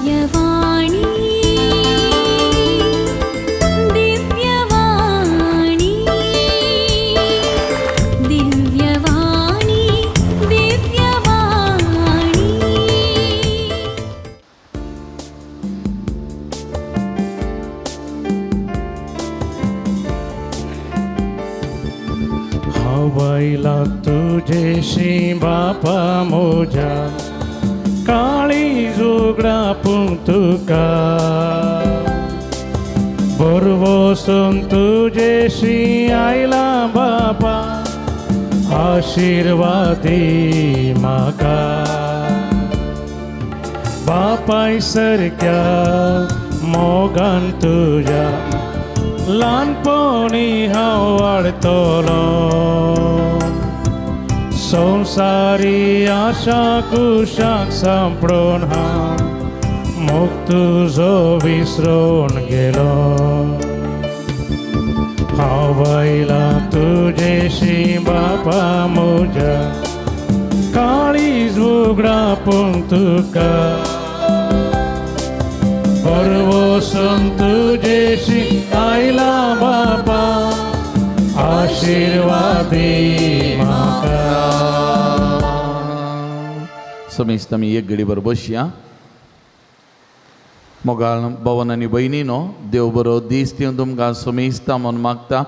दिव्यवाणी, दिव्यवाणी, दिव्यवाणी, दिव्यवाणी। हांव तुजेशी बापा म्हज्या काळी जुगडापूंक तुका बरवसून तुजेशी आयला बापा आशिर्वादी म्हाका बापाय सारक्या मोगान तुज्या ल्हानपणी हांव वाडटलो संवसारी आशा कुशाक सांपडून हांव मोग तुजो विसरून गेलो हांव आयलां तुजेशी बापा म्हज्या काळीज उगडापूंक तुका परवसून तुजेशी आयला बापा आशिर्वादी म्हाका। समेस्त आमी एक घडीभर बसया। मोगाळ भवन आनी भयणीनो, देव बरो दीस दिवन तुमकां समेस्ता म्हूण मागता।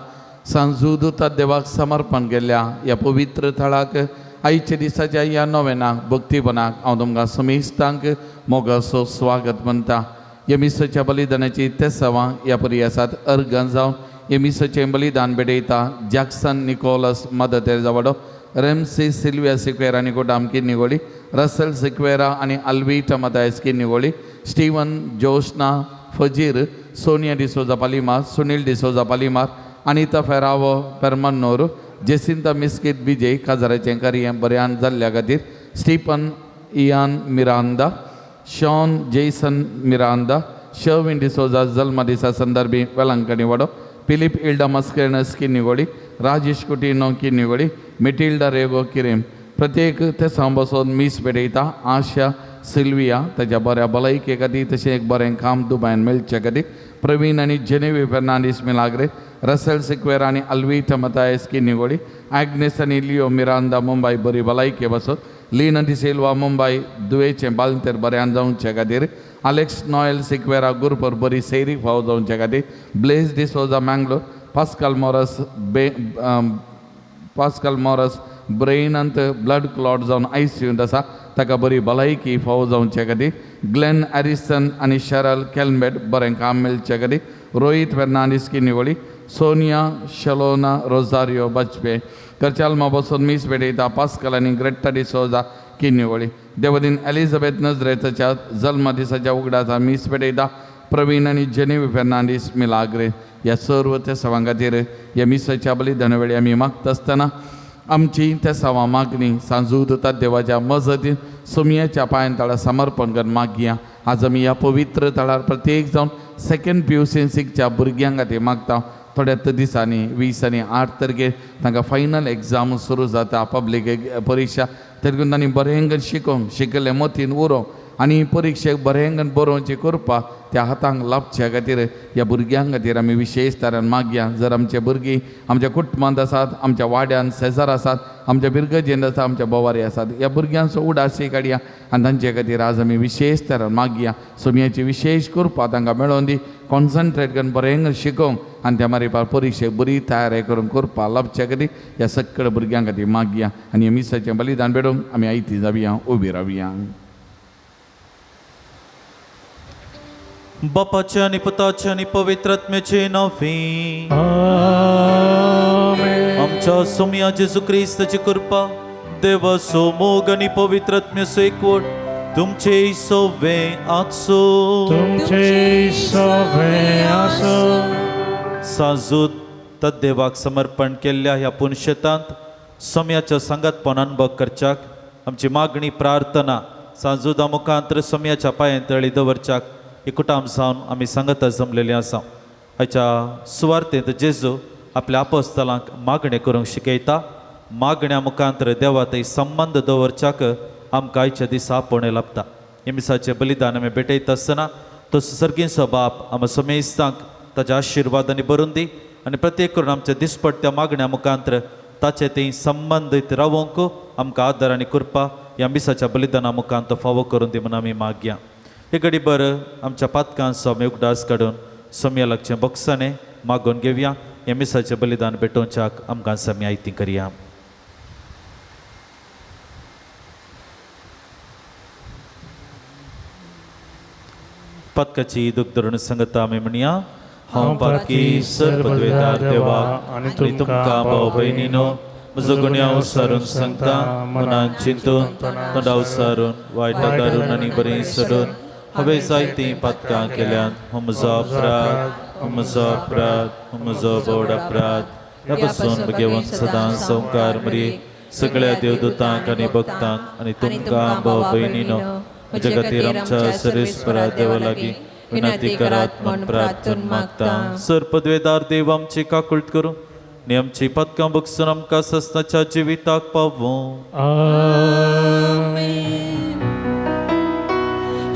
सांजू दुता देवाक समर्पण केल्ल्या ह्या पवित्र थळाक आयच्या दिसाच्या ह्या नोवेनाक भक्तीपणाक हांव तुमकां समेस्तांक मोगाचो स्वागत म्हणटा। ह्या मिसाच्या बलिदानाची तेसावां ह्या परी आसात। अर्गां जावन ह्या मिसाचें बलिदान भेटयता जॅक्सन निकोलस मदर तेरेजा वाडो, रेमसी सिल्विया सिक्वेरा आनी गोडाम किन्निगोळी, रसल सिक्वेरा आनी अल्वीटा मतायस किन्निगोळी, स्टीवन जोशना फजीर, सोनिया डिसोजा पालिमार, सुनील डिसोजा पालिमार, अनिता फेरावो पेरमन्नूर, जेसिंता मिस्कित विजय काजाराचें कार्य बऱ्यान जाल्ल्या खातीर, Stephen Ian Miranda, Shawn Jason Miranda, Sherwin D'Souza जल्म दिसा संदर्भी वेलंकणी वाडो, फिलीप इल्डा मस्केर्नस किन्निगोळी, राजेश कुटिनो किन्निगोळी, मिटिल्डा रेगो किरेम। प्रत्येक ते बसून मीस भेटयता आशा सिल्विया ताच्या बऱ्या भलायके खातीर तशें एक बरें काम दुबायन मेळचे खातीर, प्रवीण आनी जेनेवी फेर्नांडीस मिलाग्रे, रसल सिक्वेरा आनी अल्वीटा मतायस किन्निगोळी, आग्नेस आनी लिओ मिरांदा मुंबय बरी भलायके बसत, लीना डिसिल्वा मुंबय दुयेचें बालंतेर बऱ्यान जावचे खातीर, अलेक्स नॉयल सिक्वेरा गुरपर बरी सैरीक फावो जावचे खातीर, ब्लेज डिसोजा मँगलोर, पास्कल मोरस बे पास्कल मोरस ब्रेनांत ब्लड क्लॉट जावन आयसीयूंत आसा ताका बरी भलायकी फावो जावचे खातीर, ग्लेन हॅरिसन आनी शरल केल्मेट बरें काम मेळचे खातीर, रोहीत फेर्नांडीस किन्निवळी, सोनिया शलोना रोजारियो बजपे। करचालमा बसून मीस भेटयता पास्कल आनी ग्रेट्टा डिसोजा किन्निवळी। देवदीन एलिझाबेथ नजरेच्या जल्म दिसाच्या उगडासा मीस भेटयता प्रवीण आनी जेनेवी फेर्नांडीस मिलाग्रे। ह्या सर्व त्या सवां खातीर ह्या मिसाच्या बलिदाना वेळी आमी मागता आसतना आमची त्या सवा मागणी सांजू देवाच्या मजतीन सोमयाच्या पांयान तळा समर्पण करून मागया। आज आमी ह्या पवित्र थळार प्रत्येक जावन सेकंड पी यू सिक्सच्या भुरग्यां खातीर मागता। थोड्याच दिसांनी 20 आनी 8 तारखेर तांकां फायनल एग्जाम सुरू जाता, पब्लीक परिक्षा। देखून तांणी बरें शिकोवंक, शिकयल्लें मतीन उरोवंक आनी परिक्षेक बरें बरोवची करपा त्या हातांक लाबच्या खातीर ह्या भुरग्यां खातीर आमी विशेश तरान मागया। जर आमचे भुरगीं आमच्या कुटुंबांत आसात, आमच्या वाड्यान शेजार आसात, आमच्या बिरगजेंत आसा, आमच्या बोवारी आसात, ह्या भुरग्यांचो उडासी काडया आनी तांचे खातीर आज आमी विशेश तरान मागया। सोमयाची विशेश कृपा तांकां मेळोवन दी, कॉन्सन्ट्रेट करून बरें शिकोवंक आनी त्या मागीर परिक्षेक बरी तयारी करून करपा लाबच्या खातीर ह्या सगळ्या भुरग्यां खातीर मागया आनी मिसाचें बलिदान भेटोवंक आमी आयती जावया, उबी रावया। बापाचे आनी पुताचे आनी पवित्र आत्म्याचे नांवे। आमेन। आमच्या सोमया जेजू क्रिस्ताची कृपा, देवाचो मोग आनी पवित्र आत्म्याचो एकवट तुमचे सवे आसो। तुमचे सवे आसो। साजूत तद्देवाक समर्पण केल्ल्या ह्या पुनशेतांत सोम्याच्या सांगातपण अनुभव करच्याक आमची मागणी प्रार्थना साजुदा मुखांतर सोम्याच्या पांयां तळी दवरच्याक एकूटाम जावन आमी सांगता जमलेली आसा। हाच्या सुवार्तेंत जेजू आपल्या आपोस्तलांक मागणें करूंक शिकयता। मागण्या मुखांतर देवा थंय संबंद दवरच्याक आमकां आयच्या दिसा आपोवणें लाबता। हे मिसाचें बलिदान आमी भेटयता आसतना तो सर्गींचो बाप आमकां समेस्तांक ताच्या आशिर्वादांनी भरून दी आनी प्रत्येक करून आमच्या दिसपट्ट्या मागण्या मुखांत्र ताचे थंय संबंदीत रावोंक आमकां आदार आनी कृपा ह्या मिसाच्या बलिदाना मुखान तो फावो करून दी म्हूण आमी मागया. हे घडी बरं आमच्या पातकांचो आमी उगडास काडून सोमया लागचें बक्षाणें मागून घेवया. ह्या मिसाचें बलिदान भेटोवच्याक आमकां समी आयती करया. पातकाची दुख धरून सांगता आमी म्हणया, हांव पातकी सर्वद्वेदार देवाक आनी तुमकां भाव भयणीनो म्हजो गुन्यांव सारून सांगता, मनान चिंतून तोंडाव सारून वायटां दारून आनी बरें सोडून हांवें जायतीं पातकां केल्यात. हो म्हजो अपराध, हो म्हजो अपराध, हो म्हजो बोड अपराध. ह्या पासून घेवन सदां संवकार मरये सगळ्या देवदूतांक आनी भक्तांक आनी तुमकां भाव भयणीनो म्हज्या खातीर आमच्या सर्वेस्परा देवा लागीं विनंती करात म्हूण प्रार्थन मागता. सर पदवेदार देव आमची काकुळट करूं आनी आमची पदकां बगसून आमकां सस्नाच्या जिविताक पावूं. आमेन.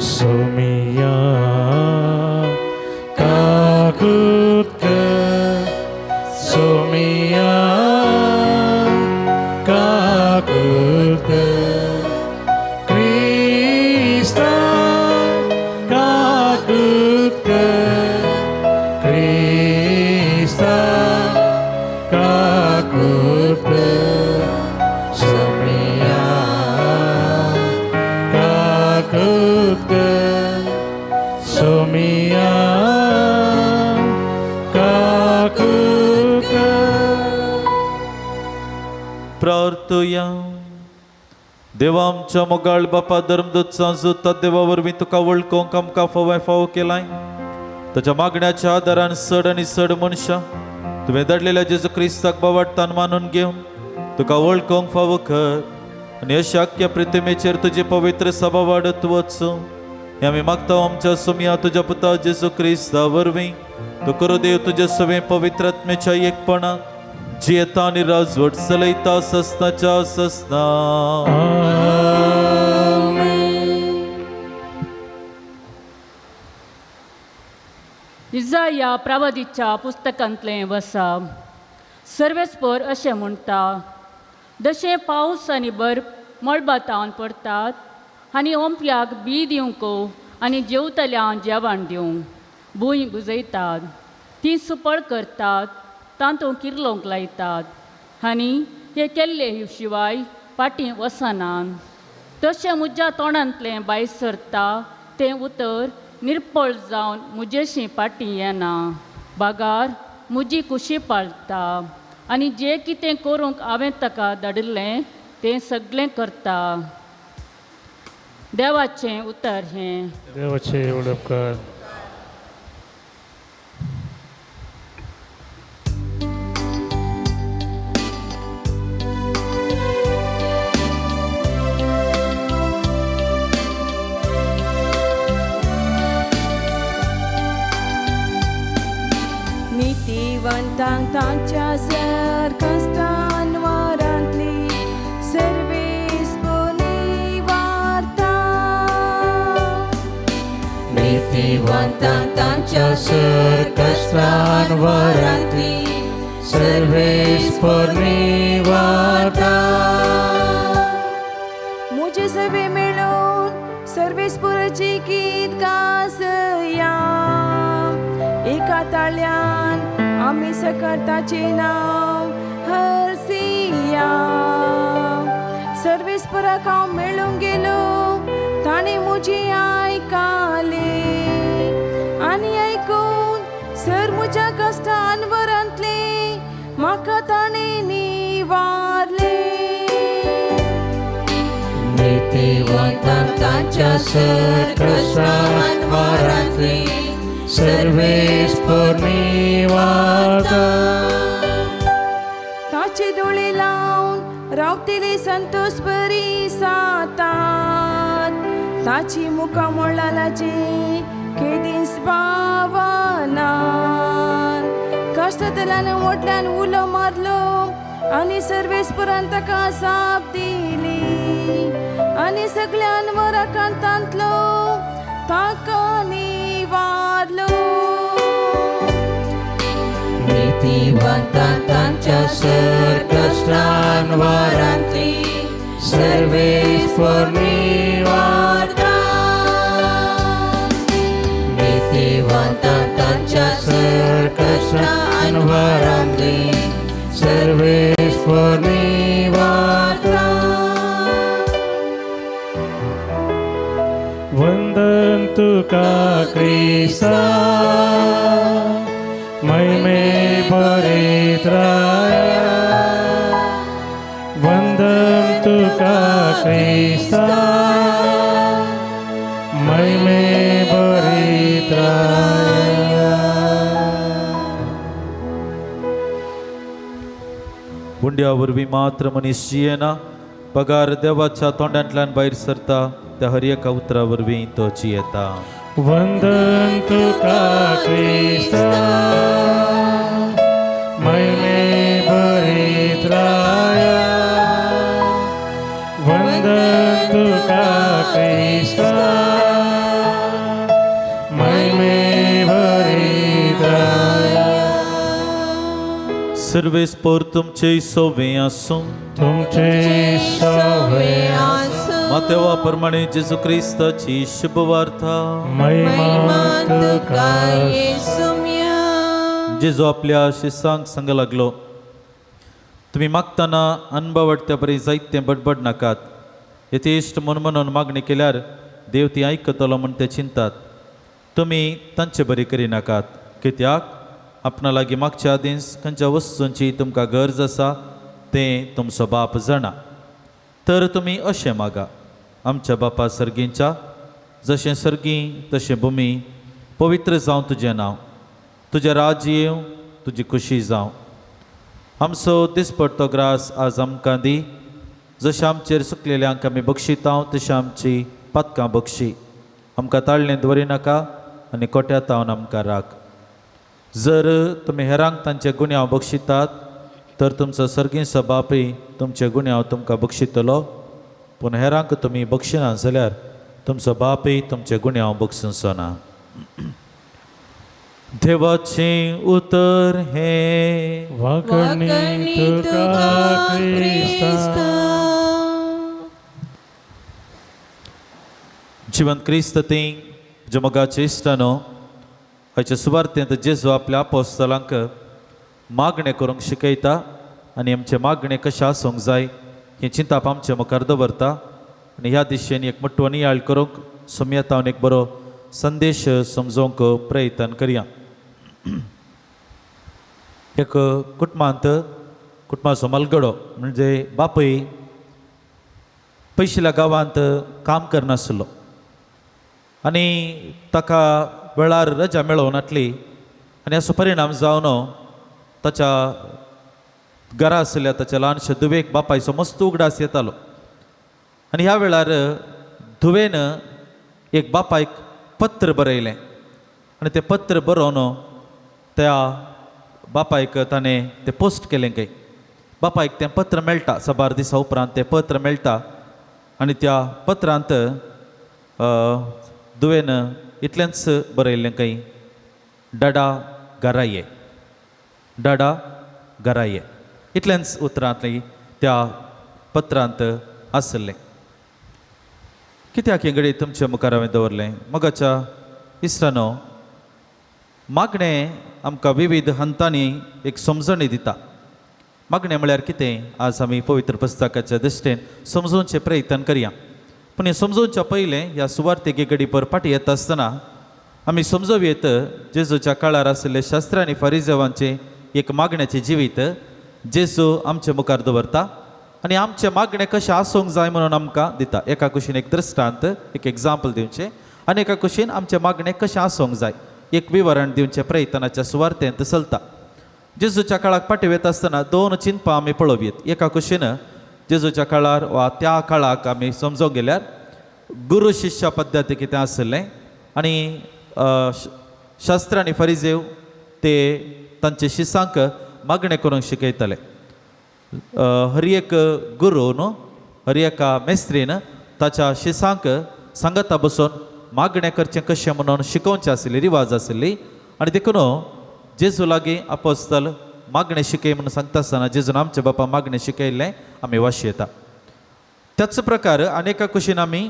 सोमिया काकुत कर, सोमिया काकुत कर, क्रिस्ता काकुत कर, क्रिस्ता काकुत कर, सोमिया काकुत कर, सोमिया काकुत कर. प्रार्थया. देवा आमच्या मोगाळ बापा धर्मदूत सांजूत देवा वरवीं तुका वळखूंक आमकां फावो फावो केलाय. ताच्या मागण्याच्या आदारान चड आनी चड मनशां तुवें धाडलेल्या जेजू क्रिस्ताक बावाडटान मानून घेवन तुका वळखूंक फावो कर आनी अशा आख्ख्या प्रितिमेचेर तुजी पवित्र सभा वाडत वचूं हें आमी मागता आमच्या सोमया तुज्या पुता जेजू क्रिस्ता वरवीं. तूं करो देव तुज्या सवें पवित्र आत्म्याच्या एकपणात जियेता आनी राजवट चलयता ससनाच्या ससना. इजाया प्रवादीच्या पुस्तकांतलें वसा. सर्वेस्पर अशें म्हणटा, जशें पावस आनी बर्फ मळबातावन पडटात आनी ओंपल्याक बी दिवंक आनी जेवतल्यांक जेवण दिवंक भूंय बुजयतात, ती सुपळ करतात, तातूंत किर्लोंक लायतात आनी हे केल्ले शिवाय फाटीं वचनात. तशें म्हज्या तोंडांतलें भायर सरता तें उतर निर्पळ जावन म्हजेशी फाटीं येना, बागार म्हजी कुशी पाळटा आनी जें कितें करूंक हांवें ताका धाडिल्लें तें सगळें करता. देवाचें उतर हें. देवाचे उलोवप कर. नीतिवंतांक तांच्या सर कश्टान वारांतली सर्वेस पुनी वार्ता. नीतिवंतांक तांच्या सर कश्टान वरांतली सर्वेस्परनी वार्ता. म्हजे सवे मेळून सर्वेस्पुराची गीत गासया. एका ताळ्यान आमी सकट ताचें नांव हरसिया. सर्वेस्पराक हांव मेळूंक गेलो ताणें म्हजी आयकाले आनी आयकून सर म्हज्या कश्टान वरांतले म्हाका ताणें निवारले. नीतिवंतांक तांच्या सर कश्टान वरांतली सर्वेस्परनी वार्ता. ताचे दोळे लावन रावतले संतोष बरी सातात. ताची मुखां मोळालाचे केदीस पावनात. कश्टांतल्यान व्हडल्यान उलो मारलो आनी सर्वेस्परान ताका जाप दिली आनी सगळ्यान वराकांतांतलो ताका निवारलो. नीतिवंतां तांच्या सर कश्टान वारांतली सर्वेस्पर निवारता. नीतिवंतां तांच्या सर कश्टान वारांतली सर्वेस्पर निवारता. वंदन तुका क्रिस्ता, महिमे परित्राया. वंदन तुका क्रिस्ता, महिमे परित्राया. उंड्या वरवीं मात्र मनीस जियेना, पगार देवाच्या तोंडांतल्यान भायर सरता त्या हर एका उतरा वरवीं तो जियेता. वंदन तुका क्रिस्ता, महिमे परित्राया. वंदन तुका क्रिस्ता, महिमे परित्राया. सर्वेस्पर तुमचे सोवे आसूं. तुमचे सवे. मातेवा प्रमाणे जेजू क्रिस्ताची शुभवार्ता. महिमा तुका. येसुम्या. जेजू आपल्या शिसांक सांग लागलो, तुमी मागतना अनबावडत्या बरी जायतें बडबड नाकात. यथेश्ट म्हूण म्हणून मागणी केल्यार देव ती आयकतलो म्हूण ते चिंतात. तुमी तांचे बरी करिनाकात, कित्याक आपणा लागीं मागच्या आदींच खंयच्या वस्तूंची तुमकां गरज आसा तें तुमचो बाप जाणा. तर तुमी अशें मागा, आमच्या बापा सर्गींच्या, जशें सर्गी तशें भुमी, पवित्र जावं तुजें नांव, तुजें राज्य येवं, तुजी खुशी जावं. आमचो दिसपडतो ग्रास आज आमकां दी. जशें आमचेर चुकलेल्यांक आमी बक्षितांव तशें आमची पातकां बक्षी. आमकां ताळणें दवरिनाका आनी कोट्यांत तावन आमकां राख. जर तुमी हेरांक तांचे गुन्यांव बक्षितात तर तुमचो सर्गींचो बापूय तुमचे गुन्यांव तुमकां बक्षितलो. पूण हेरांक तुमी बक्षिना जाल्यार तुमचो बापूय तुमचे गुन्यांव बक्षुचो ना. देवाचें उतर हें. वाकणी तुका क्रिस्ता. जिवंत क्रिस्त ती जमगाचे इश्टानो, हाचे सुवार्तेंत जेजू आपल्या आपोस्तलांक मागणें करूंक शिकयता आनी आमचें मागणें कशें आसूंक जाय हें चिंताप आमचे मुखार दवरता आनी ह्या दिशेन एक मोटो नियाळ करूंक सुमयतावन एक बरो संदेश समजोवंक प्रयत्न करया. एक कुटुंबांत कुटुंबाचो मलगडो म्हणजे बापूय पयशिल्या गांवांत काम करनासलो आनी ताका वेळार रजा मेळोवनातली आनी असो परिणाम जावन ताच्या घरा आशिल्ल्या ताच्या ल्हानशा धुवेक बापायचो मस्त उगडास येतालो. आनी ह्या वेळार धुवेन एक बापायक पत्र बरयलें आनी तें पत्र बरोवन त्या बापायक ताणें तें पोस्ट केलें. खंय बापायक तें पत्र मेळटा, साबार दिसा उपरांत तें पत्र मेळटा आनी त्या पत्रांत धुवेन इतलेंच बरयल्लें खंय, डाडा घरा ये, डाडा घरा ये, इतलेंच उतरांतलें त्या पत्रांत आसलें. कित्याक हें घडये तुमच्या मुखार हांवें दवरलें? मोगाच्या इश्टानो, मागणें आमकां विविध हंतांनी एक समजणी दिता. मागणें म्हळ्यार कितें आज आमी पवित्र पुस्तकाच्या दृश्टीन समजोवचें प्रयत्न करया. पूण हें समजोवच्या पयलें ह्या सुवार्तेक घडी पर फाटीं येता आसतना आमी समजोवं येत जेजूच्या काळार आशिल्ले शास्त्र आनी फारिजेवांचें एक मागण्याचें जिवीत जेजू आमचे मुखार दवरता आनी आमचें मागणें कशें आसूंक जाय म्हणून आमकां दिता. एका कुशीन एक दृश्टांत एक एग्जाम्पल दिवचें आनी एका कुशीन आमचें मागणें कशें आसूंक जाय एक विवरण दिवचें प्रयत्नाच्या सुवार्तेंत चलता. जेजूच्या काळाक फाटीं वता आसतना दोन चिंतपां आमी पळोवयेत. एका कुशीन जेजूच्या काळार वा त्या काळाक आमी समजोंक गेल्यार गुरू शिष्य पद्दती कितें आशिल्लें आनी शास्त्र आनी फरिजेव ते तांचे शिसांक मागणें करूंक शिकयताले. हर एक गुरू न्हू, हर एका मेस्त्रीन ताच्या शिसांक सांगाता बसून मागणें करचें कशें म्हणून शिकोवचें आशिल्ली रिवाज आशिल्ली. आनी देखून जेजू लागीं आपोस्तल मागणें शिकय म्हणून सांगता आसतना जेजून आमच्या बापा मागणें शिकयल्लें आमी वाशी येता. त्याच प्रकार अनेका कुशीन आमी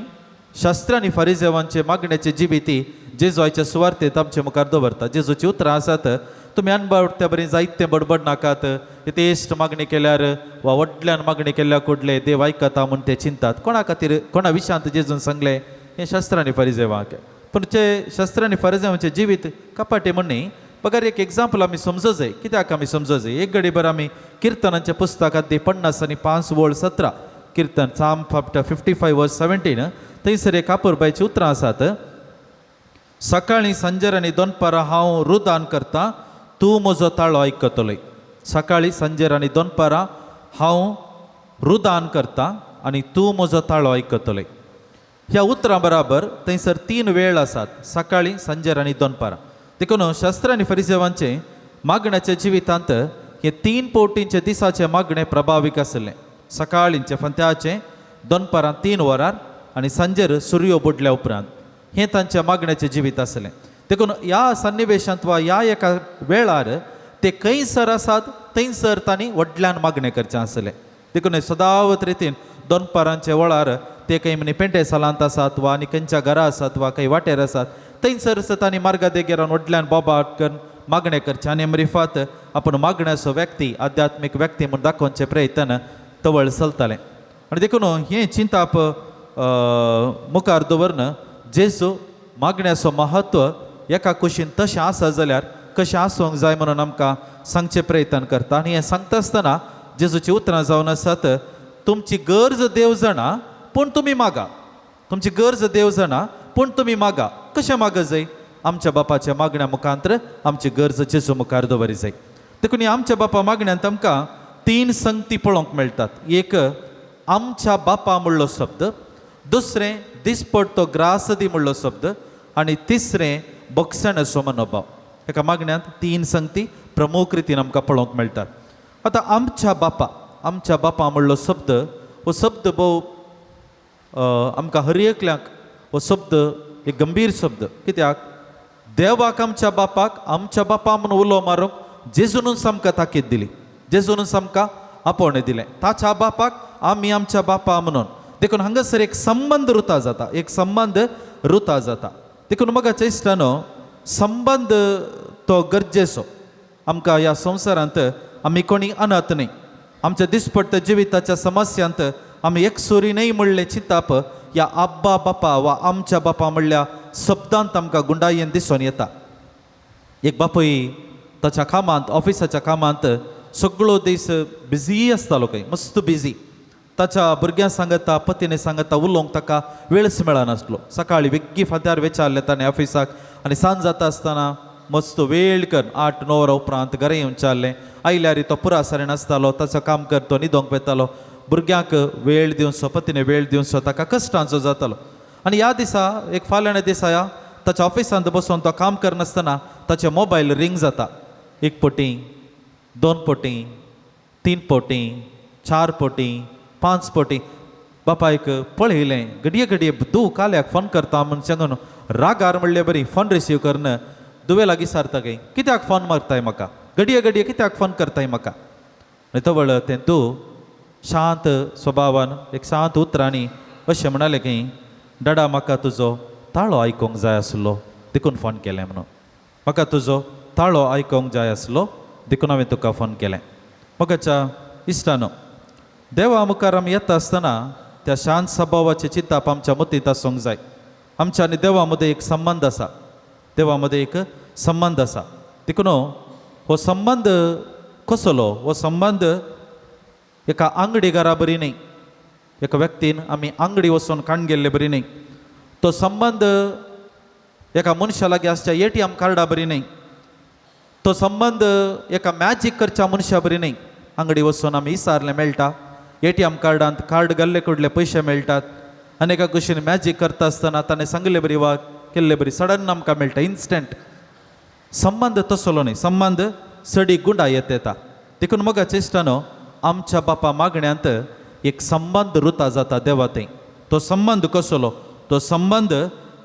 शास्त्र आनी फारिजेवांचे मागण्याचे जिविती जेजू आयच्या सुवार्तेत आमचे मुखार दवरता. जेजूची उतरां आसात, तुमी अनबावट्या बरी जायते बडबड नाकात, यथेश्ट मागणी केल्यार वा व्हडल्यान मागणी केल्यार कुडले देव आयकता म्हूण ते चिंतात. कोणा खातीर, कोणा विशांत जेजून सांगलें हें? शास्त्र आनी फारिजेवांक. पूण ते शास्त्र आनी फारिजेवांचें जिवीत कपाटे म्हण न्ही, बगर एक एग्जाम्पल आमी समजो जाय. कित्याक आमी समजो जाय? एक घडीभर आमी किर्तनाच्या पुस्तकांत ती 55 वळ 17, किर्तन Psalm 55 verse 17, थंयसर एक अपुरबायची उतरां आसात. सकाळीं, सांजेर आनी दनपारां हांव रुदान करता, तूं म्हजो ताळो आयकतलोय. सकाळीं, सांजेर आनी दनपारां हांव रुदान करता आनी तूं म्हजो ताळो आयकतलोय. ह्या उतरां बराबर थंयसर तीन वेळ आसात, सकाळीं, सांजेर आनी दनपारां. देखून शास्त्र आनी फरिजेवांचें मागण्याच्या जिवितांत हे तीन पवटींचे दिसाचें मागणें प्रभावीक आशिल्लें. सकाळींचें फांत्याचें, दनपारां 3 वरार आनी सांजेर सुर्यो बुडल्या उपरांत, हें तांच्या मागण्याचें जिवीत आसलें. देखून ह्या सन्निवेशांत वा ह्या एका वेळार ते खंयसर आसात थंयसर तांणी व्हडल्यान मागणें करचें आसलें. देखून सदावत रितीन दनपारांच्या वेळार ते खंय म्हणी पेंटे सालांत आसात वा आनी खंयच्या घरा आसात वा खंय वाटेर आसात, थंयसर तांणी मार्गा देगेर रावन व्हडल्यान बोबाट करून मागणें करचें आनी मरिफात आपण मागण्याचो व्यक्ती, आध्यात्मीक व्यक्ती म्हूण दाखोवचें प्रयत्न तवळ चलतालें. आनी देखून हें चिंताप मुखार दवरन जेजू मागण्याचो महत्व एका कुशीन तशें आसा जाल्यार कशें आसूंक जाय म्हणून आमकां सांगचें प्रयत्न करता. आनी हें सांगता आसतना जेजूची उतरां जावन आसात, तुमची गरज देव जाणा, पूण तुमी मागा. तुमची गरज देव जाणा, पूण तुमी मागा. कशें मागा जाय? आमच्या बापाच्या मागण्या मुखांतर आमची गरज जेजू मुखार दवरी जाय. देखून ह्या आमच्या बापा मागण्यांत आमकां तीन संगती पळोवंक मेळटात. एक, आमच्या बापा म्हणलो शब्द, दुसरें, दिसपडतो ग्रास दी म्हणलो शब्द आनी तिसरें, भोगसणाचो मनोभाव. एका मागण्यांत तीन संगती प्रमुख रितीन आमकां पळोवंक मेळटात. आतां आमच्या बापा, आमच्या बापा म्हणलो शब्द, हो शब्द भोव आमकां हर एकल्याक हो शब्द एक गंभीर शब्द. कित्याक देवाक, आमच्या बापाक आमच्या बापा म्हणून उलो मारूंक जेजूनच आमकां ताकीद दिली, जेजूनच आमकां आपोवणें दिलें, ताच्या बापाक आमी आमच्या बापा म्हणून. देखून हांगासर एक संबंद रुता जाता, एक संबंद रुता जाता. देखून मोगाच्या इश्टानो, संबंद तो गरजेचो आमकां. ह्या संवसारांत आमी कोणी अनाथ न्हय. आमच्या दिसपट्ट्या जिविताच्या समस्यांत आमी एकसुरी न्हय म्हणलें चिंताप ह्या आब्बा बापा वा आमच्या बापा म्हणल्या शब्दांत आमकां गुंडायेन दिसून येता. एक बापूय ताच्या कामांत, ऑफिसाच्या कामांत सगळो दीस बिजी आसतालो खंय, मस्त बिजी. ताच्या भुरग्यां सांगता, पतीने सांगता उलोवंक ताका वेळच मेळनासलो. सकाळी बेग्गी फांत्यार वेचारलें ताणें ऑफिसाक आनी सांज जाता आसतना मस्त वेळ कर 8-9 वरां उपरांत घरा येवन चाललें. आयल्यार तो पुरा सारेन आसतालो, ताचो काम कर तो न्हिदोंक वेतालो. भुरग्यांक वेळ दिवचो, पतीने वेळ दिवचो ताका कश्टांचो जातालो. आनी ह्या दिसा, एक फाल्यां दिसा ह्या ताच्या ऑफिसांत बसून तो काम करनासतना ताचें मोबायल रिंग जाता. एक पटी, दोन पटी, तीन पटी, चार पटी, पांच पटी. बापायक पळयलें, घडये घडये धूव काल्याक फोन करता म्हूण सांगून रागार म्हणले बरी फोन रिसीव करन दुवे लागीं सारता काय, कित्याक फोन मारताय म्हाका? घडये घडये कित्याक फोन करताय म्हाका? आनी तवळ तें तूं शांत स्वभावान एक शांत उतरांनी अशें म्हणालें की, डाडा, म्हाका तुजो ताळो आयकूंक जाय आसलो देखून फोन केलें म्हणून. म्हाका तुजो ताळो आयकूंक जाय आसलो देखून हांवें तुका फोन केलें. मोगाच्या इश्टानो, देवा मुखार आमी येता आसतना त्या शांत स्वभावाचें चिंताप आमच्या मतींत आसूंक जाय. आमच्या आनी देवा मदें एक संबंद आसा, देवा मदें एक संबंद आसा. देखून हो संबंद कसलो? हो संबंद एका आंगडीगारा बरी न्हय, एका व्यक्तीन आमी आंगडी वचून काण गेल्ले बरी न्हय. तो संबंद एका मनशा लागीं आसच्या एटीएम कार्डा बरी न्हय. तो संबंद एका मॅजीक करच्या मनशा बरी न्हय. आंगडी वचून आमी इसारलें मेळटा, एटीएम कार्डांत कार्ड घाल्ले कडले पयशे मेळटात. आनी एका कुशीन मॅजीक करता आसतना ताणें सांगले बरी वा केल्ले बरी सडन आमकां मेळटा इन्स्टंट. संबंद तसलो न्हय, संबंद सडी गुंडा येत येता. देखून मोगाच्या इश्टानो, आमच्या बापा मागण्यांत एक संबंद रुता जाता देवा थंय. तो तो संबंद कसलो? तो संबंद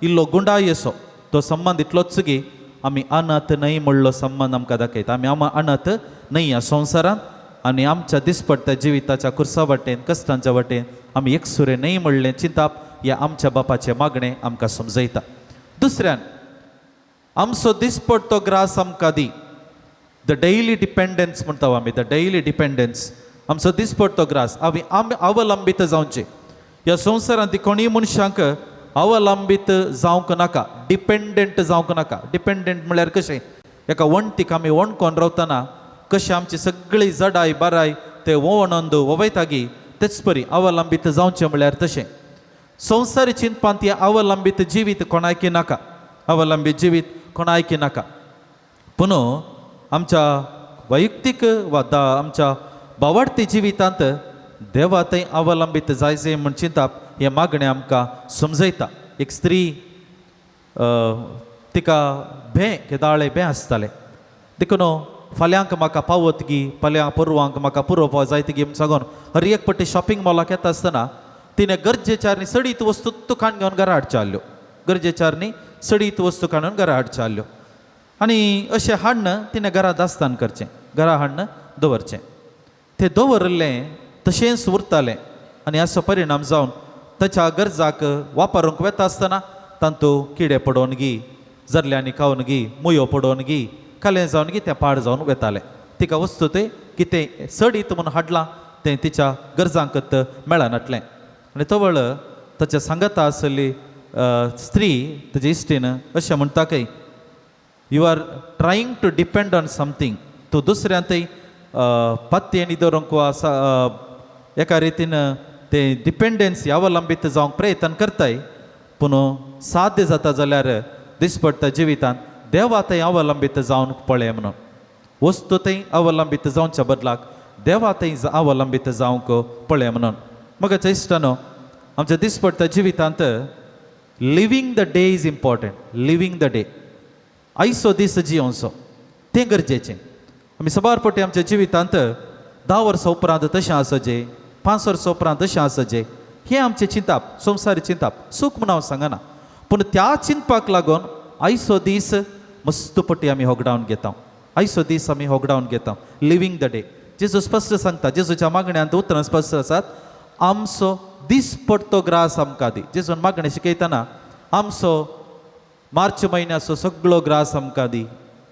इल्लो गुंडायेसो. तो संबंद इतलोच की आमी अनाथ न्हय म्हणलो संबंद आमकां दाखयता. आमी आम अनाथ न्हय ह्या संवसारांत आनी आमच्या दिसपट्ट्या जिविताच्या कुर्सा वाटेन, कश्टांच्या वाटेन आमी एकसुरे न्हय म्हणलें चिंताप ह्या आमच्या बापाचें मागणें आमकां समजयता. दुसऱ्यान आमचो दिसपट्टो ग्रास आमकां दी. The daily dependence म्हणटा आमी, the daily dependence, आमचो दिसपट्टो ग्रास. आमी आमी अवलंबीत जावचें. ह्या संवसारांत कोणीय मनशांक अवलंबीत जावंक नाका, डिपेंडंट जावंक नाका. डिपेंडंट म्हणल्यार कशें? एका वणटीक आमी वणकोन रावतना कशें आमची सगळी जडाय बाराय ते वणंद वयतागी, तेच परी अवलंबीत जावचें म्हणल्यार तशें. संवसारी चिंतपांत हें अवलंबीत जिवीत कोणायकी नाका, अवलंबीत जिवीत कोणायकी नाका. पूण आमच्या वैयक्तीक वा दा आमच्या बावडती जिवितांत देवा थंय अवलंबीत जाय जाय म्हूण चिंतप हें मागणें आमकां समजयता. एक स्त्री तिका भें केदाळे भें आसतालें, देखून फाल्यांक म्हाका पावत गी, फाल्यां परवांक म्हाका पुरोवपा जायत गी म्हूण सांगून हर एक पट्टी शॉपिंग मॉलाक येता आसतना तिणें गरजेच्या आनी सडीत वस्तू तुकान घेवन घरा हाडच्यो आहल्यो. गरजेच्या आनी सडीत वस्तू काडून घरा हाडच्यो आहल्यो आनी अशें हाडून तिणें घरा दास्तान करचें, घरा हाडून दवरचें. तें दवरिल्लें तशेंच उरतालें आनी हाचो परिणाम जावन ताच्या गरजाक वापरूंक वता आसतना तातूंत किडे पडोवन गी, जरल्यांनी खावन गी, मुयो पडोवन गी, कालें जावन गी तें पाड जावन वतालें. तिका वस्तू तें कितें सडीत म्हूण हाडलां तें तिच्या गरजांक मेळनासलें. आनी तवळ ताच्या सांगाता आसली स्त्री ताजे इश्टीन अशें म्हणटा खंय, you are trying to depend on something. तूं दुसऱ्यांतय पत्तेनी दवरूंक वा एका रितीन तें डिपेंडन्सी अवलंबीत जावंक प्रयत्न करताय, पूण साध्य जाता जाल्यार दिसपट्टा जिवितांत देवा थंय अवलंबीत जावन पळय म्हणून. वस्तू थंय अवलंबीत जावच्या बदलाक देवा थंय अवलंबीत जावंक पळय म्हणून. मगाच्या इश्टानो, आमच्या दिसपट्टा जिवितांत living the day is important. Living the day, आयचो दीस जियोवचो तें गरजेचें. आमी सबार पटी आमच्या जिवितांत 10 वर्सां उपरांत तशें आसचें, 5 वर्सां उपरांत तशें आसचें, हें आमचें चिंताप, संवसारी चिंताप. सूख म्हूण हांव सांगना, पूण त्या चिंतपाक लागून आयचो दीस मस्त पटी आमी होगडावन घेता, आयचो दीस आमी होगडावन घेता. लिवींग the day, जेजू स्पश्ट सांगता, जेजूच्या मागण्यांत उतरां स्पश्ट आसात, आमचो दिसपट्टो ग्रास आमकां दी. जेजून मागणें शिकयतना आमचो मार्च म्हयन्याचो सगळो ग्रास आमकां दी,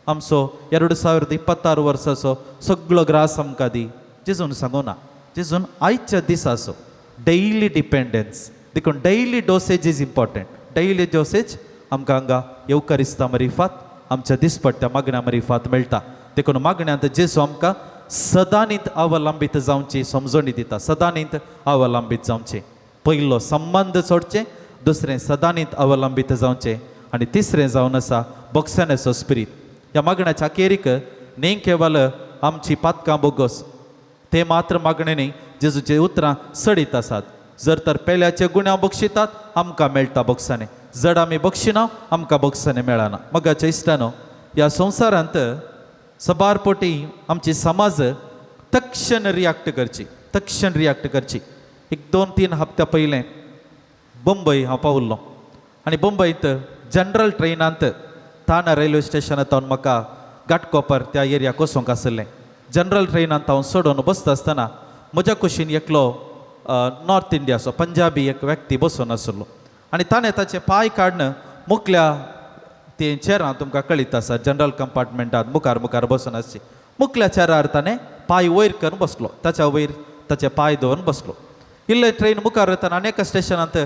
आमचो 2026 वर्साचो सगळो ग्रास आमकां दी, जेजून सांगू ना. जेजून आयच्या दिसाचो डेयली डिपेंडन्स, देखून daily dosage is important. Daily dosage आमकां हांगा येवकारिस्ता मरिफात आमच्या दिसपट्ट्या मागण्या मरिफात मेळटा. देखून मागण्यांत जेजू आमकां सदांनीत अवलंबीत जावची समजणी दिता. सदांनीत अवलंबीत जावचें, पयलो संबंद सोडचें, दुसरें सदांनीत अवलंबीत जावचें आनी तिसरें जावन आसा बक्षाण्याचो स्पिरीत. ह्या मागण्याच्या अखेरीक न्ही केवल आमची पातकां बोगस ते मात्र मागणें न्ही, जेजूची उतरां सडीत आसात. जर तर पेल्याचे गुण्यांव बक्षितात आमकां मेळटा बक्षाणें, जड आमी बक्षिना आमकां बक्षाणें मेळना. मगाच्या इश्टानो, ह्या संवसारांत सबार पटी आमची समाज तक्षण रियाक्ट करची, तक्षण रियाक्ट करची. एक 2-3 हप्त्या पयलें बंबय हांव पावल्लो आनी बंबयत जनरल ट्रेनांत ताना रेल्वे स्टेशनांत हांव म्हाका घाटकोपर त्या एरियाक वचूंक आशिल्लें. जनरल ट्रेनांत हांव चडोवन बसता आसतना म्हज्या कुशीन एकलो नॉर्थ इंडियाचो पंजाबी एक व्यक्ती बसून आशिल्लो आनी ताणें ताचे पांय काडून मुखल्या ते चेरां तुमकां कळीत आसा, जनरल कंपार्टमेंटांत मुखार मुखार बसून आसची, मुखल्या चेरार ताणें पांय वयर करून बसलो, ताच्या वयर ताचे पांय दवरून बसलो. इल्ले ट्रेन मुखार वतना आनी एका स्टेशनांत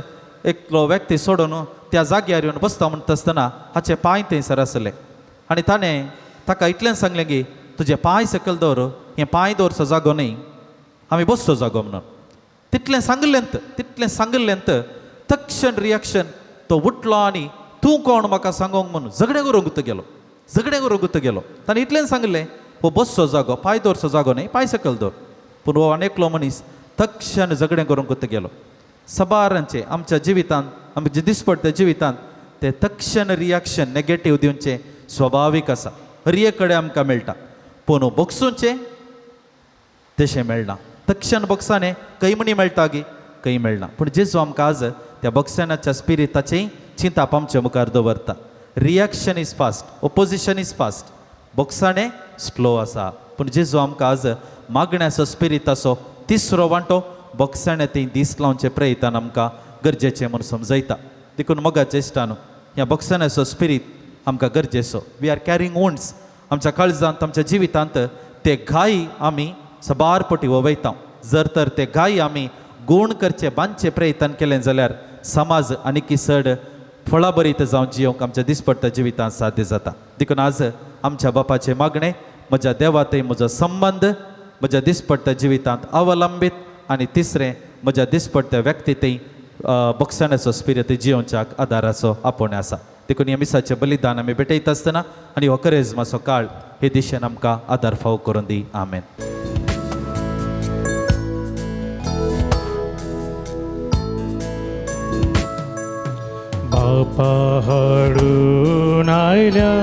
एकलो व्यक्ती सोडून त्या जाग्यार येवन बसता म्हणटा आसतना हाचे पांय थंयसर आसले आनी ताणें ताका इतलें सांगलें की तुजे पांय सकयल दवर, हें पांय दवरचो जागो न्हय, आमी बसचो जागो म्हणून. तितलें सांगिल्लेंत, तितलें सांगिल्लेंत तक्षण रिएक्शन, तो उठलो आनी तूं कोण म्हाका सांगोंक म्हणून झगडें करूंक गुत्त गेलो, झगडें करूंक गुत्त गेलो. ताणें इतलें सांगिल्लें हो बसचो जागो, पांय दवरचो जागो न्हय, पांय सकयल दवर. पूण हो आनी एकलो मनीस तक्षण झगडें करूंक गुत्त गेलो. सबारांचे आमच्या जिवितांत, आमच्या दिसपट्ट्या जिवितांत ते तक्षण रिएक्शन नेगेटीव दिवचें स्वभावीक आसा, हर एक कडेन आमकां मेळटा, पूण बगसूचें तशें मेळना. तक्षण बक्षाने कैमणी मेळटा गी, खंय मेळना. पूण जेजू आमकां आज त्या भोगसण्याच्या स्पिरिताचें चिंताप आमचे मुखार दवरता. Reaction is fast, opposition is fast, भोगसाणें slow आसा. पूण जेजू आमकां आज मागण्याचो स्पिरिताचो तिसरो वांटो भोगसाणें ती दीस लावचे प्रयत्न आमकां गरजेचें म्हूण समजयता. देखून मोगाचे इश्टानू, ह्या भोगसाण्याचो स्पिरीत आमकां गरजेचो. We are carrying wounds. आमच्या काळजांत, आमच्या जिवितांत ते घाय आमी सबार पटी वयता. जर तर ते घाय आमी गूण करचे बांदचे प्रयत्न केलें जाल्यार समाज आनीक चड फळाभरीत जावन जियोंक आमच्या दिसपट्ट्या जिवितांत साध्य जाता. देखून आज आमच्या बापाचें मागणें, म्हज्या देवा थंय म्हजो संबंद म्हज्या दिसपट्ट्या जिवितांत अवलंबीत, आनी तिसरें म्हज्या दिसपट्ट्या व्यक्ती थंय भोगसण्याचो स्पिरित जियोवच्याक आदाराचो आपोवणें आसा. देखून ह्या मिसाचें बलिदान आमी भेटयता आसतना आनी हो करेजमाचो काळ हे दिशेन आमकां आदार फावो करून दी. आमेन. बापा हाडून आयल्या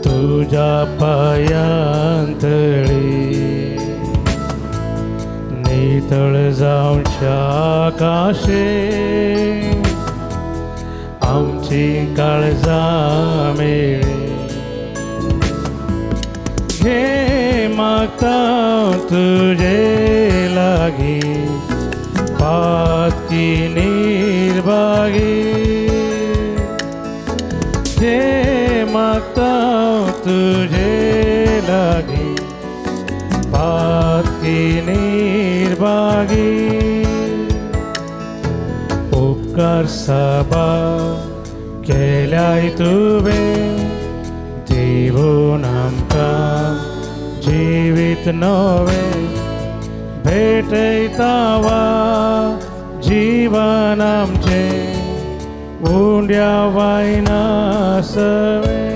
तुज्या पायांतळी, नितळ जावच्या काशे आमची काळजां मेळी. घे मागता तुजे लागीं पातकी निर्भागी, घे मागता तुजे लागीं पातकी निर्भागी. उपकार साबा केल्याय तुवें दिवन आमकां जिवीत नवें, भेटयता वा जीवन आमचें उंड्या वायना सवें.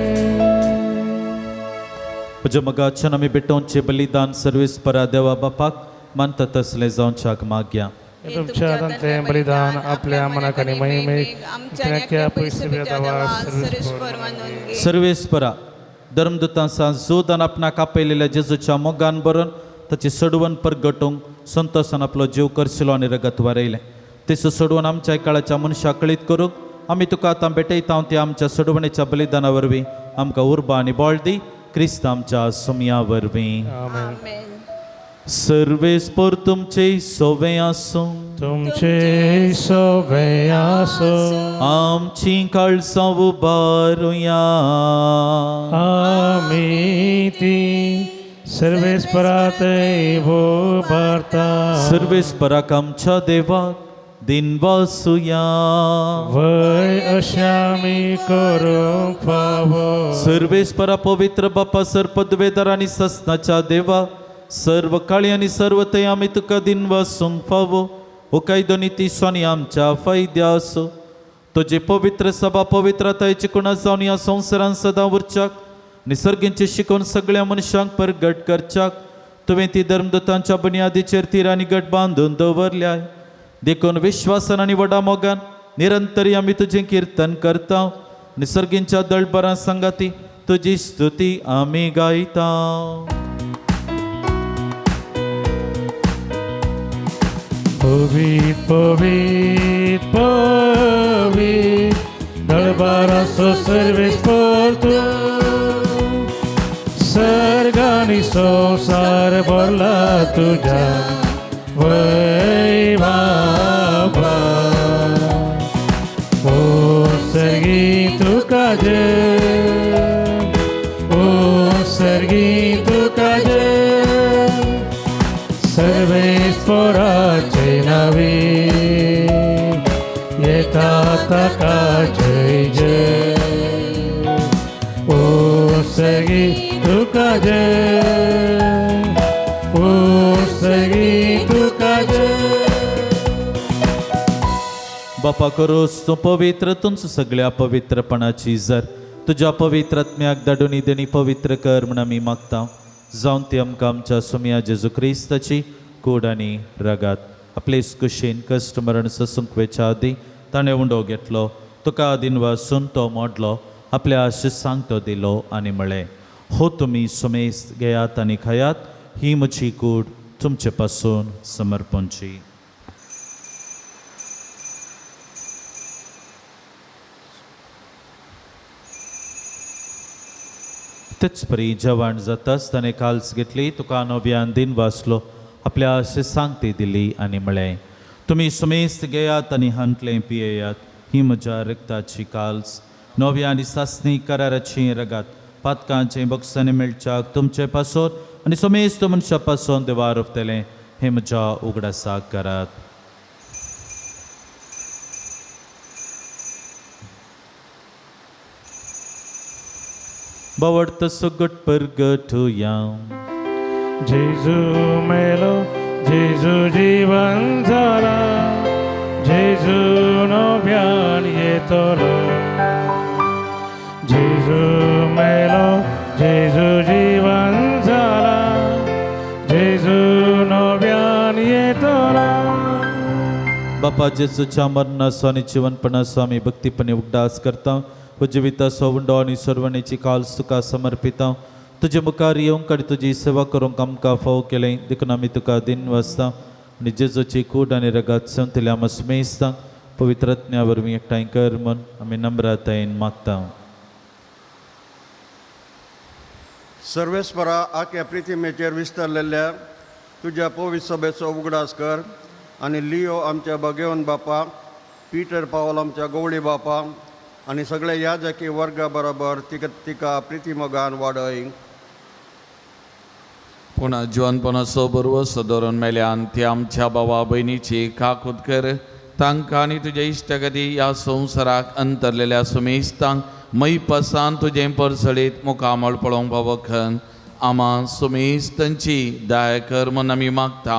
म्हज्या मगाच्यान आमी भेटोवचें बलिदान सर्वीस परा देवा बापाक मानता तसलें जावच्याक मागया. तुमच्या हातांतलें बलिदान आपल्या मनाक आनी महिमेक आमच्या पयसुल्या देवा सर्वेस्पर मानून घे. सर्वेस्परा धर्मदूतांसा जोदान आपणाक आपयलेल्या जेजूच्या मोगान भरून ताची सडवण परगटूंक संतोसान आपलो जीव करशिलो आनी रगत वारयलें. तेचो सोडवण आमच्या काळाच्या मनशाक कळीत करूंक आमी तुका आतां भेटयता ते आमच्या सोडवणेच्या बलिदाना वरवीं आमकां उर्बा आनी बळ दी, क्रिस्त आमच्या सुमया वरवीं. आमेन. सर्वेस्पर तुमचे सोवे आसूं. तुमचे सोवे आसूं. आमची काळजां उबारुया. आमी ती सर्वेस्परात उबारता. सर्वेस्पराक आमच्या देवाक दिनवासुया. वय अशें आमी करूंक फावो. सर्वेस्परा पवित्र बापा सर पदवेदार आनी ससनाच्या देवा, सर्व काळी आनी सर्व थंय आमी तुका दिनवासूंक फावो. हो कायदो निती आनी आमच्या फायद्या आसो. तुजी पवित्र सभा पवित्रतायेची कुणा जावन ह्या संवसारान सदां उरच्याक, निसर्गींचे शिकोवन सगळ्या मनशांक परगट करच्याक तुवें ती धर्मदूतांच्या बुन्यादीचेर तीर आनी गट बांदून दवरल्याय. देखून विश्वासान आनी व्हडा मोगान निरंतरी आमी तुजें किर्तन करता. निसर्गींच्या दळबरां सांगाती तुजी स्तुती आमी गायता. पवीत पवीत पवीत दरबाराचो सर्वेस्पर तूं, सर्ग आनी संवसार भरला तुज्या वैभवा. ओ सर्गी तुका जय, ओ सर्गी तुका जय, सर्वेस्पराचे नावे येता ताका जय जय. ओ सर्गी तुका जय, ओ सर्गी तुका जय. बापा करोस तूं पवित्र, तुमचो सगळ्या पवित्रपणाची जर तुज्या पवित्र आत्म्याक धाडून देणी पवित्र कर म्हण आमी मागता. जावन ती आमकां आमच्या सुमया जेजू क्रिस्ताची कूड आनी रगात. आपलेच कुशीन कश्ट मरण ससूंक वेच्या आदीं ताणें उंडो घेतलो, तुका दिनवासून तो मोडलो, आपल्या शिसांक तो दिलो आनी म्हळें, हो तुमी सुमेस्त घेयात आनी खायात, ही म्हजी कूड तुमचे पासून समर्पणची. तेच परी जेवण जाताच ताणें काल्स घेतली, तुका नव्यान दिन वाचलो, आपल्या अशें सांगती दिली आनी म्हळें, तुमी सुमेस्त घेयात आनी हांतलें पियेयात, ही म्हज्या रक्ताची काल्स, नव्या आनी सासणी कराराची रगात, पातकांचें बक्षांनी मेळच्याक तुमचे पासून आनी सुमेस्त मनशा पासून देवा रोपतलें, हें म्हज्या उगडासाक करात. बावडत सुगट परगटुया. जेजू मेलो, जेजू जीवन जाला, जेजू नव्यान येतलो. जेजू मेलो, जेजू जीवन जाला, जेजू नव्यान येतलो. बापा जेजूच्या मरणाचो आनी जिवनपणाचो आमी भक्तीपणे उगडास करता व जिविताचो उंडो आनी सर्वणेची काल्स तुका समर्पिता. तुजे मुखार येवंक आनी तुजी सेवा करूंक आमकां फावो केलें देखून आमी तुका दिन वाचता आनी जेजूची कूड आनी रगात संवतल्या आमी सुमेस्तांक पवित्र आत्म्या वरवीं एकठांय कर म्हूण आमी नम्रतायेन मागता. सर्वेस्परा आख्या प्रिथिमेचेर विस्तारलेल्या तुज्या पवित्र सभेचो उगडास कर आनी लियो आमच्या भगेवन बापा, पीटर पावल आमच्या गवळी बापा आनी सगळे याजकी वर्गा बरोबर तिका तिका प्रितीमोगान वाडय. पूण जिवनपणाचो बरवसो धरून मेल्यान ती आमच्या भावा भयणीची काकूत कर, तांकां आनी तुज्या इश्टगती ह्या संवसाराक अंतरलेल्या सुमेस्तांक मैपसान तुजें परसळीत मुखामळ पळोवंक पावखन आमा सुमेस्तांची दया कर म्हूण आमी मागता.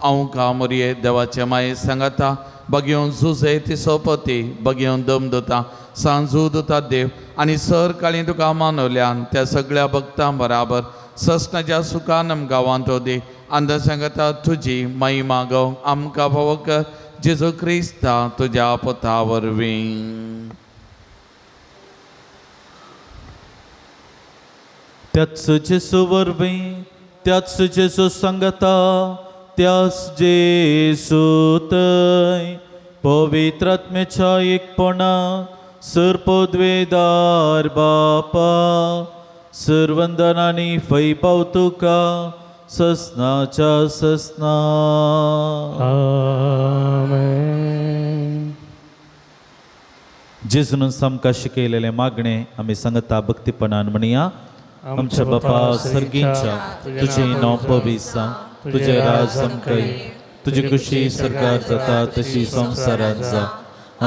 हांव का मोरये देवाचे माये सांगाता बगेवन जुजे ती सोपती बगेवन दम दिता सांजू दिता देव आनी सर काळी तुका मानवल्यान त्या सगळ्या भक्तां बराबर ससनाच्या सुखानम गांवांत दी आनी सांगता तुजी महिमा गो आमकां फावो कर जेजू क्रिस्ता तुज्या पुता वरवीं. त्याच जेजू वरवीं, त्याच जेजू सांगता, त्याच जेजू थंय पवित्र आत्म्याच्या एकपणाक सर्पद्वेदार बापा सर्वंदनानी फैपाव तुका ससनाच्या ससना. आमेन. जेजून आमकां शिकयलेलें मागणें आमी सांगता भक्तीपणान म्हणया. आमच्या बापा सर्गींच्या, तुजें नांव पवित्र जावं, तुजें राज आमकां येवं, तुजी खुशी सरकार जाता तशी संवसारांत जावं.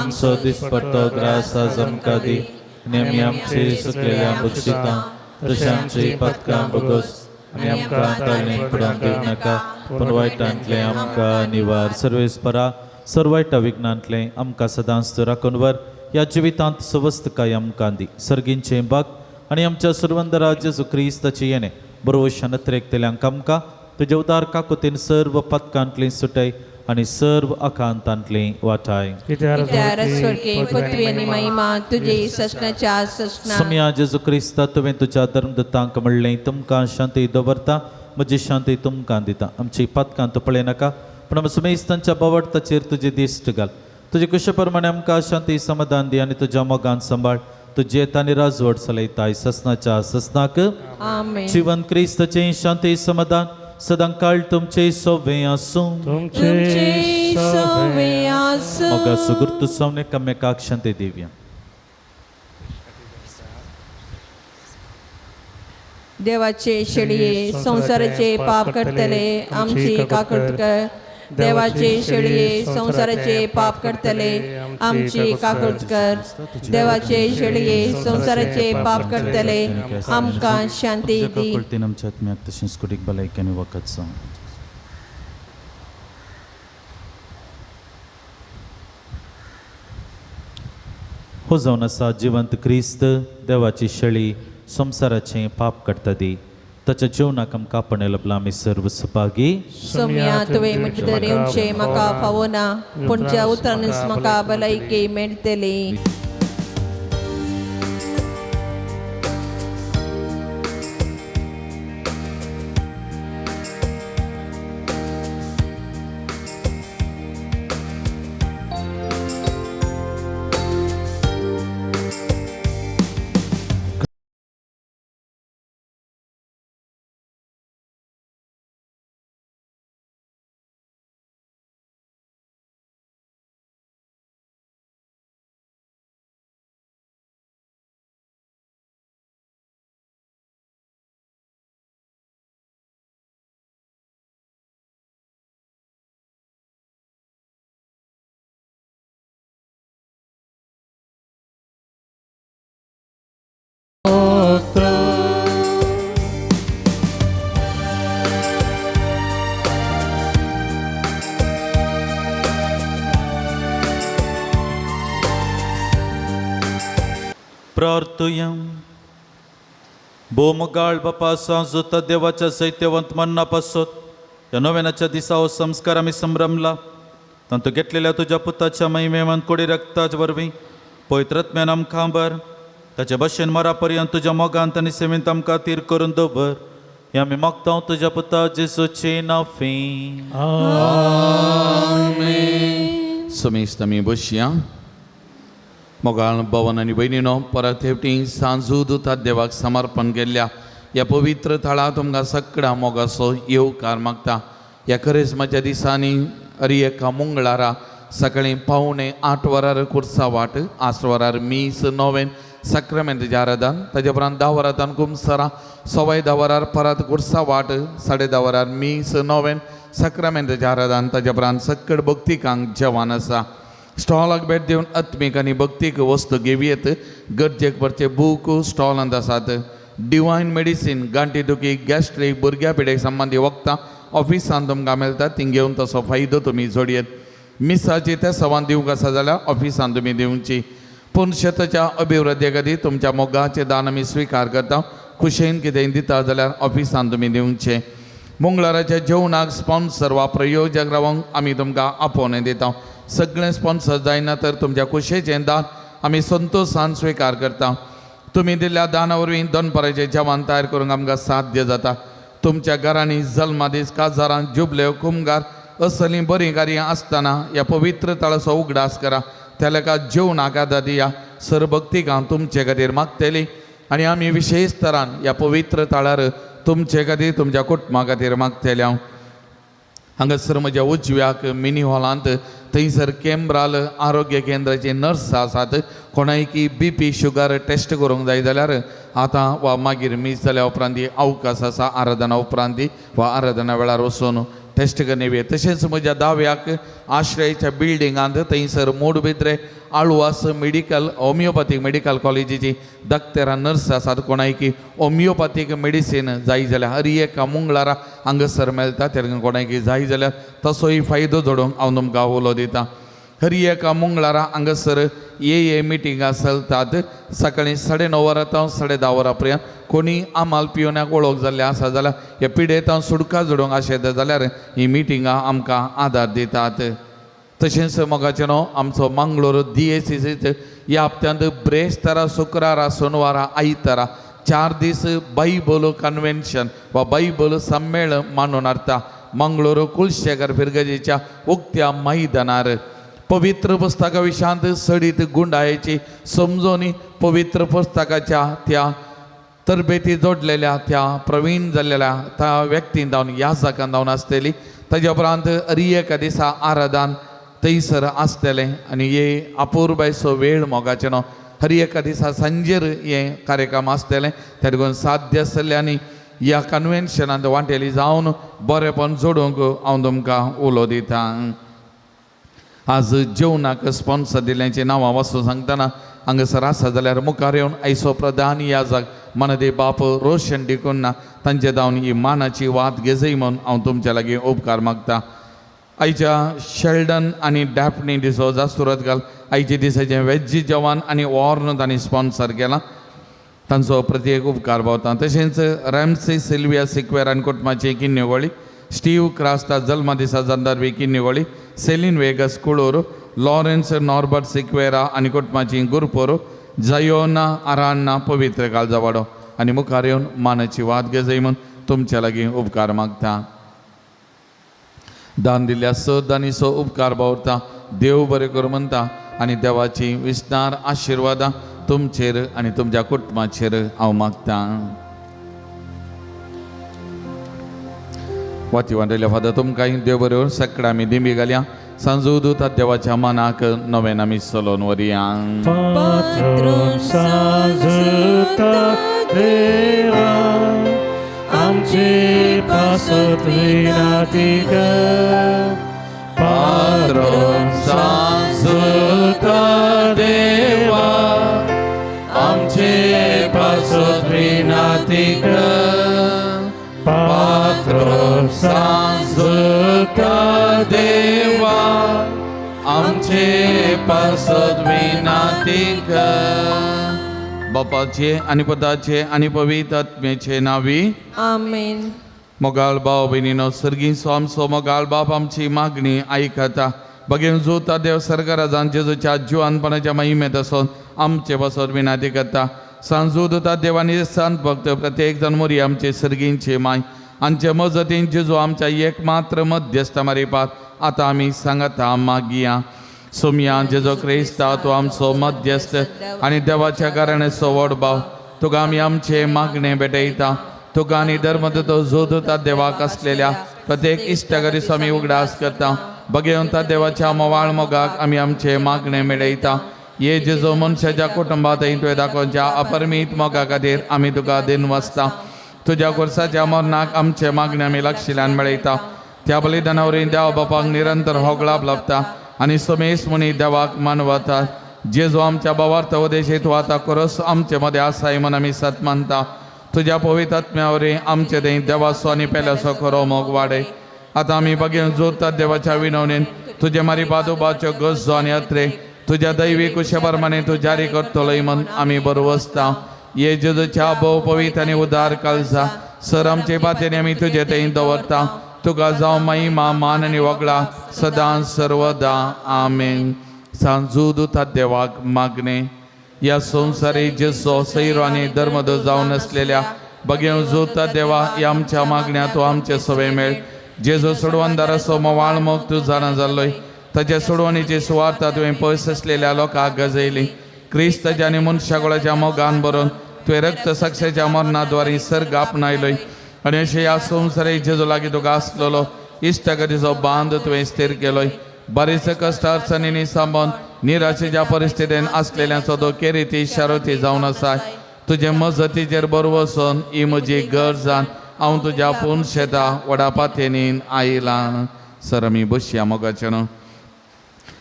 आमचो दिसपट्टो ग्रास आज आमकां दी आनी आमी आमचे सुकलेल्या बक्षितां तशें आमची पदकां बगोस आनी आमकां ताळणेक पडोवंक दिवं नाका, पूण वायटांतलें आमकां निवार. सर्वेस्परा सर्व वायटा विघ्नांतलें आमकां सदांच तूं राखून व्हर, ह्या जिवितांत सवस्तकाय आमकां दी. सर्गींचें बाग आनी आमच्या सुरवंदरा जेजू क्रिस्ताची येणें बरोवशान अत्रेकतल्यांक आमकां तुज्या उदार काकुतीन सर्व पदकांतलीं सुटय आनी सर्व आकांतांतलीं वाटाय. कित्यार स्वर्गे पृथ्वी आनी महिमा तुजी ससनाच्या ससना. सम्या जेजू क्रिस्ता, तुवें तुज्या धर्मदूतांक म्हणलें, तुमकां शांती दवरता, म्हजी शांती तुमकां दिता. आमची पातकां तूं पळयनाका, पूण आमच्या सुमेस्तांच्या बावडताचेर तुजी दिश्ट घाल. तुजे कुशे प्रमाणे आमकां शांती समाधान दी आनी तुज्या मोगान सांबाळ. तुजें आनी राजवट चलयताय ससनाच्या ससनाक. आमेन. जिवन क्रिस्ताचें शांती समाधान सदां काळ तुमचे सोवे आसूं. तुमचे सवे आसूं. मोगा सुगुर्तू सावन एकामेकाक शांती दिवया. देवाचे शेळये संवसाराचे पाप करतले आमची काकूट कर. देवाचे शेळये संवसाराचे पाप करतले आमची काकूट कर. देवाचे शेळये संवसाराचे पाप करतले आमकां शांती दी. काकुळतीन आमच्या आत्म्याक तशेंच कुडीक भलायकी आनी वखद जावं. हो जावन आसा जिवंत क्रिस्त देवाची शेळी संवसाराचें पाप काडटा दी, ताच्या जेवणाक आमकां आपणें लभलां आमी सर्व सभागी. सोम्या तुवें म्हजे भितर येवचें म्हाका फावना, पूण ज्या उतरानूच म्हाका भलायकी मेळटली. स्तोत्र. प्रार्थुया. भोवमुगाळ बापा सांजुता देवाच्या सैत्यवंत मन्ना पासत ह्या नव्यानाच्या दिसा हो संस्कार आमी संभ्रमला. तांतू घेतलेल्या तुज्या पुताच्या महिमेवंत कोडी रक्ताच वरवीं पवित्रत्म्यान आमकां बर ताचे भशेन मरा पर्यंत तुज्या मोगांत आनी सेवेंत आमकां तीर करून दवर. हे आमी मागता तुज्या पुता जेजूची नाफी. समेस्त आमी बसया. मोगाळ भवन आनी भयणीनो, परत हेवटी सांजू दुता देवाक समर्पण केल्ल्या ह्या पवित्र थळा तुमकां सगळ्या मोगाचो येवकार मागता. ह्या करेजमाच्या दिसांनी हर एका मंगळारा सकाळीं 7:45 वरार कुर्सा वाट, 8 वरार मीस नोवेन साक्रामेंताचें आराधन, ताजे उपरांत 10 वरां कुमसरां, 10:15 वरार परत कुर्सा वाट, 10:30 वरार मीस नोवेन साक्रामेंताचें आराधन, ताजे उपरांत सक्कड भक्तिकांक जेवण आसा. स्टॉलाक भेट दिवन आत्मीक आनी भक्तीक वस्तू घेवयेत. गरजेक पडचे बूक स्टॉलांत आसात. डिवायन मेडिसीन गांठी दुखी, गॅस्ट्रीक, भुरग्या पिडेक संबंदी वखदां ऑफिसान तुमकां मेळटा, ती घेवन तसो फायदो तुमी जोडयेत. मिसाची ते सवान दिवंक आसा जाल्यार ऑफिसान तुमी दिवची. पूण शेताच्या अभिवृद्धी खातीर तुमच्या मोगाचें दान आमी स्विकार करता. खुशयेन कितेंय दिता जाल्यार ऑफिसान तुमी दिवचें. मंगळाराच्या जेवणाक स्पॉन्सर वा प्रयोजक रावंक आमी तुमकां आपोवणें दिता. सगळें स्पॉन्सर जायना तर तुमच्या खुशयेचें दान आमी संतोशान स्विकार करता. तुमी दिल्ल्या दाना वरवीं दनपाराचें जेवण तयार करूंक आमकां साध्य जाता. तुमच्या घरांनी जल्मादीस, काजारां, जुबल्यो, कुमगार असलीं बरीं कार्यां आसतना ह्या पवित्र थळाचो उगडास करा. त्या लेखा जेवणाक आदार दिया. सरभक्तिकां तुमचे खातीर मागतली आनी आमी विशेश तरान ह्या पवित्र थळार तुमचे खातीर, तुमच्या कुटुंबा खातीर मागतले. हांव हांगासर म्हज्या उजव्याक मिनी हॉलांत थंयसर केंब्राल आरोग्य केंद्राचे नर्स आसात. कोणायकी बी पी शुगर टेस्ट करूंक जाय जाल्यार आतां वा मागीर मीस जाल्या उपरांत अवकाश आसा, आराधना उपरांत वा आराधना वेळार वचून टेस्ट करून येवया. तशेंच म्हज्या दाव्याक आश्रयाच्या बिल्डिंगांत थंयसर मोडबिद्रे आळवास मेडिकल होमियोपॅथीक मेडिकल कॉलेजीची दक्तेरां नर्स आसात. कोणायकी होमियोपॅथीक मेडिसीन जाय जाल्यार हर एका मंगळारा हांगासर मेळटा. तेन्ना कोणायकी जाय जाल्यार तसोय फायदो जोडूंक हांव तुमकां उलो दितां. हर एका मंगळारा हांगासर ए ए मिटिंगां चलतात. सकाळीं 9:30 वरां तावन 10:30 वरां पर्यंत. कोणी आमाल पिवण्याक वळख जाल्ले आसा जाल्यार ह्या पिडेतां सुटका जोडूंक आशेता जाल्यार ही मिटिंगां आमकां आदार दितात. तशेंच मोगाचें न्हू आमचो मंगळूर DACC ह्या हप्त्यांत ब्रेस्तारा, शुक्रारा, सोनवारा, आयतारा 4 दीस बायबल कन्व्हेन्शन वा बायबल सम्मेळन मानून हाडटा. मंगळूर कुलशेखर फिरगजेच्या उक्त्या मैदानार पवित्र पुस्तका विशयांत सडीत गुंडायेची समजोनी पवित्र पुस्तकाच्या त्या तरबेती जोडलेल्या त्या प्रवीण जाल्लेल्या त्या व्यक्तीन जावन याजकान जावन आसतली. ताज्या उपरांत हर एका दिसा आराधन थंयसर आसतलें आनी हे अपुरबायचो वेळ मोगाचें न्हू हर एका दिसा सांजेर हें कार्यक्रम आसतलें. त्या देखून साध्य आसतलें ह्या कन्व्हेन्शनांत वांटेली जावन बरेपण जोडूंक हांव तुमकां उलो दितां. आज जेवणाक स्पॉन्सर दिल्ल्याचीं नांवां वाचून सांगतना हांगासर आसा जाल्यार मुखार येवन आयचो प्रधान याजक मनदे बाप रोशन डिकुन्ना तांचे जावन ही मानाची वात घेजय म्हूण हांव तुमच्या लागीं उपकार मागता. आयच्या शेल्डन आनी डॅफनी डिसोजा सुरतकाल आयच्या दिसाचें वेज्जी जेवण आनी वॉर्न तांणी स्पॉन्सर केलां, तांचो प्रत्येक उपकार पावता. तशेंच रॅमसी सिल्विया सिक्वेर आनी कुटुंबाची किन्नेगोळी, स्टीव क्रास्ता जल्मा दिसा जंदारवी Kinnigoli, Celine Vegas Kulur, Lawrence Norbert Sequeira आनी कुटुंबाची गुरपूर, जयोना आरान्ना पवित्र काळजावाडो आनी मुखार येवन मानाची वाद घेजय म्हूण तुमच्या लागीं उपकार मागता. दान दिल्ल्या स दानीचो उपकार बावरता. देव बरें करूं म्हणटा आनी देवाची विस्तार आशिर्वादां तुमचेर आनी तुमच्या कुटुंबाचेर हांव मागतां. वाती वांटयल्या फादर तुमकां देव बरें सगळ्या आमी दिंबी घालया. सांजू दुता देवाच्या मनाक नव्यान आमी चलोवन व्हरया. पात्रून सांजुता देवा आमचे पासत विनाती कर. पात्रून सांजुता देवा आमचे पासत सांजुता देवा आमचे पासत विनाती कर. बापाचे आनी पदाचे आनी पवित्र आत्म्याचे नावी. आमेन. मोगाळ भाव भयणीनो, सर्गी आमचो मोगाळ बाप आमची मागणी आयकता. बगेन जोता देव सरकाराजान जेजूच्या जिवानपणाच्या महिमेत आसून आमचे पासत विनाती करता. सांजू दुता देवानी संत भक्त प्रत्येक जण मोरी आमचे सर्गींचे माय आमचे मजतीन जेजू आमच्या एकमात्र मध्यस्थ मारिपात आतां आमी सांगता मागिया. सोमया जेजो क्रिस्ता, तूं आमचो मध्यस्थ आनी देवाच्या कारणाचो व्हड भाव, तुका आमी आमचे मागणे भेटयता. तुका आनी धर्मदूत जोदता देवाक आसलेल्या प्रत्येक इश्टागरी आमी उगडास करता. बगेवंता देवाच्या मोवाळ मोगाक आमी आमचे मागणे मेळयता. ये जेजो, मनशाच्या कुटुंबात तुवें दाखोवच्या अपरमीत मोगा खातीर आमी तुका दिन वाचता. तुज्या कोर्साच्या मरणाक आमचे मागणे आमी लक्षिल्यान मेळयता. त्या बलिदानावरी देव बापाक निरंतर होगळाप लाभता आनी सोमेश मुनी देवाक मानवता. जेजो, आमच्या भावार्थ उदेशी तूं आतां कोरस आमचे मदें आसाय म्हूण आमी सत मानता. तुज्या पवित्र आत्म्यावरी आमचे थंय देवाचो आनी पेल्याचो खरो मोग वाडय. आतां आमी बगेन जोडतात देवाच्या विनवणेन तुजे मारी बादोबाच्यो गरजो आनी अत्रे तुज्या दैवी कुशे प्रमाणे तूं जारी करतलोय म्हूण आमी बरवसता. ये जेजूच्या भोव पवित्र आनी उदार कालजा सर आमचे पातेने आमी तुजे थंय दवरता. तुका जावं महिमा, मान आनी वगळा सदां सर्वदा. आमेन. सांजू दुता देवाक मागणे. या संवसारी जेसो सैरो आनी धर्मदो जावन आसलेल्या बगेव जोता देवा, या आमच्या मागण्या तूं आमचे सवे मेळ. जेजो सोडवणदाराचो मोवाळ मोग तूं जाणा जाल्लोय. ताच्या सोडवणीची सुवार्ता तुवें पयस आसलेल्या लोकांक गजयली. क्रिस्ताच्या आनी मनशाकुळाच्या मोगान भरून तुवें रक्त साक्षाच्या मरणाद्वारे सर्ग आपणायलोय आनी अशें ह्या संवसारी जेजो लागीं तुका आसलेलो इश्टागतीचो बांद तुवें स्थीर केलोय. बारीच कश्ट अडचणींनी सांबोन निराशेच्या परिस्थितीन आसलेल्यांचो तो केरिती शारोती जावन आसा. तुजे मजतीचेर बरो वचून ही म्हजी गरज जावन हांव तुज्या पूर्ण शेता व्हडा पातयेनीन आयलां. सर आमी बसया. मोगाचें न्हू,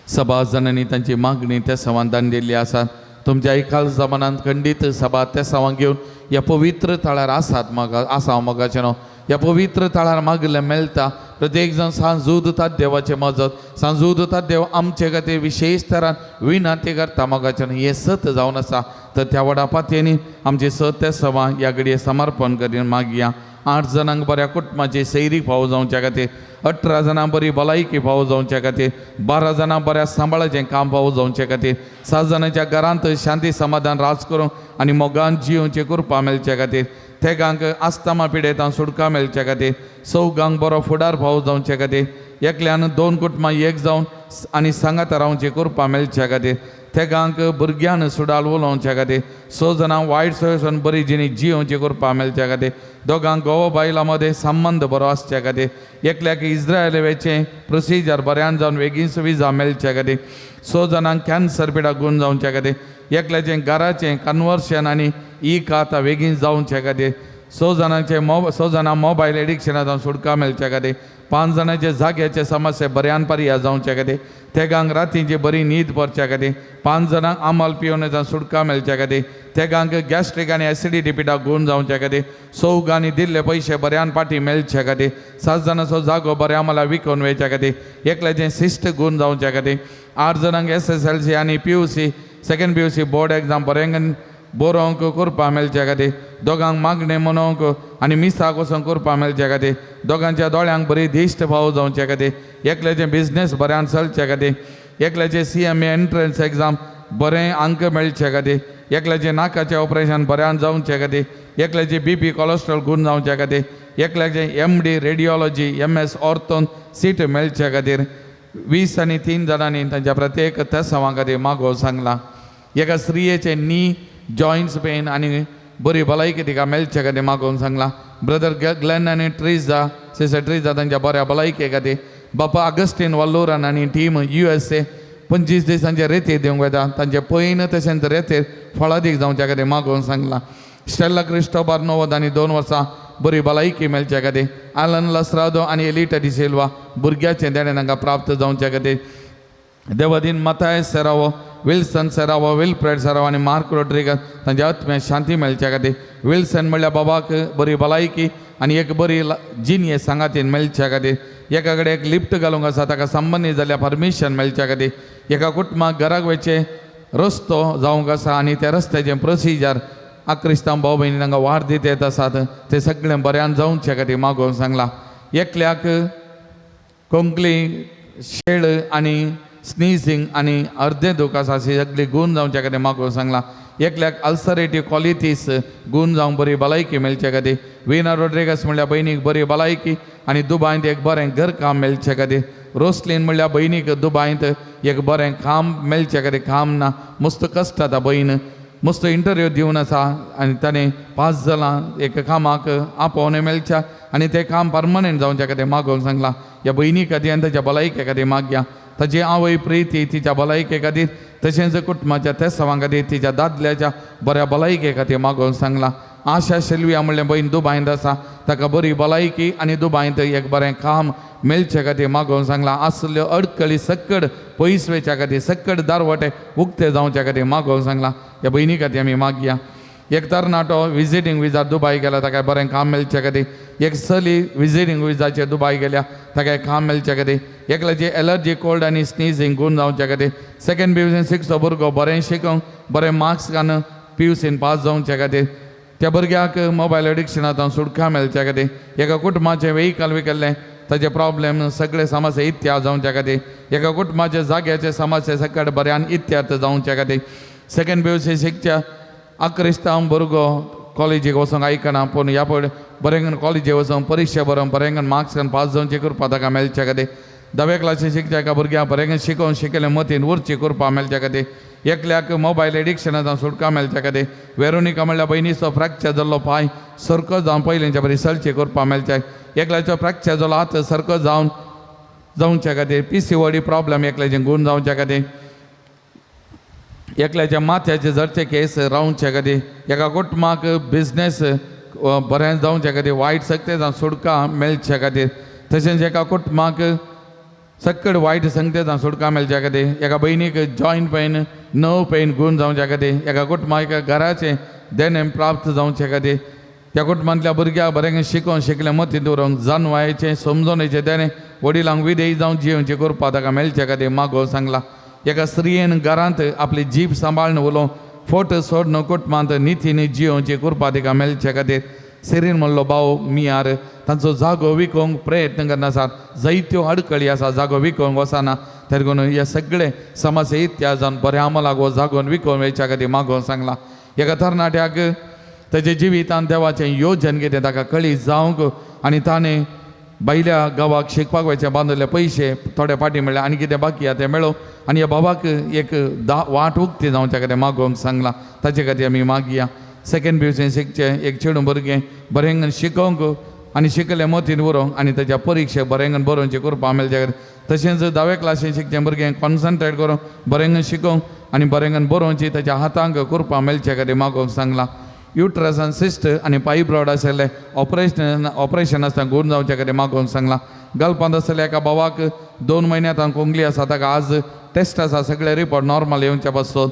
सभा जाणांनी तांची मागणी त्या सवान दिल्ली आसा. तुमच्या एकाल जमानांत खंडीत सभा त्या सवां घेवन ह्या पवित्र थळार आसात. मगा आसा मोगाचें न्हू, ह्या पवित्र थळार मागलें मेळटा. प्रत्येक जाण सांजू दितात देवाचें मजत. सांजू दितात देव आमचे खातीर विशेश तरान विनंती करता. मोगाचें न्हू, हें सत जावन आसा. तर त्या व्हडा पातयेनी आमचे सत त्या सभा ह्या घडये समर्पण करीन मागया. 8 जाणांक बऱ्या कुटुंबाची सैरीक फावो जावच्या खातीर, 18 जाणां बरी भलायकी फावो जावच्या खातीर, 12 जाणां बऱ्या सांबाळाचें काम फावो जावचे खातीर, 7 जाणांच्या घरांत शांती समाधान राज करूंक आनी मोगान जियोवचे कृपा मेळचे खातीर, तेगांक आस्तामा पिडेतां सुटका मेळचे खातीर, चौगांक बरो फुडार फावो जावचे खातीर, एकल्यान 2 कुटुंबां एक जावन आनी सांगात रावचे कृपा मेळचे खातीर, तेगांक भुरग्यान सुडाल उलोवच्या खातीर, 6 जाणां वायट सोयसून बरी जिणी जियोवची कृपा मेळच्या खातीर, दोगांक घोव बायलां मदें संबंद बरो आसच्या खातीर, एकल्याक इस्रायल वेचें प्रोसिजर बऱ्यान जावन बेगीन विजा मेळच्या खातीर, 6 जाणांक कॅन्सर पिडा गूण जावच्या खातीर, एकल्याचें घराचें कन्वर्शन आनी ई खाता बेगीन जावच्या खातीर, 6 जाणांचे 6 जाणां मोबायल एडिक्शना जावन सुटका मेळच्या खातीर, 5 जाणांचे जाग्याचे समस्या बऱ्यान पर्याय जावच्या खातीर, तेगांक रातींची बरी न्हीद पडच्या खातीर, 5 जाणांक आमल पिवन जावन सुटका मेळच्या खातीर, तेगांक गॅस्ट्रीक आनी एसिडिटी पिठा गूण जावच्या खातीर, चौगांनी दिल्ले पयशे बऱ्यान पाटी मेळच्या खातीर, 7 जाणांचो जागो बऱ्या आम्हाला विकून वयच्या खातीर, एकल्याचें शिस्त गूण जावच्या खातीर, 8 जाणांक SSLC आनी PUC second PUC board exam बऱ्यांक बरोवंक करपा मेळच्या खातीर, दोगांक मागणें मनोवंक आनी मिसाक वचोंक करपा मेळच्या खातीर, दोगांच्या दोळ्यांक बरी दिश्ट फावो जावच्या खातीर, एकल्याचें बिजनेस बऱ्यान चलच्या खातीर, एकल्याचें CMA entrance exam बरें अंक मेळचे खातीर, एकल्याचें नाकाचें ऑपरेशन बऱ्यान जावचे खातीर, एकल्याचें BP cholesterol गूण जावच्या खातीर, एकल्याचें MD radiology MS ऑर्थोन सीट मेळचे खातीर, 20 आनी 3 जाणांनी तांच्या प्रत्येक तेसांवा खातीर मागो सांगला. एका स्त्रियेचें नी जॉयंट्स पेन आनी बरी भलायकी तिका मेळचे खातीर मागोवन सांगला. ब्रदर ग्लॅन आनी ट्रिजा, सिस्टर ट्रिजा तांच्या बऱ्या भलायके खातीर, बापा आगस्टीन वल्लोरान आनी टीम USA 25 दिसांचे रेतीर दिवंक वता तांचे पयन तशेंच रेतीर फळादीक जावच्या खातीर मागोवन सांगला. स्टेल्ला क्रिस्टोबार नोवद आनी 2 वर्सां बरी भलायकी मेळच्या खातीर, आलन लसरादो आनी एलिटा डिसिल्वा भुरग्याचें देणें तांकां प्राप्त जावच्या खातीर, देवादीन मताय सेरावो विल्सन सेरावो, विल्फ्रेड सेरावो आनी मार्क रोड्रिगस तांच्या आत्म्याक शांती मेळच्या खातीर. विल्सन म्हणल्यार बाबाक बरी भलायकी आनी एक बरी जिणये सांगातीन मेळच्या खातीर. एका कडेन एक लिफ्ट घालूंक आसा, ताका संबंदीत जाल्यार परमिशन मेळच्या खातीर. एका कुटुंबाक घराक वयचें रस्तो जावंक आसा आनी त्या रस्त्याचें प्रोसिजर क्रिस्तांव भाव भयणी तांकां वाड दित येत आसात, ते सगळें बऱ्यान जावचे खातीर मागोवंक सांगलां. एकल्याक कोंकली शेळ आनी स्निजींग आनी अर्दें दूख आसा, अशी सगळी गूण जावच्या खातीर मागोवंक सांगलां. एकल्याक अल्सरेटीव कॉलिटीस गूण जावंक बरी भलायकी मेळचे खातीर. विना रोड्रिगस म्हणल्यार भयणीक बरी भलायकी आनी दुबायंत एक बरें घरकाम मेळचे खातीर. रोसलीन म्हणल्यार भयणीक दुबायंत एक बरें काम मेळचे खातीर. काम ना, मस्त कश्ट जाता, भयण मस्त इंटरव्यू दिवन आसा आनी ताणें पास जालां, एक कामाक आपोवणें मेळच्या आनी तें काम परमनंट जावच्या खातीर मागोवंक सांगलां. ह्या भयणी खातीर आनी ताच्या भलायके खातीर मागया. ताची आवय प्रिती तिच्या भलायके खातीर, तशेंच कुटुंबाच्या तेसांवां खातीर, तिच्या दादल्याच्या बऱ्या भलायके खातीर मागोवंक सांगलां. आशा शेल्विया म्हणलें भयण दुबायंत आसा, ताका बरी भलायकी आनी दुबायंत एक बरें काम मेळचे खातीर मागोवंक सांगलां. आसल्यो अडकळी सक्कड पयस वयच्या खातीर, सक्कड दारवटे उक्ते जावच्या खातीर मागोवंक सांगलां. ह्या भयणी खातीर आमी मागया. एक तरणाटो विजिटींग विजा दुबाय गेला, ताका बरें काम मेळचे खातीर. एक चली विजिटींग विजाचेर दुबाय गेल्या, ताका काम मेळचे खातीर. एकल्याची एलर्जी, कोल्ड आनी स्निजींग गूण जावचे खातीर. सेकंड पी शिकचो भुरगो बरें शिकोवंक, बरें मार्क्स घालून पी यू सीन पास जावचे खातीर. त्या भुरग्याक मोबायल एडिक्शनांत सुटका मेळच्या खातीर. एका कुटुंबाचें वेहिकल विकल्लें, ताचे प्रॉब्लेम सगळे समस्या इत्याद जावच्या खातीर. एका कुटुंबाचे जाग्याचे समस्या सकट बऱ्यान इत्यार्थ जावच्या खातीर. सेकंड पी यू सी शिकच्या अक्रिस्तांव भुरगो कॉलेजीक वचोंक आयकना, पूण ह्या पड बरें कॉलेजीक वचोन परिक्षा बरोवन बरें मार्क्स घालून पास जावची कृपा ताका मेळच्या खातीर. धावे क्लासी शिकच्या एका भुरग्यांक बरें शिकोवन शिकयलें मतीन उरची कृपा मेळच्या खातीर. एकल्याक मोबायल एडिक्शनांत सुटका मेळच्या खातीर. वेरोनिका म्हणल्यार भयणीचो फ्रॅक्चर जाल्लो पांय सारको जावन पयलींच्या बरी चलची कृपा मेळच्या. एकल्याचो फ्रॅक्चर जालो हात सारको जावन जावच्या खातीर. पीसीओडी प्रॉब्लम एकल्याचें गूण जावच्या खातीर. एकल्याच्या माथ्याचे जरचे केस रावच्या खातीर. एका कुटुंबाक बिजनेस बरें जावच्या खातीर, वायट सक्ते जावन सुटका मेळच्या खातीर. तशेंच एका कुटुंबाक सक्कड वायट संगते जावन सुटका मेळच्या खातीर. एका भयणीक जॉयंट पेन, नर्व पेन गूण जावच्या खातीर. एका कुटुंबाक घराचें देणें प्राप्त जावचे खातीर. त्या कुटुंबांतल्या भुरग्याक बरें शिकोवन शिकलें मतींत दवरूंक जानवायचें समजोवणेचें देणें, वडिलांक विदेय जावन जियोवचें कृपा ताका मेळचे खातीर मागोवंक सांगलां. एका स्त्रियेन घरांत आपली जीब सांबाळून उलोवंक, फोट सोडून कुटुंबांत नितीन जियोवची कृपा तिका मेळचे खातीर. सिरीन म्हणलो भाव मियार तांचो जागो विकोंक प्रयत्न करना आसात, जायत्यो अडकळी आसा, जागो विकोंक वचना, तरी करून हे सगळे समस्या इत्या जावन बऱ्या अमलाक हो जागोन विकोवन वयच्या खातीर मागोवंक सांगलां. एका तरणाट्याक ताच्या जिवितान देवाचें योजन कितें ताका कळी जावंक आनी ताणें भायल्या गांवाक शिकपाक वयचे बांदिल्ले पयशे थोडे फाटीं मेळ्ळे आनी कितें बाकी आहा तें मेळो आनी ह्या बाबाक एक दा वाट उक्ती जावच्या खातीर मागोवंक सांगलां. ताचे खातीर आमी मागया. सेकंड पी शिकचें एक चेडूं भुरगें बरें शिकोवंक आनी शिकलें मतीन उरोवंक आनी ताच्या परिक्षेक बरें बरोवचे कृपा मेळच्या खातीर. तशेंच धावे क्लासीन शिकचें भुरगें कॉन्सन्ट्रेट करून बरें शिकोवंक आनी बरें बरोवची ताच्या हातांक कृपा मेळच्या खातीर मागोवंक सांगलां. युट्रसान सिस्ट आनी पायब्रॉड आशिल्लें ऑपरेशन ऑपरेशन आसतना गूण जावच्या खातीर मागोवंक सांगलां. गल्पांत आसलेल्या एका भावाक 2 म्हयन्यांत कोंगली आसा, ताका आज टेस्ट आसा, सगळे रिपोर्ट नॉर्मल येवच्या पासून.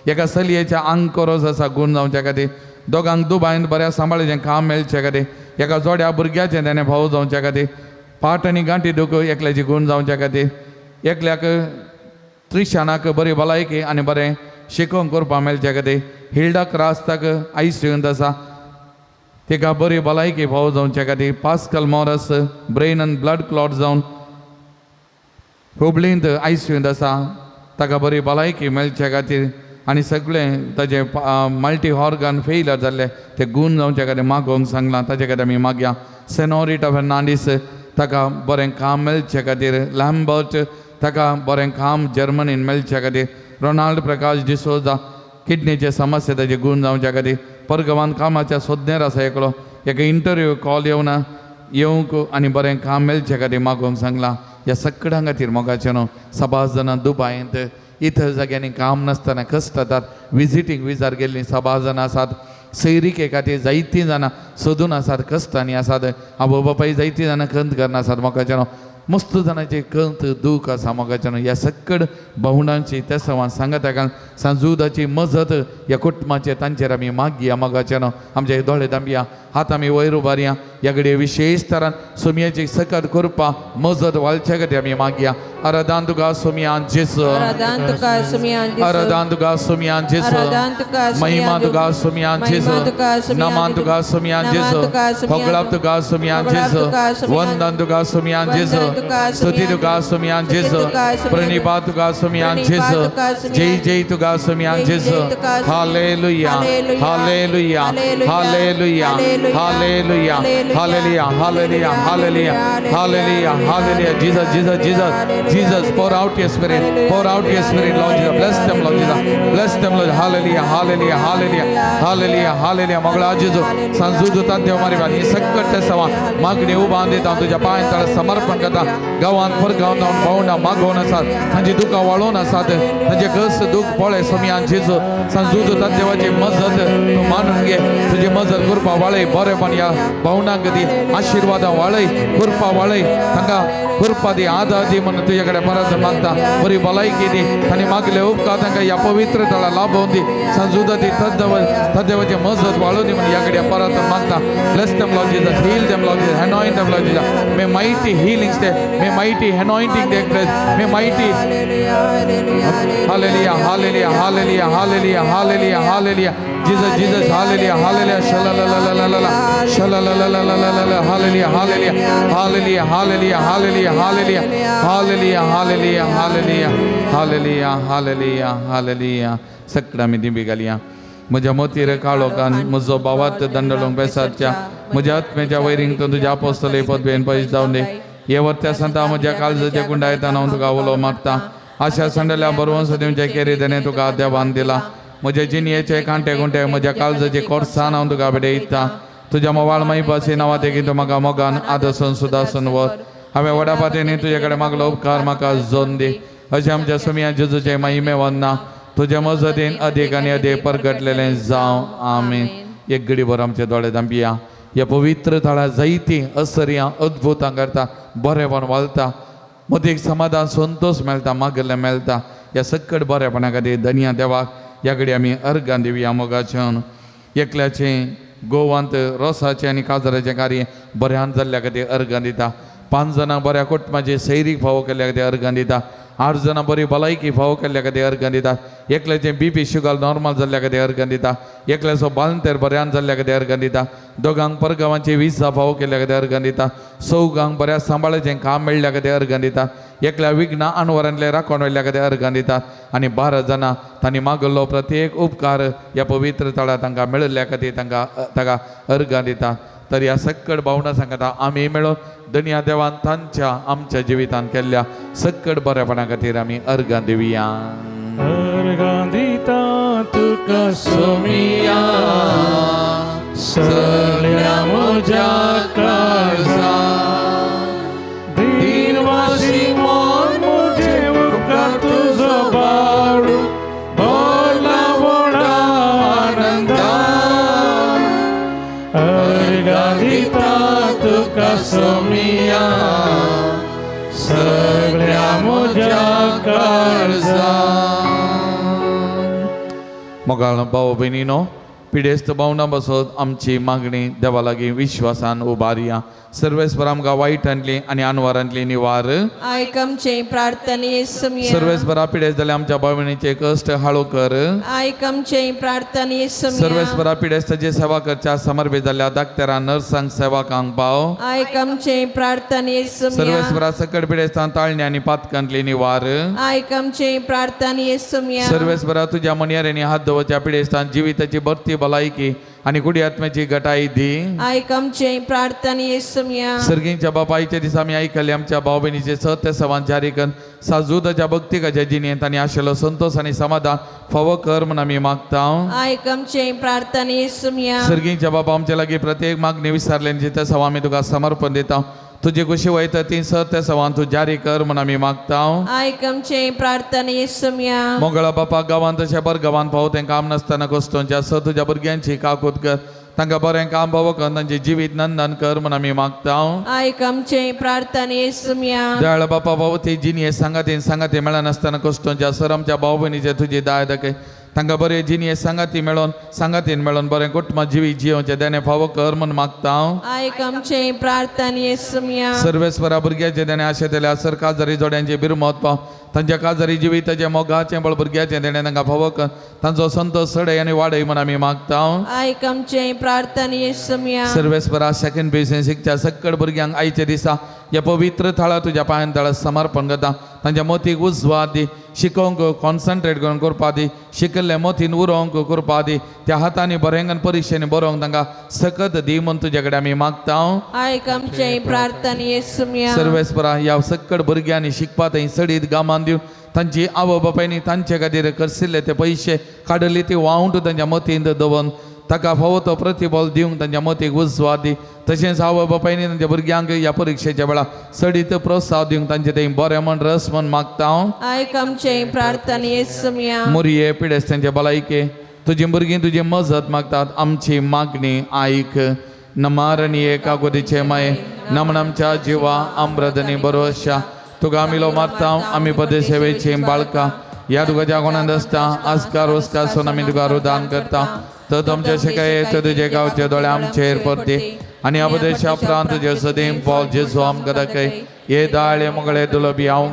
एका चलयेच्या आंग कोरोज आसा, गूण जावच्या खातीर. दोगांक दुबायन बऱ्या सांबाळचें काम मेळचे खातीर. एका जोड्या भुरग्याचें तेणें भाव जावच्या खातीर. पाट आनी गांठी दुख एकल्याची गूण जावच्या खातीर. एकल्याक त्रिशानाक बरी भलायकी आनी बरें शिकोवंक करपा मेळच्या खातीर. हिल्डा क्रास्ताक आयसीयूंत आसा, तिका बरी भलायकी फावो जावच्या खातीर. पास्कल मॉरस ब्रेन आनी ब्लड क्लॉट जावन हुबळींत आयसीयूंत आसा, ताका बरी भलायकी मेळच्या खातीर आनी सगळें ताजें मल्टी ऑर्गन फेलियर जाल्लें ते गूण जावच्या खातीर मागोवंक सांगलां. ताचे खातीर आमी मागया. सेनोरिटा फेर्नांडीस ताका बरें काम मेळचे खातीर. लॅम्बर्ट ताका बरें काम जर्मनीन मेळचे खातीर. रोनाल्ड प्रकाश डिसोजा किडनीचे समस्या ताजे गूण जावच्या खातीर. परगवान कामाच्या सोदनेर आसा एकलो, एका इंटरव्यू कॉल येवना येवंक आनी बरें काम मेळचे खातीर मागोवंक सांगलां. ह्या सगळ्यां खातीर मोगाचें न्हू सबाज जाणां दुबायंत इतर जाग्यांनी काम नासतना कश्ट जातात, विजिटींग विजार गेल्लीं सबाज जाणां आसात, सैरिके खातीर जायतीं जाणां सोदून आसात, कश्टांनी आसात, आवय बापाय जायतीं जाणां खंत करना आसात. मोगाचें न्हू मस्त जाणांचे कंत दूख आसा मोगाच्यान ह्या सक्कड भावणांची त्या सवान सांगता कारण सांजुदाची मजत ह्या कुटुंबाचे तांचेर आमी मागया मोगाच्यान आमचे दोळे दांबया हात आमी वयर उबारया ह्या घडये विशेश तरान सोमयाची सकत करपा मजत वालच्या खातीर आमी मागया. आराधान तुका सोमयान जेजू, आराधन तुका सुमियान जेजू, आराधान तुका सोमयान जेजू, आराधन तुका सुमियान महिमा जेजू, तुका सोमयान जेजू, महिमा तुका सुमियान नमान जेजू, तुका सोमयान नमान जेजू, तुका सुमियान होगळाप तुका सोमयान होगळाप जेजू, तुका सुमियान वंदन तुका सोमयान वंदन जेजू, तुका स्तुती सुमियान तुका सोमयान स्तुती जेजू, तुका सुमियान प्रणिपात तुका सोमयान प्रणिपात जेजू, तुका सुमियान जय जय तुका सोमयान जय जय जेजू. तुका सुमियान. Hallelujah, hallelujah, hallelujah, hallelujah, hallelujah, hallelujah, hallelujah, hallelujah, hallelujah, hallelujah. Jesus, Jesus, Jesus, Jesus, pour out your spirit, pour out your spirit, Lord Jesus. Bless them, Lord Jesus. Bless them, Lord. Hallelujah, hallelujah, hallelujah, hallelujah, hallelujah. मगळा जेजू सांजू देव मारी ही संकट सवा मागणी उबान दिता तुझ्या पांय तळा समर्पण करता. गांवांत परगांव जावन भावंडां मागोवन आसात, तांची दुकां वाळोवन आसात, तांचे कस दूख पळय सोमयान जेजू. सांजू देवाची मजत तूं मानून घे. तुजी मजत कृपा वाळय बरेपण ह्या भावनांक दी, आशिर्वादां वाळय, कृपा वाळय, तांकां कृपा दी, आदार दी म्हणून तुजे कडेन परत मागता. बरी भलायकी दी आनी मागले उपकार तांकां ह्या पवित्र थळा लाभोवन दी. सांजुदा दी तद्देवाची मजत वाळोवन दी म्हणून ह्या कडेन परत मागता. Bless them, Lord Jesus. Heal them, Lord Jesus. Anoint them, Lord Jesus. May mighty healings take, may mighty anointing take place, may mighty hallelujah, hallelujah, hallelujah, hallelujah, hallelujah, hallelujah. Jesus, Jesus, hallelujah, hallelujah. Shalalalalala, shalalalalala, hallelujah, hallelujah, hallelujah, hallelujah, hallelujah, hallelujah, hallelujah, hallelujah, hallelujah, hallelujah, hallelujah, hallelujah. सगळं आमी दिंबी घालया. म्हज्या मोतीर काळोखान म्हजो भावात दंडलोंक बेसाच्या म्हज्या आत्म्याच्या वैरींक तूं तुज्या आपोस्तले पदवेन पयस जावन दी. हे वर्त्या सांता म्हज्या काळजाच्या गुंडायतान हांव तुका उलो मारता. आशा सांडल्या बरवंस दिवचे केरी देणे तुका देवान दिला. म्हज्या जिणयेचे कांटे गुंटे म्हज्या काळजाचे कोर्सान हांव तुका भेटयता. तुज्या मोवाळ माईपासी नांवा देखीन तूं म्हाका मोगान आदसन सुदासन वर. हांवें व्हडा पातयेनी तुजे कडेन मागलो उपकार म्हाका जोन दी. अशें आमच्या सुमया जेजूचे महिमे वंदना तुज्या मजतीन अदीक आनी अदीक परगटलेलें जावं. आमेन. एक घडीभर आमचे दोळे धांपया. ह्या पवित्र थळां जायतीं असर्यां अद्भुतां करता, बरेपण वालता, मदीं समाधान संतोश मेळटा, मागलें मेळटा. ह्या सक्कड बरेपणा खातीर धनया देवाक ह्या कडेन आमी अर्गां दिवया. मोगाच्यान एकल्याचें गोवांत रोसाचें आनी काजराचें कार्य बऱ्यान जाल्ल्या खातीर अर्गां दिता. 5 जाणां बऱ्या कुटुंबाचे सैरीक फावो केल्ल्या खातीर अर्गां दिता. 8 जाणां बरी भलायकी फावो केल्ल्या खातीर अर्गां दिता. एकल्याचें बीपी शुगर नॉर्मल जाल्ल्या खातीर अर्गां दिता. एकल्याचो बालंतेर बऱ्यान जाल्ल्या खातीर अर्गां दिता. 2 परगांवांची विजा फावो केल्ल्या खातीर अर्गां दिता. 4 बऱ्या सांबाळाचें काम मेळ्ळ्या खातीर अर्गां दिता. एकल्या विघ्न अनवरांतले राखण व्हेल्ल्या खातीर अर्गां दिता. आनी 12 जाणां तांणी मागल्लो प्रत्येक उपकार ह्या पवित्र थळार तांकां मेळिल्ल्या खातीर तांकां ताका अर्गां दिता. तर ह्या सक्कड भावना सांगता आमी मेळून धनया देवान तांच्या आमच्या जिवितान केल्ल्या सक्कड बरेपणा खातीर आमी अर्गां दिवया. अर्गां दिता तुका सोमिया सगळ्या म्हज्या काळजा दिनवासी मन म्हजें उपकार तुजो बाळू भरला व्हडा आनंदान. अर्गां दिता तुका सोमिया सगळ्या म्हज्या काळजा. मोगाळ भाव भयणीनो, पिडेस्त भावना बसत आमची मागणी देवा लागीं विश्वासान उबारया. सर्वेस्पर आमकां वायटांतली आनी अनवारांतली निवार. आयक आमचे प्रार्थने सुमिया, सर्वेस्परा पिडेस्त जाल्या आमच्या भावणीचे कश्ट हाळू कर. आयक आमचे प्रार्थने सुमिया, सर्वेस्परा पिडेस्ताची सेवा करच्या समर्पित जाल्या डाक्टरां नर्सांक सेवकांक पाव. आयक आमचे प्रार्थने सुमिया, सर्वेस्परा सकट पिडेस्तां ताळणे आनी पातकांतली निवार. आयक आमचे प्रार्थने सुमिया, सर्वेस्परा तुज्या मनयारेंनी हात दवरच्या पिडेस्तां जिविताची भरती भलायकी आनी कुडी आत्म्याची घटाई दी. आयक आमचे प्रार्थने सुमिया, सर्गींच्या बापायच्या दिसा आमी आयकले आमच्या भाव भयणीचे सत्य सवान जारी कर साजुदाच्या भक्तिकाच्या जिणेंत आनी आशिल्लो संतोष आनी समाधान फावो कर म्हूण आमी मागता. आयक आमचे प्रार्थने सुमिया, सर्गींच्या बापा आमच्या लागीं प्रत्येक मागणी विसरले जिथे सवा आमी तुका समर्पण दिता. तुजी खुशी वयता ती सत्य सवान तूं जारी कर म्हूण आमी मागता. आयक आमचे प्रार्थने सुमिया, मोगळा बापा गांवांत तशें बर गांवांत पावो तें काम नासतना कोसतोंच्या स तुज्या भुरग्यांची काकूत कर. तांकां बरें काम फावो कर, तांचें जिवीत नंदन कर म्हूण आमी मागता. आयक आमचें प्रार्थना येसुम्या. दयाळ बापा, बाबा ती जिणये सांगातीन सांगाती मेळनासतना कश्टोंच्या सर आमच्या भाव भयणीचे तुजी दाय दाखय. तांकां बरें जिणये सांगाती मेळोन सांगातीन मेळोन बरें कुटुंबा जिवीत जियोवचें देणें फावो कर म्हूण मागता. आयक आमचें प्रार्थना येसुम्या. सर्वेस्वरा भुरग्याचें देणें आशेतल्या सर काजारी जोड्यांचे बिरमत पाव. तांच्या काजारी जिविताचें मोगाचें बळ भुरग्याचें देणें तांकां फावो कर. तांचो संतोश सडय आनी वाडय म्हूण आमी मागता. आयक आमचें प्रार्थना येसुम्या. सर्वेस्वरा सेकंड बेसीन शिकच्या सक्कड भुरग्यांक आयच्या दिसा ह्या पवित्र थळा तुज्या पांयान थळा समर्पण करता. तांच्या मोतीक उजवा दी, शिकोवंक कॉन्सन्ट्रेट करून करपा दी, शिकल्ले मोतीन उरोवंक करपा दी, त्या हातांनी बरेंगन परिक्षेनी बरोवंक तांकां सकत दी म्हूण तुजे कडेन आमी मागता. आयक आमचें प्रार्थना येसुम्या. सर्वेस्परा ह्या सक्कड भुरग्यांनी शिकपा थंय सडीत गामान दिवन तांची आवय बापायनी तांचे खातीर खर्चिल्ले ते पयशे काडले ती वावंट तांच्या मतींत दवरून ताका फावो तो प्रतिबल दिवंक तांच्या मतीक उजवा दी. तशेंच आवय बापायनी तांच्या भुरग्यांक ह्या परिक्षेच्या वेळार सडीत प्रोत्साह दिवंक तांचे थंय बरें म्हण रस म्हण मागता. आयक आमचें प्रार्थना येसुम्या. मुरये पिडेस्तांचे भलायके तुजी भुरगीं तुजी मजत मागतात. आमची मागणी आयक. नमारणी कागोदीचे माये नमन आमच्या जिवा आम्रदनी बरोशा तुका आमी लो मारता. आमी पदेसेवेची बाळका ह्या तुका कोणांत आसता आजकार वसकार सोन आमी तुका रुदान करता. तर तुमचे शिकाये तर तुजे गांवचे दोळे आमचेर परती आनी अपदेशा उपरांत तुजे सदीम पावल जेजू आमकां दाखय. हे दाळे मुगळे दुलबी हांव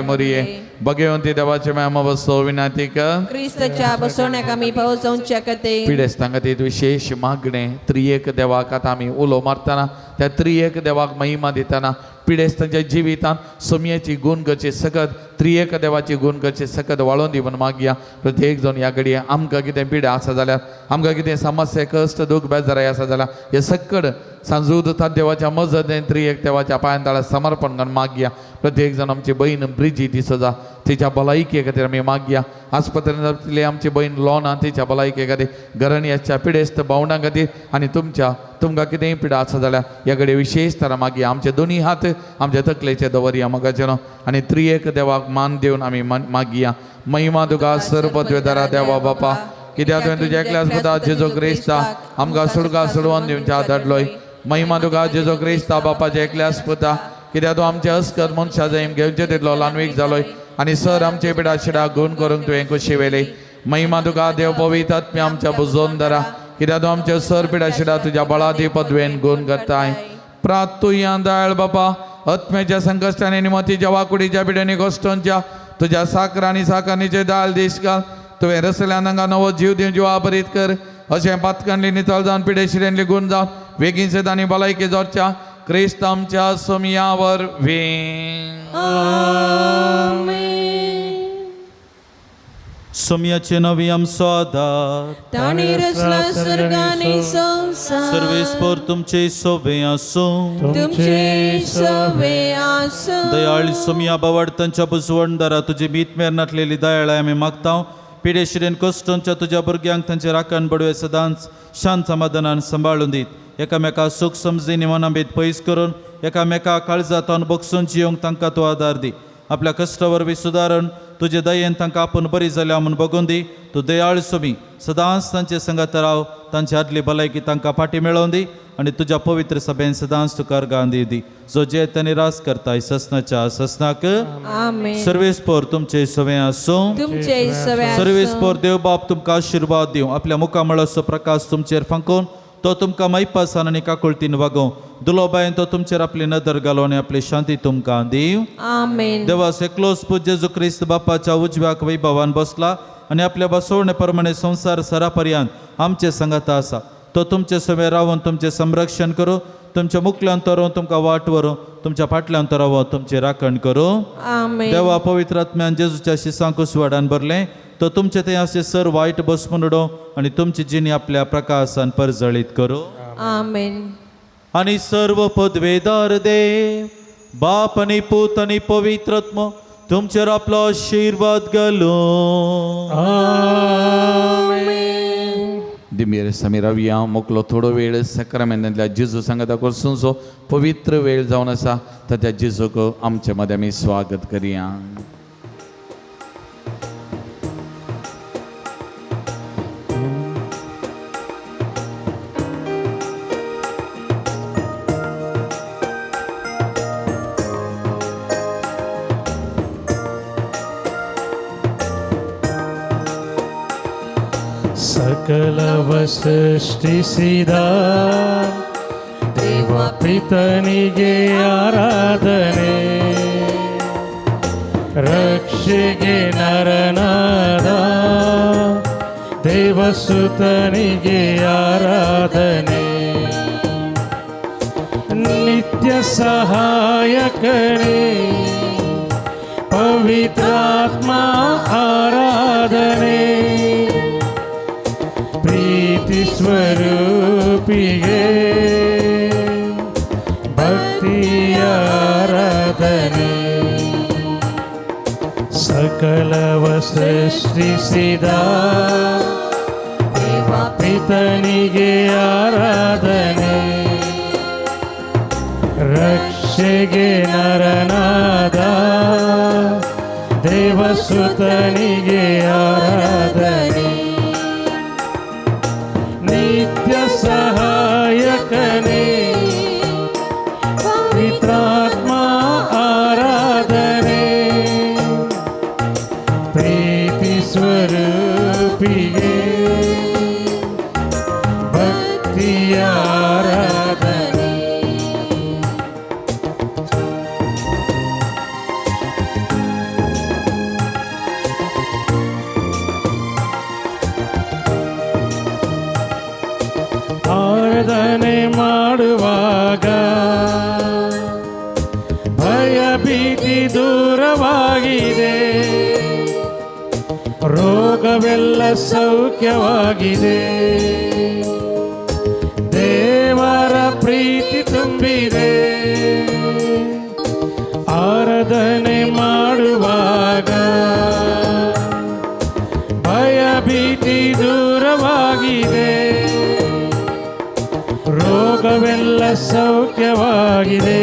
मुरये भगवंती देवाचे माया बसो विनाती कर. क्रिस्ताच्या बसवण्याक आमी पावसांच्या कथे पिडेस्तां खातीर विशेष मागणें त्रियेक देवाक आतां आमी उलो मारतना त्या त्रियेक देवाक महिमा दितना पिडेस्तांच्या जिवितांत सोमयेची गुण करची सकत त्रियेक देवाची गुण करची सकत वाळोवन दी म्हूण मागया. प्रत्येक जाण ह्या घडये आमकां कितें पिडा आसा जाल्यार आमकां कितें समस्या कश्ट दूख बेजाराय आसा जाल्यार हे सक्कड सांजूद देवाच्या मजतीन त्रियेक देवाच्या पांयान ताळ्यार समर्पण करून मागया. प्रत्येक जाण आमची बहीण ब्रिजी डिसोजा तिच्या भलायके खातीर आमी मागया. आस्पत्रेंतली आमची बहीण लोना तिच्या भलायके खातीर घरणयाच्या पिडेस्त भावंडां खातीर आनी तुमच्या तुमकां कितेंय पिडा आसा जाल्यार ह्या कडेन विशेश तरा मागया. आमचे दोनी हात आमच्या तकलेचे दवरया मोगाचें आनी त्रियेक देवाक मान दिवन आमी मागया. महिमा तुका सर्वपदवेदारा देवा बापा, कित्याक तुवें तुज्या एकल्याच पुता जेजू क्रिस्ता आमकां सुडगा सोडोवन दिवच्या धाडलोय. महिमा तुका जेजू क्रिस्ता बापाच्या एकल्याच पुता, कित्याक तूं आमचे अस्कत मनशा जैम घेवचे तितलो ल्हानवीक जालोय आनी सर आमचे पिडा शिडा गुण करूंक तुवें खोशी वेली. महिमा तुका देव पवित्र आत्म्या आमच्या बुजोवन धरा, कित्याक तूं आमचे सर पिडा शिडा तुज्या बळादी पदवेन गुण करताय. प्रातुया दयाळ बापा, आत्म्याच्या संकश्टांनी आनी मतीच्या वाकुडीच्या पिड्यांनी गोश्टोंच्या तुज्या साकर आनी साकरणीचे दाल दीस घाल. तुवें रसल्यान तांकां नवो जीव दिवन जिवा बरीत कर. अशें पातकांनी नितळ जावन पिडे शिरेंतली गुण जावन वेगीन सेत आनी भलायकी जोडच्या क्रिस्त आमच्या सोमया वरवीं. सोमयाचे नवी आमचो आदार ताणी रचला स्वर्ग आनी संवसार सर्वेस्पर तुमचे सोबे आसूं. तुमचे सवे आसूं. दयाळ सोमया बावड तांच्या बुजवणदारा तुजी भीत मेर नाटलेली दयाळाय आमी मागता. पिडेशिरेन कश्टोंच्या तुज्या भुरग्यांक तांचे राखण बडवे सदांच शांत समाधानान सांबाळून दीत. एकामेका सूख समजीनी मनाभेद पयस करून एकामेका काळजांत बगसून जियोंक तांकां तूं आदार दी. आपल्या कश्टा वरवीं सुदारण तुजे दयेन तांकां आपूण बरी जाल्या म्हूण बगून दी. तूं दयाळ सोमी सदांच तांचे संगात राव. तांची आदली भलायकी तांकां फाटी मेळोवन दी आनी तुज्या पवित्र सभेन सदांच तुका अर्गां दी. जो जेत आनी रास करताय ससनाच्या ससनाक. आमेन. सर्वेस्पर तुमचे सवे आसूं. तुमचे सवे आसूं. सर्वेस्पर देव बाप तुमकां आशिर्वाद दिवं. आपल्या मुखामळाचो प्रकाश तुमचेर फांकोवन तो तुमकां मैपासान आनी काकुळतीन वागोवं. दुलोबायन तो तुमचेर आपली नदर घालो आनी आपली शांती तुमकां दिवं. आमेन. देवास एकलोच पूत जेजू क्रिस्त बापाच्या उजव्याक वैभवान बसला आनी आपल्या बसवणे प्रमाणे संवसार सरापर्यंत आमचे संगात आसा. तो तुमचे सवे रावन तुमचें संरक्षण करूं. तुमच्या मुखल्यान तरोवन तुमकां वाट व्हरूं. तुमच्या फाटल्यान तरावो तुमची राखण करूं. आमेन. देवा पवित्र आत्म्यान जेजूच्या शिसांक उजवाडान भरलें तो तुमचे थंय अशें सर वायट बसमून उडोवं आनी तुमची जिणी आपल्या प्रकाशान परजळीत करूं. आमेन. आनी सर्व पदवेदार देव बाप आनी पूत आनी पवित्र आत्मो तुमचेर आपलो आशिर्वाद घालूं. दिमेर समी रवया मोकलो थोडो वेळ सक्रमेंतांतल्या जेजू सांगता कोर्सूंचो पवित्र वेळ जावन आसा तर त्या जेजूक आमचे मदें आमी स्वागत करया. ಸಕಲವ ಸೃಷ್ಟಿಸಿದ ದೇವ ಪಿತನಿಗೆ ಆರಾಧನೆ. ರಕ್ಷೆಗೆ ನರನಾದ ದೇವಸುತನಿಗೆ ಆರಾಧನೆ. ನಿತ್ಯ ಸಹಾಯಕನೇ ಪವಿತ್ರಾತ್ಮ ಆರಾಧನೆ. ಪ್ರೀತಿ ಸ್ವರೂಪಿಗೆ ಭಕ್ತಿಯ ಆರಾಧನೆ. ಸಕಲವ ಸೃಷ್ಟಿಸಿದ ದೇವ ಪಿತನಿಗೆ ಆರಾಧನೆ. ರಕ್ಷೆಗೆ ನರನಾದ ದೇವಸುತನಿಗೆ ಆರಾಧನೆ. ನಿತ್ಯ ಸಹಾಯಕನೇ ಪವಿತ್ರಾತ್ಮ ಆರಾಧನೆ. ಪ್ರೀತಿ ಸ್ವರೂಪಿಗೆ ಭಕ್ತಿಯ ಆರಾಧನೆ. ಆರಾಧನೆ ಮಾಡುವಾಗ ಭಯ ಭೀತಿ ದೂರವಾಗಿದೆ, ರೋಗವೆಲ್ಲ ಸೌಖ್ಯವಾಗಿದೆ, ದೇವರ ಪ್ರೀತಿ ತುಂಬಿದೆ. ಆರಾಧನೆ ಮಾಡುವಾಗ ಭಯ ಭೀತಿ ದೂರವಾಗಿದೆ, ರೋಗವೆಲ್ಲ ಸೌಖ್ಯವಾಗಿದೆ,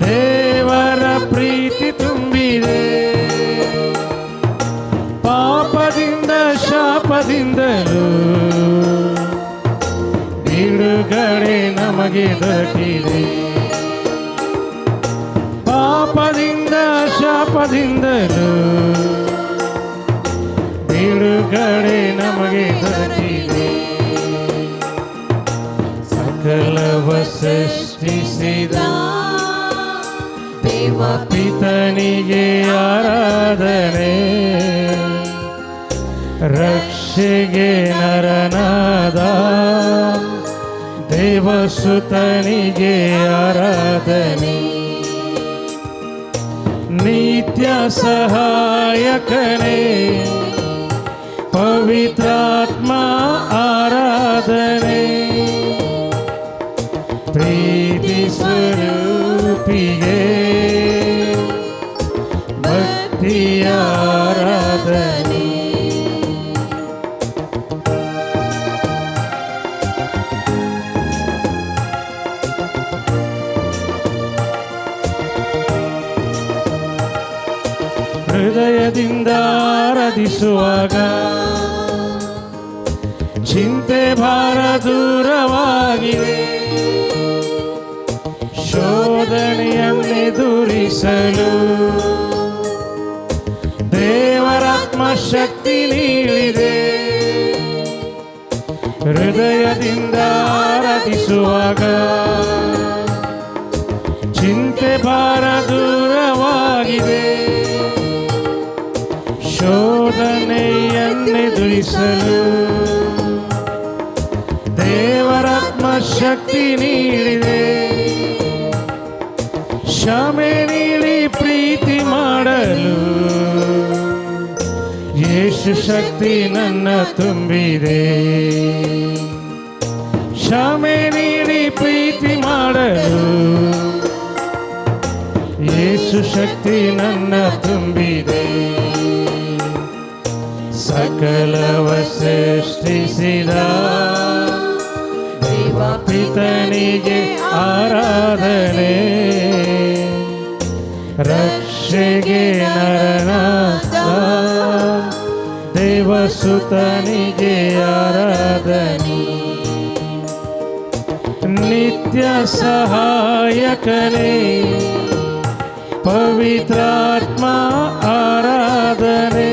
ದೇವರ ಪ್ರೀತಿ ತುಂಬಿದೆ. ಪಾಪದಿಂದ ಶಾಪದಿಂದಲೂ ಬಿಡುಗಡೆ ನಮಗೆ ದೊರಕಿದೆ. ಪಾಪದಿಂದ ಶಾಪದಿಂದಲೂ ಬಿಡುಗಡೆ ನಮಗೆ ದೊರಕಿದೆ. ಸಕಲವ ಸೃಷ್ಟಿಸಿದ ದೇವ ಪಿತನಿಗೆ ಆರಾಧನೆ. ರಕ್ಷೆಗೆ ನರನಾದ ದೇವಸುತನಿಗೆ ಆರಾಧನೆ. ನಿತ್ಯ ಸಹಾಯಕನೇ ಪವಿತ್ರಾತ್ಮ ಆರಾಧನೆ. ಪ್ರೀತಿ ಸ್ವರೂಪಿಗೆ ಭಕ್ತಿಯ ಆರಾಧನೆ. ಹೃದಯದಿಂದ ಆರಾಧಿಸುವಾಗ ಚಿಂತೆ ಭಾರ ದೂರವಾಗಿದೆ, ಶೋಧನೆಯನ್ನೆದುರಿಸಲು ದೇವರಾತ್ಮ ಶಕ್ತಿ ನೀಡಿದೆ. ಹೃದಯದಿಂದ ಆರಾಧಿಸುವಾಗ ಚಿಂತೆ ಭಾರ ದೂರವಾಗಿದೆ, ಶೋಧನೆಯನ್ನೆದುರಿಸಲು ದೇವರಾತ್ಮ ಶಕ್ತಿ ನೀಡಿದೆ. ಕ್ಷಮೆ ನೀಡಿ ಪ್ರೀತಿ ಮಾಡಲು ಯೇಸು ಶಕ್ತಿ ನನ್ನ ತುಂಬಿದೆ. ಕ್ಷಮೆ ನೀಡಿ ಪ್ರೀತಿ ಮಾಡಲು ಯೇಸು ಶಕ್ತಿ ನನ್ನ ತುಂಬಿದೆ. ಸಕಲವ ಸೃಷ್ಟಿಸಿದ ದೇವ ಪಿತನಿಗೆ ಆರಾಧನೆ. ರಕ್ಷೆಗೆ ನರನಾದ ದೇವಸುತನಿಗೆ ಆರಾಧನೆ. ನಿತ್ಯ ಸಹಾಯಕನೇ ಪವಿತ್ರಾತ್ಮ ಆರಾಧನೆ.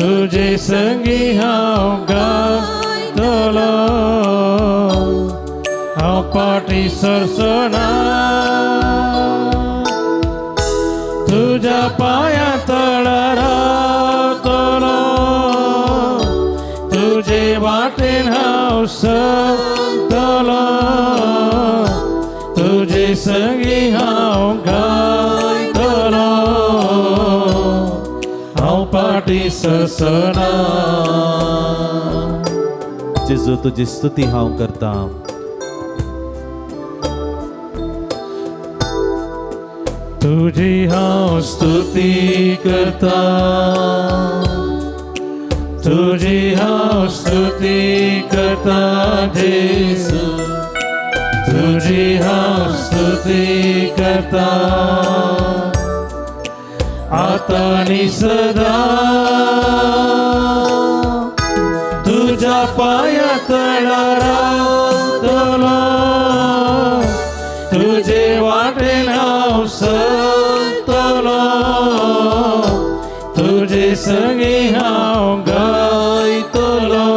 तुजे संगी हांव गायतलो, हांव पाटी सरसना। तुज्या पांया तळा रावतलो, तुजे वाटेन हांव चलतलो, तुजे संगी हांव गायतलो, हांव पाटी सरसना। जेजू तुजी स्तुती हांव करता। तुजी हांव स्तुती करता, तुजी हांव स्तुती करता जेजू, तुजी हांव स्तुती करता आतां आनी सदां। तुज्या पांया तळा रावतलो, तुजे वाटेन हांव चलतलो, तुजे संगी हांव गायतलो,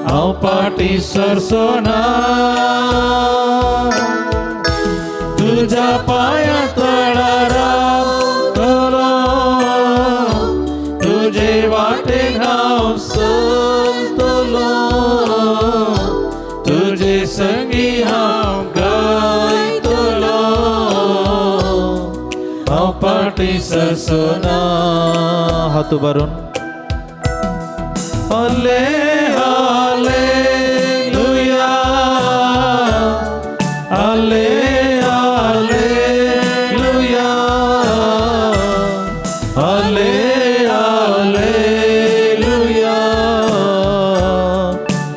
हांव पाटी सरसोना। तुज्या पांया तळा रावतलो, तुजे वाटेन हांव चलतलो, तुजे संगी हांव गायतलो, हांव पाटी सरसोना। हात उबारून आले हालेलुया, आले हालेलुया, आले हालेलुया,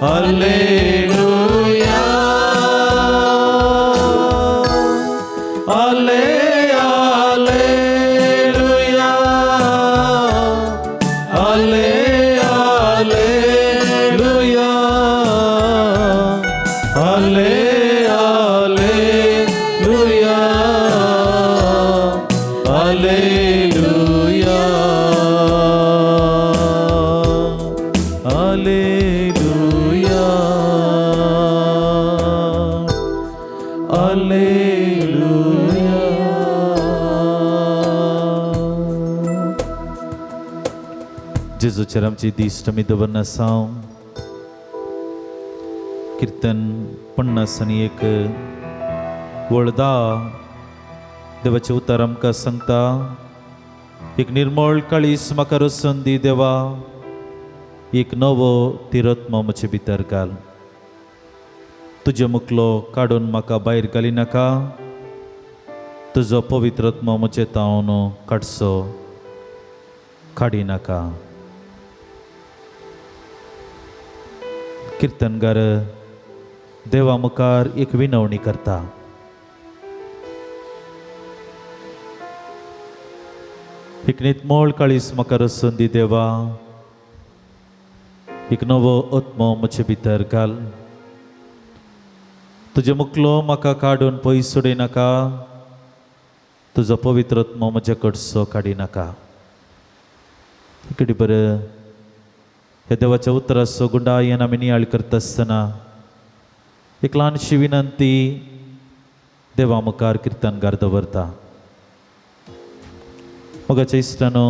हालेलुया, आले हालेलुया, आले हालेलुया, आले हालेलुया, हालेलुया, हालेलुया, हालेलुया। जेजूचेर आमची दिश्ट आमी दवरना आसा। किर्तन 51 वळदा देवाचें उतर आमकां सांगता, एक निर्मळ काळीस म्हाका रसून दी देवा, एक नवो तिरत्म म्हजे भितर घाल, तुजे मुखलो काडून म्हाका भायर घालिनाका, तुजो पवित्रत्म म्हजे तावन काडचो काडिनाका। किर्तनगार देवा मुखार एक विनवणी करता। एक नितमोळ काळीस म्हाका रसून दी देवा, एक नवो आत्मो म्हजे भितर घाल, तुजे मुखलो म्हाका काडून पयस उडयनाका, तुजो पवित्र आत्मो म्हजे कडचो काडिनाका। इकडे बरें ह्या देवाच्या उतराचो गुंडायन आमी नियाळ करता आसतना एक ल्हानशी विनंती देवा मुखार किर्तनगार दवरता। मोगाच्या इश्टानो,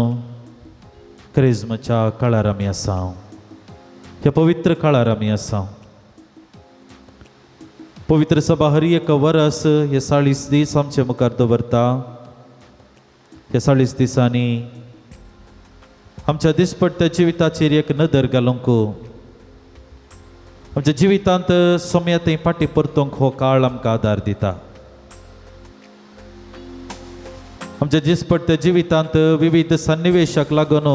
क्रिज्माच्या काळार आमी आसा, ह्या पवित्र काळार आमी आसा। पवित्र सभा हर एक वरस हे 40 दीस आमचे मुखार दवरता। ह्या 40 दिसांनी आमच्या दिसपट्ट्या जिविताचेर एक नदर घालूंक, आमच्या जिवितांत सोम्या थंय फाटीं परतूंक हो काळ आमकां आदार दिता। आमच्या दिसपट्ट्या जिवितांत विविध सन्निवेशाक लागून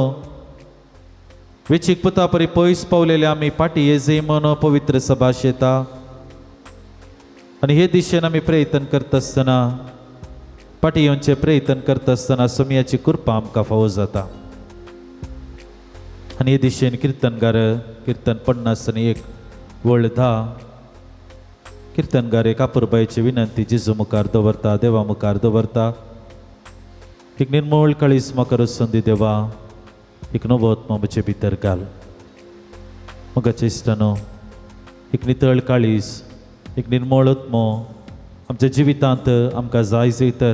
वेचीक पुता परी पयस पावलेले आमी फाटीं येजय म्हूण पवित्र सभा शेता आनी हे दिशेन आमी प्रयत्न करता आसतना, फाटीं येवचें प्रयत्न करता आसतना सोम्याची कृपा आमकां फावो जाता। आनी हे दिशेन किर्तनगार किर्तन 51 वळ 10 किर्तनगार एक आपुरबायची विनंती जेजू मुखार दवरता, देवा मुखार दवरता। एक निर्मळ काळीस म्हाका रसून दी देवा, एक नवो आत्मो म्हजे भितर घाल. मोगाच्या इश्टानो, एक नितळ काळीज, एक निर्मळ आत्मो आमच्या जिवितांत आमकां जाय जाय तर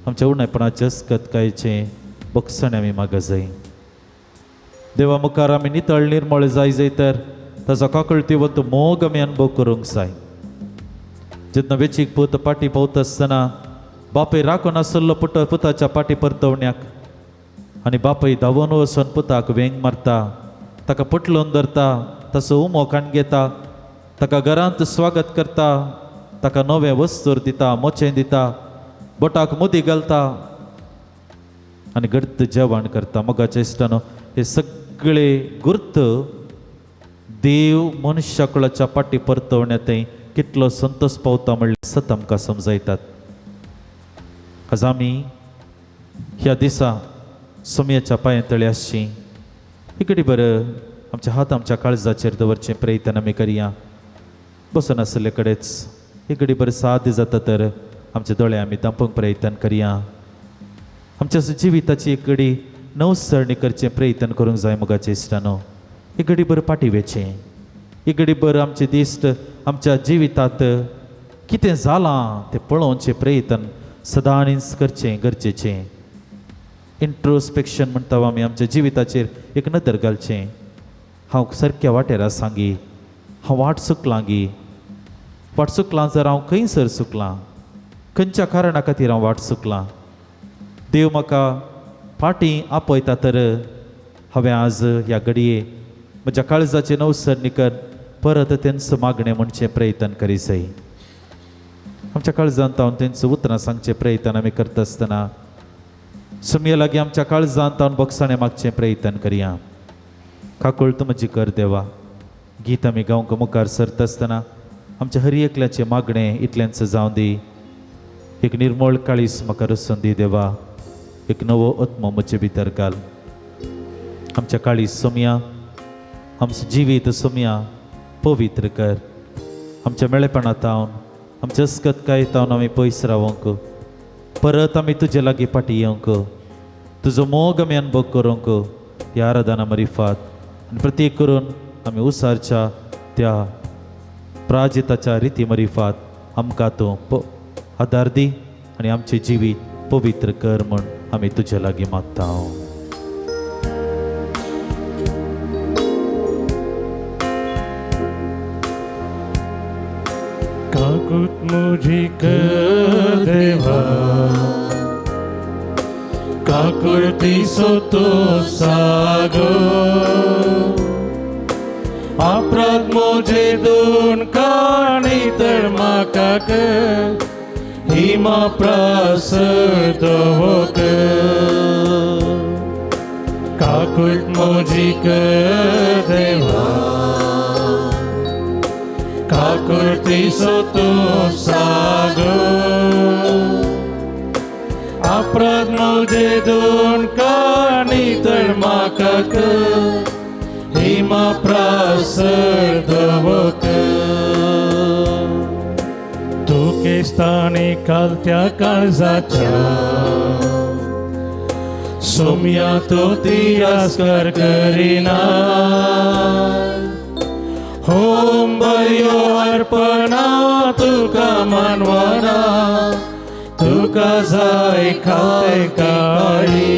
आमच्या उणेपणाचे अस्कतकायेचें बक्षण आमी मागऽ जाय. देवा मुखार आमी नितळ निर्मळ जाय जाय तर ताचो काकळतीवंत मोग आमी अनुभव करूंक जाय. जेन्ना वेचीक पूत पाटी पावता आसतना बापूय राखून आसलो पुट पुताच्या पाटी परतवण्याक आनी बापूय धांवून वचून पुताक वेंग मारता, ताका पटलोवन धरता, ताचो उमो काण घेता, ताका घरांत स्वागत करता, ताका नवें वस्तूर दिता, मोचें दिता, बोटाक मुदी घालता आनी घट्ट जेवण करता. मोगाच्या इश्टानो, हे सगळे गुर्त देव मनशाकुळाच्या पाटी परतवण्यातय कितलो संतोष पावता म्हणल्यार सत आमकां समजायतात. आज आमी ह्या दिसा सोमयाच्या पांया तळे आसची इकडे बरं आमच्या हात आमच्या काळजाचेर दवरचें प्रयत्न आमी करया. बसून आशिल्ले कडेच इकडे बरें साद जाता तर आमचे दोळे आमी दांपूंक प्रयत्न करया. आमच्या जिविताची एक घडी नवसरणी करचें प्रयत्न करूंक जाय. मोगाचे इश्टानो, एक घडी बरें फाटीं वेचें, एक घडी बरें आमचें दिश्ट आमच्या जिवितांत कितें जालां तें पळोवचें प्रयत्न सदांच करचें गरजेचें. इंट्रोस्पेक्शन म्हणटा आमी, आमच्या जिविताचेर एक नदर घालचें. हांव सारक्या वाटेर आसांगी, हांव वाट चुकलांगी, वाट चुकलां जर हांव खंयसर चुकलां, खंयच्या कारणा खातीर हांव वाट चुकलां, देव म्हाका फाटीं आपयता तर हांवें आज ह्या घडये म्हज्या काळजाचें नवसरणी कर परत तेंच मागणें म्हणचें प्रयत्न करी जाय. आमच्या काळजांत हांव तेंच उतरां सांगचें प्रयत्न आमी करता आसतना सुमये लागीं आमच्या काळजांत हांव बक्षाणें मागचें प्रयत्न करया. काकुळट म्हजी कर देवा. गीत आमी गावंक मुखार सरता आसतना आमच्या हर एकल्याचें मागणें इतलेंच जावं दी. एक निर्मळ काळीस म्हाका रसून दी देवा, एक नवो आत्मो म्हजे भितर घाल. आमच्या काळीस सोमया, आमचें जिवीत सोमया पवित्र कर. आमच्या मेळेपणांत हांव आमच्या अस्कतकायेंत हांव आमी पयस रावंक, परत आमी तुजे लागीं फाटीं येवंक, तुजो मोग आमी अनुभव करूंक ह्या आराधना मरिफात आनी प्रत्येक करून आमी उसारच्या त्या प्राजिताच्या रिती मरिफात आमकां तूं आदार दी आनी आमचें जिवीत पवित्र कर म्हूण आमी तुजे लागीं मागता. काकूत मुझी कर देवा, काकुळती सोतो सागो, अपराध मोजे दोन काणी तर म्हाका कर, हिमा प्रास दवक. काकुळट मोजी कर देवा, काकुळती सोतो सागो, अपराध मोजे दोन काणी तर म्हाका कर, हिमा प्रास दवक. तुकेस्तानी कालत्या काळजाच्या सोम्या तो तिरस्कार करिना, होम बयो अर्पणा तुका मानवना, तुका जाय खाते काळी.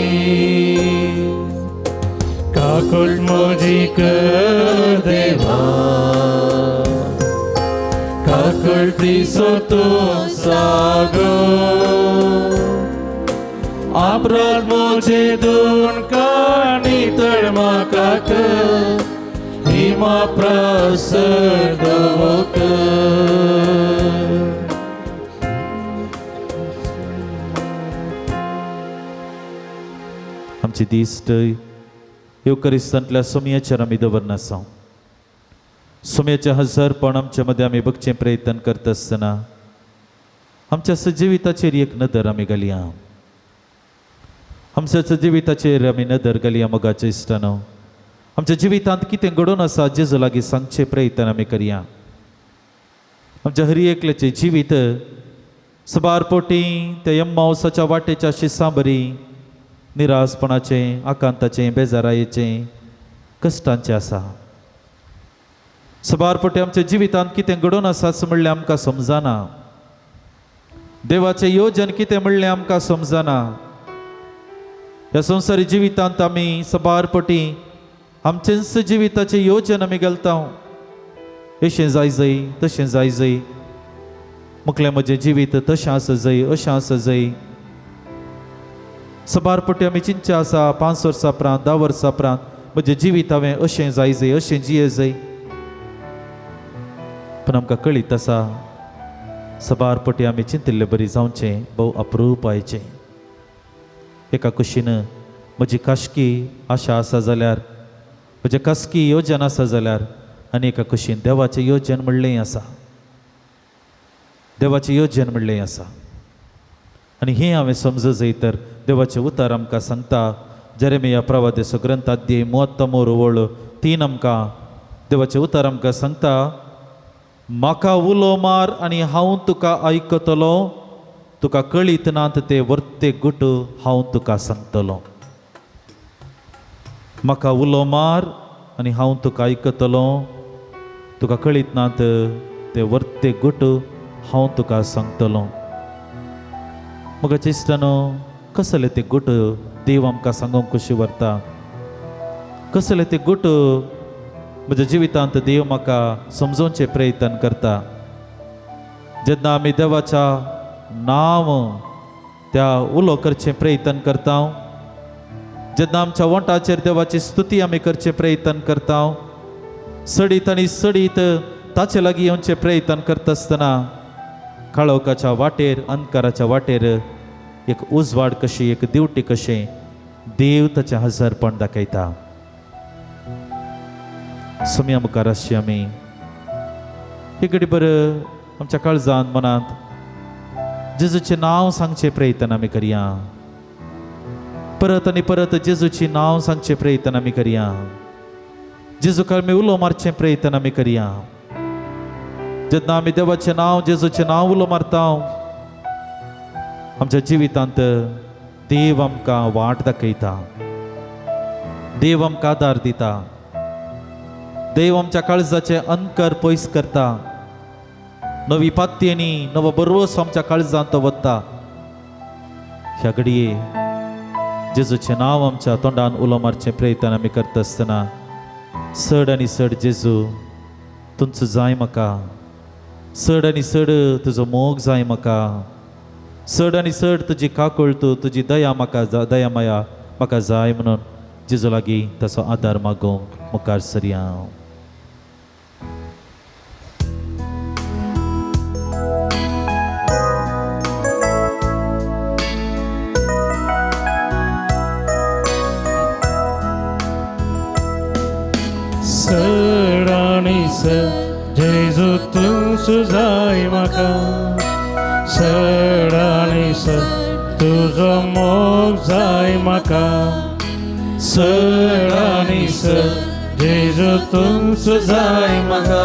काकुळट मोजी कर देवा, काकुळटी सोतो सागो, अपराध मोजे दोन काणी तर म्हाका कर, हिमा प्रास दवक. आमची दिश्ट येवकरिस्तांतल्या सोमयाचेर आमी दवरना आसा. सोमयाचें हजरपण आमच्या मदें आमी बगचें प्रयत्न करता आसतना आमच्या सजिविताचेर एक नदर आमी घालया. आमच्या सजिविताचेर आमी नदर घालया. मोगाच्या इश्टानो, आमच्या जिवितांत कितें घडोवन आसा जेजू लागीं सांगचें प्रयत्न आमी करया. आमच्या हरी एकल्याचें जिवीत सबार पोटी त्या यम्मावसाच्या वाटेच्या शिसां बरी निरासपणाचें, आकांताचें, बेजारायेचें, कश्टांचें आसा. सबार पटी आमच्या जिवितांत कितें घडोवन आसा म्हणल्यार आमकां समजना. देवाचें योजन कितें म्हणलें आमकां समजना. ह्या संवसारी जिवितांत आमी सबार पटी आमचेंच जिविताचें योजन आमी घालता. अशें जाय जाय, तशें जाय जाय, मुखलें म्हजें जिवीत तशें आसा जाय, अशें आसा जाय. सबार पटी आमी चिंतचें आसा 5 वर्सां उपरांत, 10 वर्सां उपरांत म्हजें जिवीत हांवें अशें जाय जाय, अशें जिये जाय. पूण आमकां कळीत आसा सबार पटी आमी चिंतिल्ले बरी जावचें भोव अप्रूप आयचें. एका कुशीन म्हजी खाशकी आशा आसा जाल्यार, म्हजें खासकी योजन आसा जाल्यार, आनी एका कुशीन देवाचें योजन म्हणलेंय आसा, देवाचें योजन म्हणलेंय आसा. आनी हें हांवें समज जाय तर देवाचें उतर आमकां सांगता. जेरेमिया प्रवादेचो ग्रंथ अध्याय 33 वळ 3 आमकां देवाचें उतर आमकां सांगता, म्हाका उलो मार आनी हांव तुका आयकतलो, तुका कळीत नात ते वर्ते गुट हांव तुका सांगतलो. म्हाका उलो मार आनी हांव तुका आयकतलो, तुका कळीत नात ते वर्ते गुट हांव तुका सांगतलो. म्हाका चिंतनो कसले ते गुट देव आमकां सांगूंक कशी व्हरता, कसले ते गुट म्हज्या जिवितांत देव म्हाका समजोवचें प्रयत्न करता. जेन्ना आमी देवाच्या नांव त्या उलो करचें प्रयत्न करता, जेन्ना आमच्या वोंटाचेर देवाची स्तुती आमी करचें प्रयत्न करता, सडीत आनी सडीत ताचे लागीं येवचें प्रयत्न करता आसतना काळोखाच्या वाटेर, अंधकाराच्या वाटेर एक उजवाड कशी, एक दिवटी कशें देव ताचें हजारपण दाखयता. सोम्या मुखार आसची आमी हे घडी बरं आमच्या काळजान मनांत जेजूचें नांव सांगचें प्रयत्न आमी करया. परत आनी परत जेजूचें नांव सांगचें प्रयत्न आमी करया. जेजूक आमी उलो मारचें प्रयत्न आमी करया. जेन्ना आमी देवाचें नांव, जेजूचें नांव उलो मारता, आमच्या जिवितांत देव आमकां वाट दाखयता, देव आमकां आदार दिता, देव आमच्या काळजाचें अंकर पयस करता, नवी पातयेनी नवो बरोस आमच्या काळजांत वता. ह्या घडये जेजूचें नांव आमच्या तोंडान उलो मारचें प्रयत्न आमी करता आसतना चड आनी चड जेजू तुमचो जाय म्हाका, चड आनी चड तुजो मोग जाय म्हाका, चड आनी चड तुजी काकुळट, तुजी दया म्हाका, दया माया म्हाका जाय म्हणून जेजू लागीं ताचो आदार मागूंक मुखार सरया. चड आनी चड जेजू तूं जाय म्हाका, चड आनी चड तुजो मोग जाय म्हाका, चड आनी चड जेजू तूं जाय म्हाका,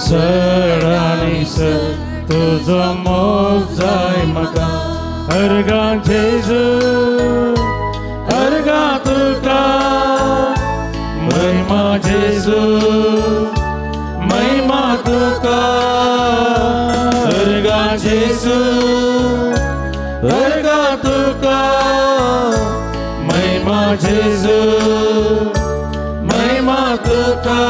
चड आनी चड तुजो मोग जाय म्हाका. अर्गां जेजू, अर्गां तुका, महिमा जेजू, महिमा तुका, अर्गां जेजू, अर्गां तुका, महिमा जेजू, महिमा तुका.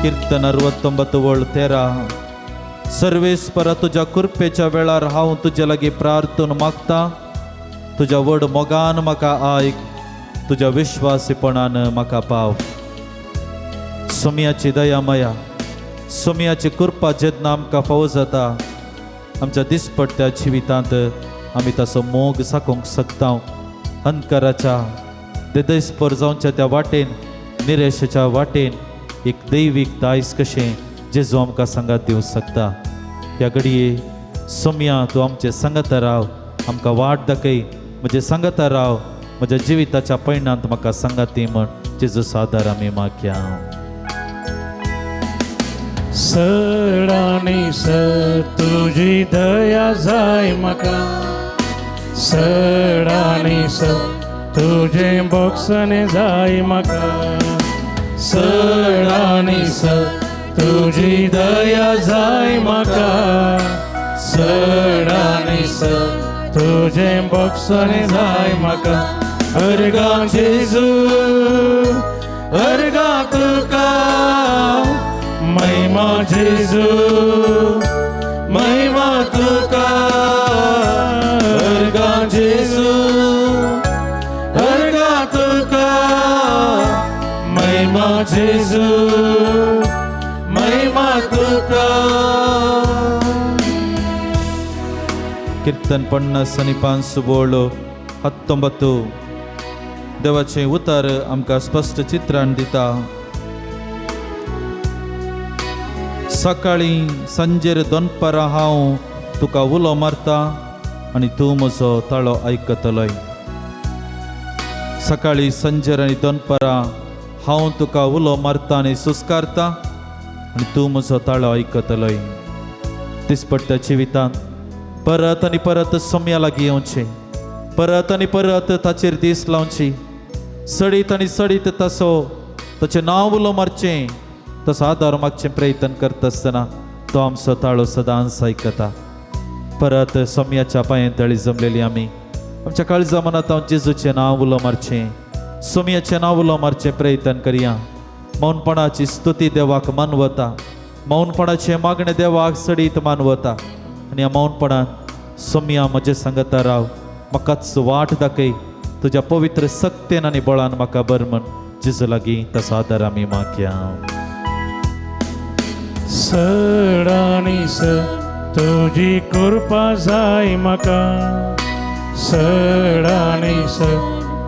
कीर्तन 69 वळ 13. सर्वेस्परा तुज्या कृपेच्या वेळार हांव तुजे लागीं प्रार्थन मागता, तुज्या व्हड मोगान म्हाका आयक, तुज्या विश्वासीपणान म्हाका पाव. सोमयाची दया माया, सोमयाची कृपा जेन्ना आमकां फावो जाता, आमच्या दिसपट्ट्या जिवितांत आमी ताचो मोग साकोवंक शकता. अंधकाराच्या देदैस्पर जावच्या त्या वाटेन, निरेशाच्या वाटेन एक दैवीक दायज कशें जेजू आमकां सांगात दिवंक शकता. ह्या घडये सोमया तूं आमचे सांगाता राव, आमकां वाट दाखय, म्हजे सांगाता राव, म्हज्या जिविताच्या पयणांत म्हाका सांगात दी म्हण जेजू सादार आमी मागया. सड आनी सड तुजी दया जाय म्हाका, सड आनी सड तुजें बोगसणें जाय म्हाका, सड आनी सड तुजी दया जाय म्हाका, सड आनी सड तुजें बोगसणें जाय म्हाका. अर्गां जेजू अर्गां तुका, महिमा जेजू महिमा तुका, अर्गां जेजू अर्गां तुका, महिमा जेजू महिमा तुका. कीर्तन 50 आनी 5 19 देवाचें उतर आमकां स्पश्ट चित्रण दिता. सकाळीं सांजेर दनपारां हांव तुका उलो मारता आनी तूं म्हजो ताळो आयकतलोय. सकाळीं सांजेर आनी दनपारां हांव तुका उलो मारता आनी सुस्कारता आनी तूं म्हजो ताळो आयकतलोय. दिसपट्ट्या जिवितांत परत आनी परत सोम्या लागीं येवचें, परत आनी परत ताचेर दीस लावची, सडीत आनी सडीत तसो ताचें नांव उलो मारचें, तसो आदार मागचें प्रयत्न करता आसतना तो आमचो ताळो सदांच आयकता. परत सोम्याच्या पांयां तळी जमलेली आमी आमच्या काळजा मनांत हांव जेजूचें नांव उलो मारचें, सोम्याचें नांव उलो मारचें प्रयत्न करया. मौनपणाची स्तुती देवाक मानवता, मौनपणाचें मागणें देवाक सडीत मानवता आनी ह्या मौनपणान सोम्या म्हजें सांगता राव, म्हाकाच वाट दाखय, तुज्या पवित्र सक्तेन आनी बळान म्हाका बर म्हण जेजू लागीं तसो आदार आमी मागया. सड आनी सड तुजी कृपा जाय म्हाका, सड आनी सड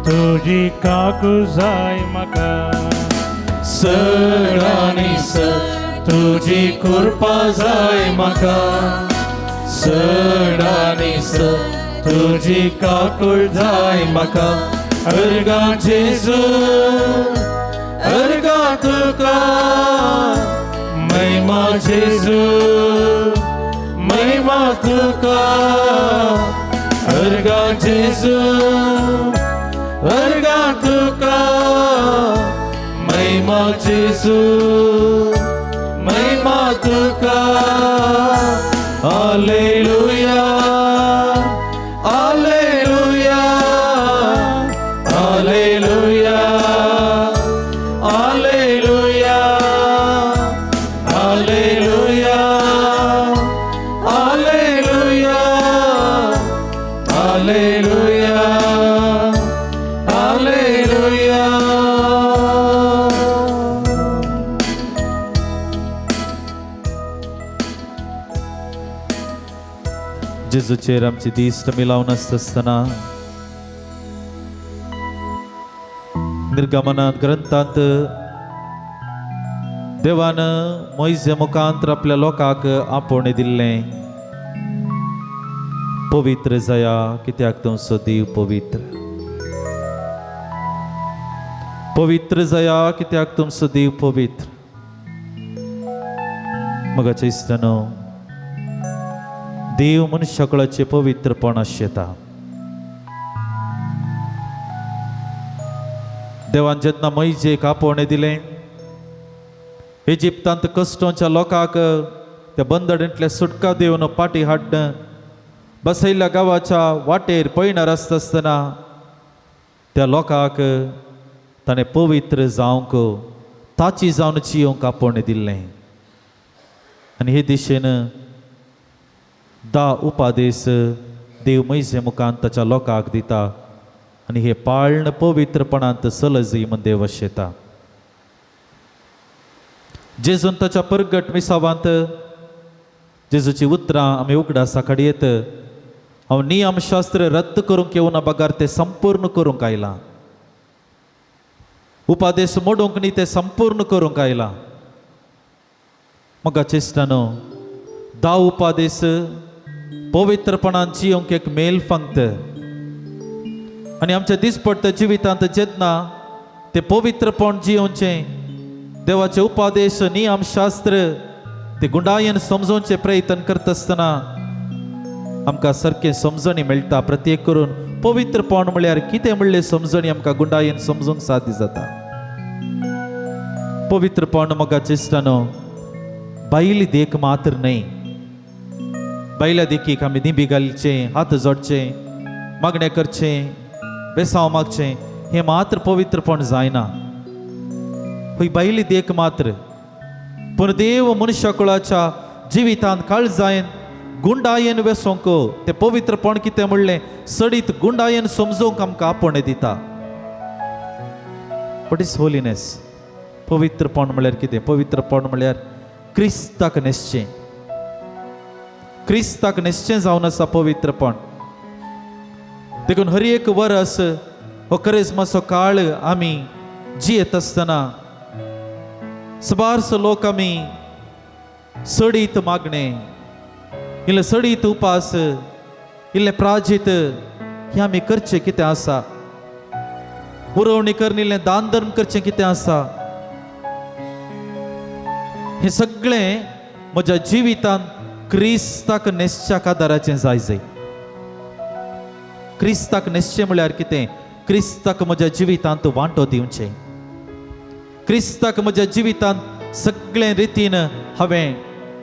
तुजी काकू जाय म्हाका, सड आनी सड तुजी कृपा जाय म्हाका, सड आनी सड तुजी काकूळ जाय म्हाका. अर्गां जेजू अर्गां तुका, महिमा जेजू महिमा तुका, अर्गां जेजू अर्गां तुका, महिमा जेजू महिमा तुका. Hallelujah hallelujah hallelujah hallelujah hallelujah hallelujah hallelujah hallelujah. जेजूचेर आमची दिश्ट मिलावन आसतना निर्गमनात ग्रंथांत देवान मोयजे मुखांत आपल्या लोकांक आपोवणें दिल्लें, पवित्र जाया कित्याक तुमचो देव पवित्र, पवित्र जाया कित्याक तुमचो देव पवित्र. मगाच्या इश्टानो, देव मनशाकळाचें पवित्रपण आशेता. देवान जेन्ना मोयजेक आपोवणें दिलें, इजिप्तांत कश्टोंच्या लोकांक त्या बंदडींतल्या सुटका दिवन पाटी हाडन बसयल्ल्या गांवाच्या वाटेर पयणार आसता आसतना त्या लोकांक ताणें पवित्र जावंक ताची जावन जियोंक आपोवणें दिल्लें. आनी हे दिशेन 10 उपादेश देव मोयजे मुखान ताच्या लोकांक दिता आनी हे पाळण पवित्रपणांत सलजी म्हण देव आशेता. जेजून ताच्या परगट मिसावांत जेजूची उतरां आमी उगडासा काडयेत, हांव नियमशास्त्र रद्द करूंक येवना बगार तें संपूर्ण करूंक आयलां, उपादेश मोडूंक न्ही तें संपूर्ण करूंक आयलां. म्हाका चेश्टानो 10 उपादेश पवित्रपणान जियोंक एक मेल फांगत आनी आमच्या दिसपट्ट्या जिवितांत जेन्ना ते पवित्रपण जियोवचें देवाचे उपादेश नियमशास्त्र ते गुंडायेन समजोवचे प्रयत्न करता आसतना आमकां सारकें समजणी मेळटा. प्रत्येक करून पवित्रपण म्हळ्यार कितें म्हणलें समजणी आमकां गुंडायेन समजूंक साध्य जाता. पवित्रपण मोगाचे इश्टानो बायली देख मात्र न्हय. बायल्या देखीक आमी दिंबी घालचें, हात जोडचें, मागणें करचें, बेसांव मागचें, हें मात्र पवित्रपण जायना. ही बायली देख मात्र. पूण देव मनुष्य कुळाच्या जिवितांत काळजायन गुंडायेन वेसोंक तें पवित्रपण कितें म्हणलें सडीत गुंडायेन समजूंक आमकां आपोवणें दिता. What is holiness? पवित्रपण म्हळ्यार कितें? पवित्रपण म्हळ्यार क्रिस्ताक न्हेसचें. क्रिस्ताक न्हेसचें जावन आसा पवित्रपण. देखून हर एक वरस हो करिज्माचो काळ आमी जियेत आसतना सबारसो लोक आमी सडीत मागणें, इल्लें सडीत उपास, इल्लें प्राजीत हें आमी करचें कितें आसा. पुरवणी करून इल्लें दान धर्म करचें कितें आसा. हें सगळें म्हज्या जिवितांत क्रिस्ताक न्हेसच्या आदाराचें जाय जाय. क्रिस्ताक न्हेसचें म्हळ्यार कितें? क्रिस्ताक म्हज्या जिवितांत वांटो दिवचें. क्रिस्ताक म्हज्या जिवितांत सगळे रितीन हांवें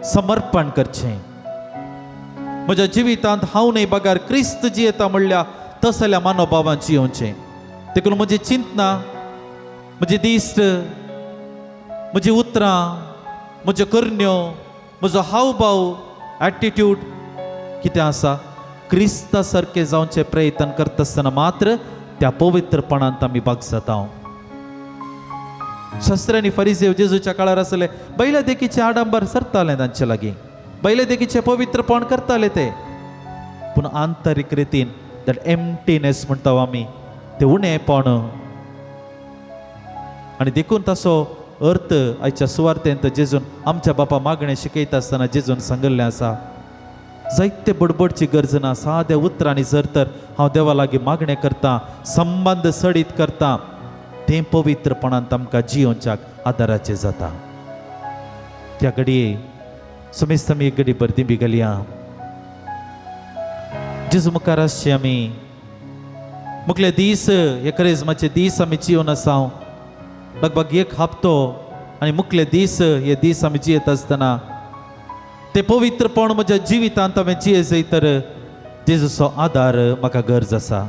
समर्पण करचें. म्हज्या जिवितांत हांव न्हय बगर क्रिस्त जियेता म्हणल्या तसल्या मनोभावान जियोवचें. देखून म्हजी चिंतना, म्हजी दिश्ट, म्हजी उतरां, म्हज्यो करण्यो, म्हजो हावभाव, एटिट्यूड कितें आसा क्रिस्ता सारकें जावचें प्रयत्न करता आसतना मात्र त्या पवित्रपणांत आमी भाग जाता. शास्त्री आनी फरिजेव जेजूच्या काळार आसले. बैल्या देखीचे आडंबर सरताले तांचे लागीं, बैल्या देखीचे पवित्रपण करताले ते. पूण आंतरीक रितीन that emptiness म्हणटा आमी, ते उणेपण. आनी देखून ताचो अर्थ आयच्या सुवार्तेंत जेजून आमच्या बापा मागणें शिकयता आसतना जेजून सांगिल्लें आसा. जायते बडबडची गरज ना. साद्या उतरांनी जर तर हांव देवा लागीं मागणें करता, संबंद सडीत करता, तें पवित्रपणांत आमकां जियोवच्याक आदाराचें जाता. त्या घडये समेस्त आमी एक घडी बरदी बी घालया. जेजू मुखार आसचे आमी मुखले दीस, हे करेजमाचे दीस आमी जियोन आसा. लगभग एक हप्तो आनी मुखले दीस, हे दीस आमी जियेत आसतना ते पवित्रपण म्हज्या जिवितांत हांवें जिये जाय तर जेजूचो आदार म्हाका गरज आसा.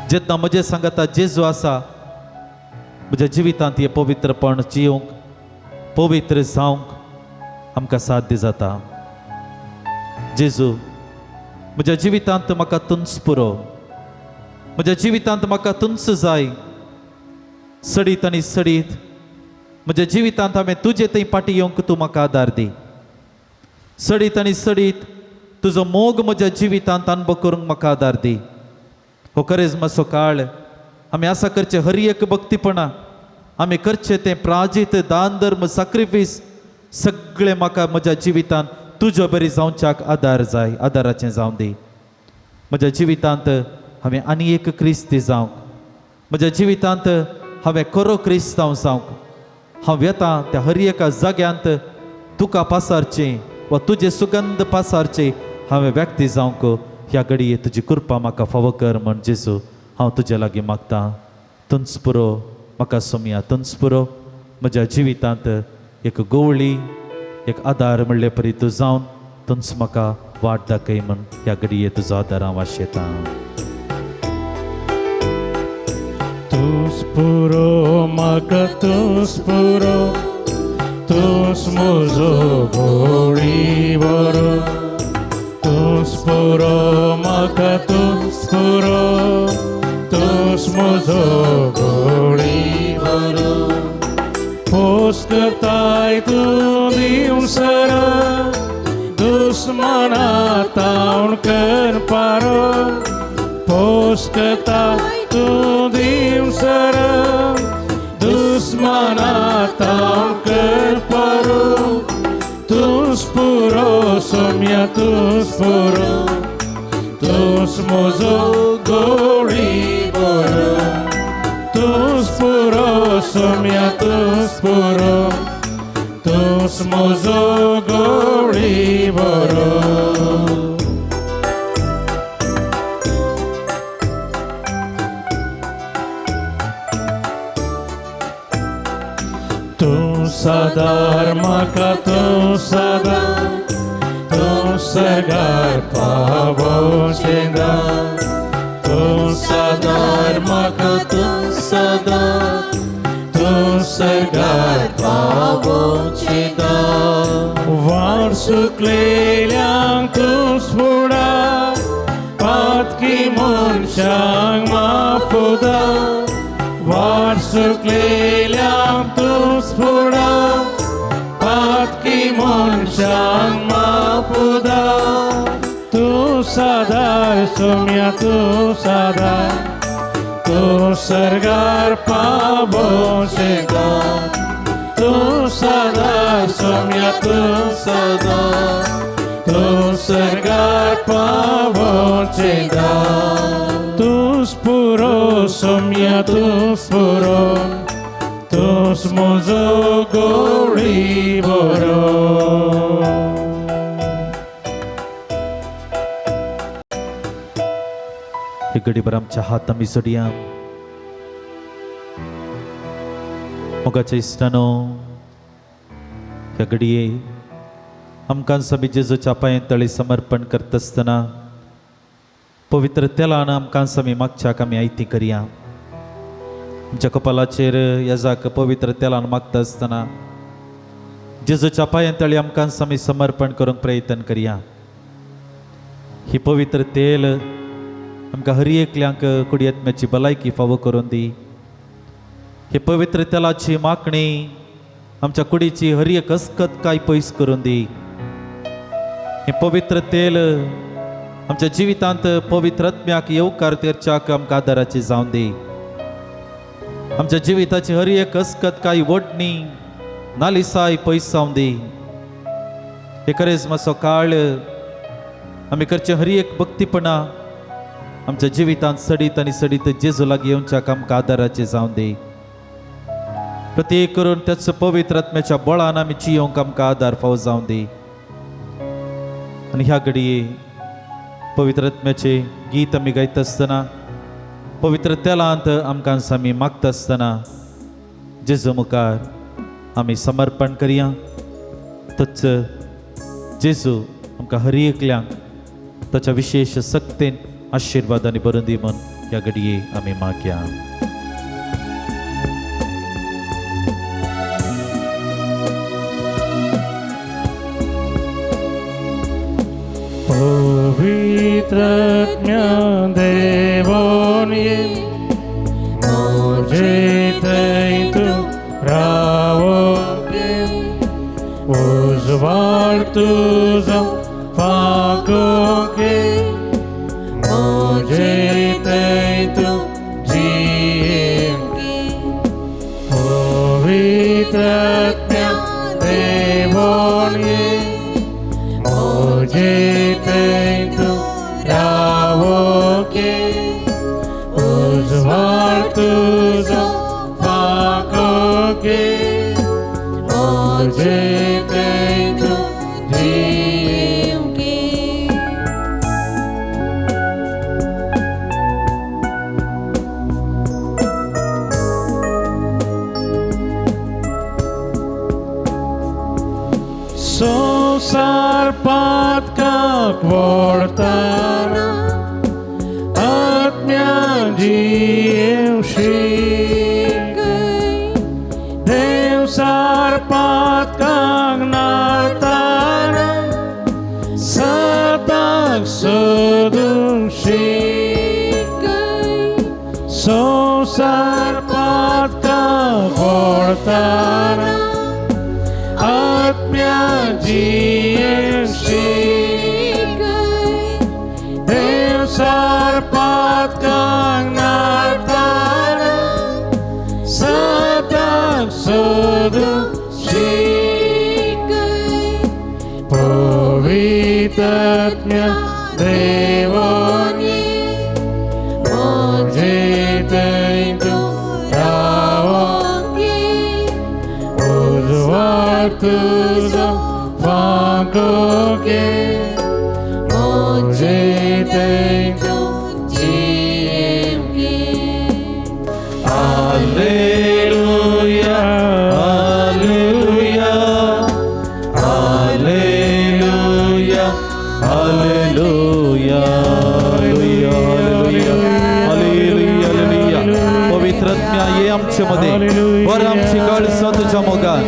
जेन्ना म्हजे सांगाता जेजू आसा, म्हज्या जिवितांत हें पवित्रपण जियोवंक, पवित्र जावंक आमकां साध्य जाता. जेजू म्हज्या जिवितांत म्हाका तुंच पुरो, म्हज्या जिवितांत म्हाका तुंच जाय. सडीत आनी सडीत म्हज्या जिवितांत हांवें तुजे थंय फाटीं येवंक तूं म्हाका आदार दी. सडीत आनी सडीत तुजो मोग म्हज्या जिवितांत अनुभव करूंक म्हाका आदार दी. हो करेजमाचो काळ आमी आसा करचें हर एक भक्तीपणा आमी करचें तें प्राजीत दान धर्म साक्रिफीस सगळें म्हाका म्हज्या जिवितांत तुज्यो बरी जावच्याक आदार जाय, आदाराचें जावं दी. म्हज्या जिवितांत हांवें आनी एक क्रिस्ती जावंक, म्हज्या जिवितांत हांवें खरो क्रिस्तांव जावंक, हांव येता त्या हर एका जाग्यांत तुका पासारचें वा तुजें सुगंध पासारचें हांवें व्यक्ती जावंक ह्या घडये तुजी कृपा म्हाका फावो कर म्हण जेजू हांव तुजे लागीं मागतां. तुंच पुरो म्हाका सोमया, तुंच पुरो म्हज्या जिवितांत एक गोवळी, एक आदार म्हणले परी तूं जावन तुंच म्हाका वाट दाखय म्हण ह्या घडये तुजो आदार हांव आशेतां. तूंच पुरो म्हाका, तूंच पुरो, तूंच म्हजो गोळी बरो. तूंच पुरो म्हाका, तूंच पुरो, तूंच म्हजो गोळी बरो. पोस करताय तूं दिवन सर दुस्मना तावण कर पारो. पोस करताय तूं दिवन सर दुस्मना तावण कर पारो. तूंच पुरो सोम्या, तूंच पुरो, तूंच म्हजो गोळी बरो. तूंच पुरो सोम्या, तूंच पुरो, तूंच म्हजो गवळी बरो. तूं सदार म्हाका तूं सदा तूं सगार पावोवचें दा. तूं सदार म्हाका तूं सदा तूं सगार पावोवचें दा. वाट सुकलेल्यांक तूं फुडा पातकी मनशांक माफुदा. वाट सुकलेल्यांक तूं फुडा पातकी मनशांक माफुदा. तूं सदार सोम्या तूं सदार तूं सरगार पावोवचें दा. तूं सदार सोम्या तूं सदार तूं सरगार पावोवचें दा. तूंच पुरो सोम्या तूंच पुरो तूंच म्हजो गवळी बरो. हे घडीभर आमच्या हात आमी जोडया. मोगाच्या इश्टानो, ह्या घडये आमकां समी जेजूच्या पांये तळी समर्पण करता आसतना पवित्र तेलान आमकां समी मागच्याक आमी आयती करया. आमच्या कपालाचेर येजाक पवित्र तेलान मागता आसतना जेजूच्या पांये तळी आमकां समी समर्पण करूंक प्रयत्न करया. ही पवित्र तेल आमकां हर एकल्यांक कुडयेत्म्याची भलायकी फावो करून दी. हे पवित्र तेलाची मागणी आमच्या कुडीची हर एक अस्कत काय पयस करून दी. हें पवित्र तेल आमच्या जिवितांत पवित्र आत्म्याक येवकार करच्याक आमकां आदाराची जावन दी. आमच्या जिविताची हर एक अस्कत काय वडणी नालिसाय पयस जावन दी. हे करेजमाचो काळ आमी करचें हर एक भक्तीपणा आमच्या जिवितांत सडीत आनी सडीत जेजू लागीं येवच्याक आमकां आदाराचें जावन दी. प्रत्येक करून त्याच पवित्र आत्म्याच्या बळान आमी जियोंक आमकां आदार फावो जावन दी. आनी ह्या घडये पवित्र आत्म्याचें गीत आमी गायता आसतना पवित्र तेलांत आमकां आमी मागता आसतना जेजू मुखार आमी समर्पण करया. तच जेजू आमकां हर एकल्यांक ताच्या विशेश सक्तेन आशिर्वादांनी भरून दी म्हूण ह्या घडये आमी मागया. पवित्र आत्म्या देवोन ये म्हजे थंय तूं रावोके उजवाड तुजो फांकोके म्हजे थंय तूं जियेवके. पवित्र आत्म्या देवोन ये म्हजे थंय तूं रावोके उजवाड तुजो फांकोके म्हजे थंय तूं जियेवके. संवसार पातकाक वळटाना आत्म्या जियेवं शीक. देवसार पातकाक नाताना सताक सोदूंक शीक. संवसार पातकाक वळटाना आत्म्या जियेवं शीक. देवसार पातकाक नाताना सताक सोदूंक शीक. पवित्र आत्म्या देवोन ये म्हजे थंय तूं रावोके उजवाड तुजो Hallelujah, hallelujah, hallelujah, hallelujah. पवित्र आत्म्या ये आमचे मध्ये वर आमची काळसां तुझ्या मोगान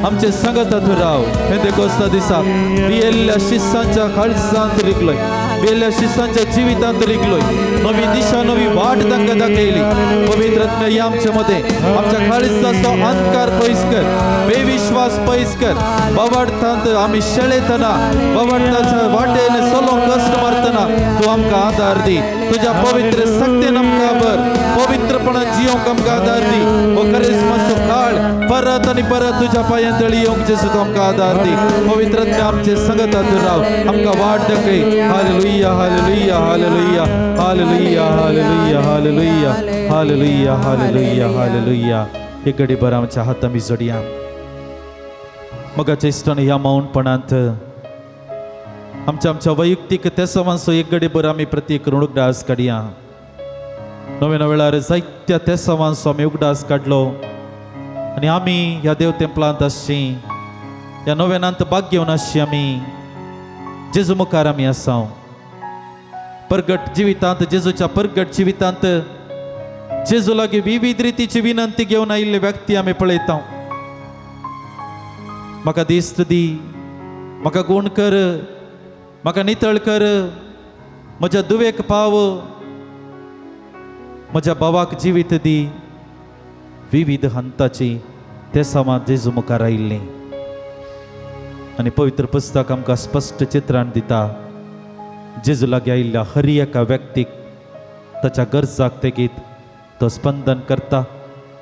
आमचे संगत तूं राव. पेंतेकोस्ता दिसा भियेल्ल्या शिस्सांच्या काळजांत रिगलोय, भियेल्ल्या शिस्सांच्या जिवितांत रिगलोय, नवी दिशा नवी वाट तांकां दाखयली. पवित्र आत्म्या ये आमचे मध्ये आमच्या काळजाचो अंधकार पयस कर, बेविश्वास पयस कर. बाबार्थांत आमी शेळेतना, बाबार्थाच्या वाटेन चलोवंक कश्ट मारतना तूं आमकां आदार दी. तुज्या पवित्र शक्तीन आमकां भर, पवित्रपणान जियोंक आमकां आदार दी. हो करिस्माचो काळ परत आनी परत तुज्या पांयां तळी येवंक जेजू तूं आमकां आदार दी. पवित्र आत्म्या आमचे संगतात राव, आमकां वाट दाखय. Hallelujah, hallelujah, hallelujah, hallelujah, hallelujah, hallelujah, hallelujah, hallelujah, hallelujah. एक घडी भर आमच्या हात आमी जोडया. मगाच्या इश्टान ह्या मौनपणांत आमच्या आमच्या वैयक्तीक तेसावांचो एक घडी भर आमी प्रतीक करून उगडास काडया. नव्या वेळार जायत्या तेसावांचो आमी उगडास काडलो आनी आमी ह्या देव तेंपलांत आसची, ह्या नव्यानांत भाग घेवन आसची. आमी जेजू मुखार आमी आसा. परगट जिवितांत, जेजूच्या परगट जिवितांत जेजू लागीं विविध रितीची विनंती घेवन आयिल्ले व्यक्ती आमी पळयता. म्हाका दिस्त दी, म्हाका गूण कर, म्हाका नितळ कर, म्हज्या दुवेक पाव, म्हज्या भावाक जिवीत दी. विविध हंताची ते समाज जेजू मुखार आयिल्ली आनी पवित्र पुस्तक आमकां स्पश्ट चित्रान दिता. जेजू लागीं आयिल्ल्या हर एका व्यक्तीक ताच्या गरजाक तेगीत तो स्पंदन करता,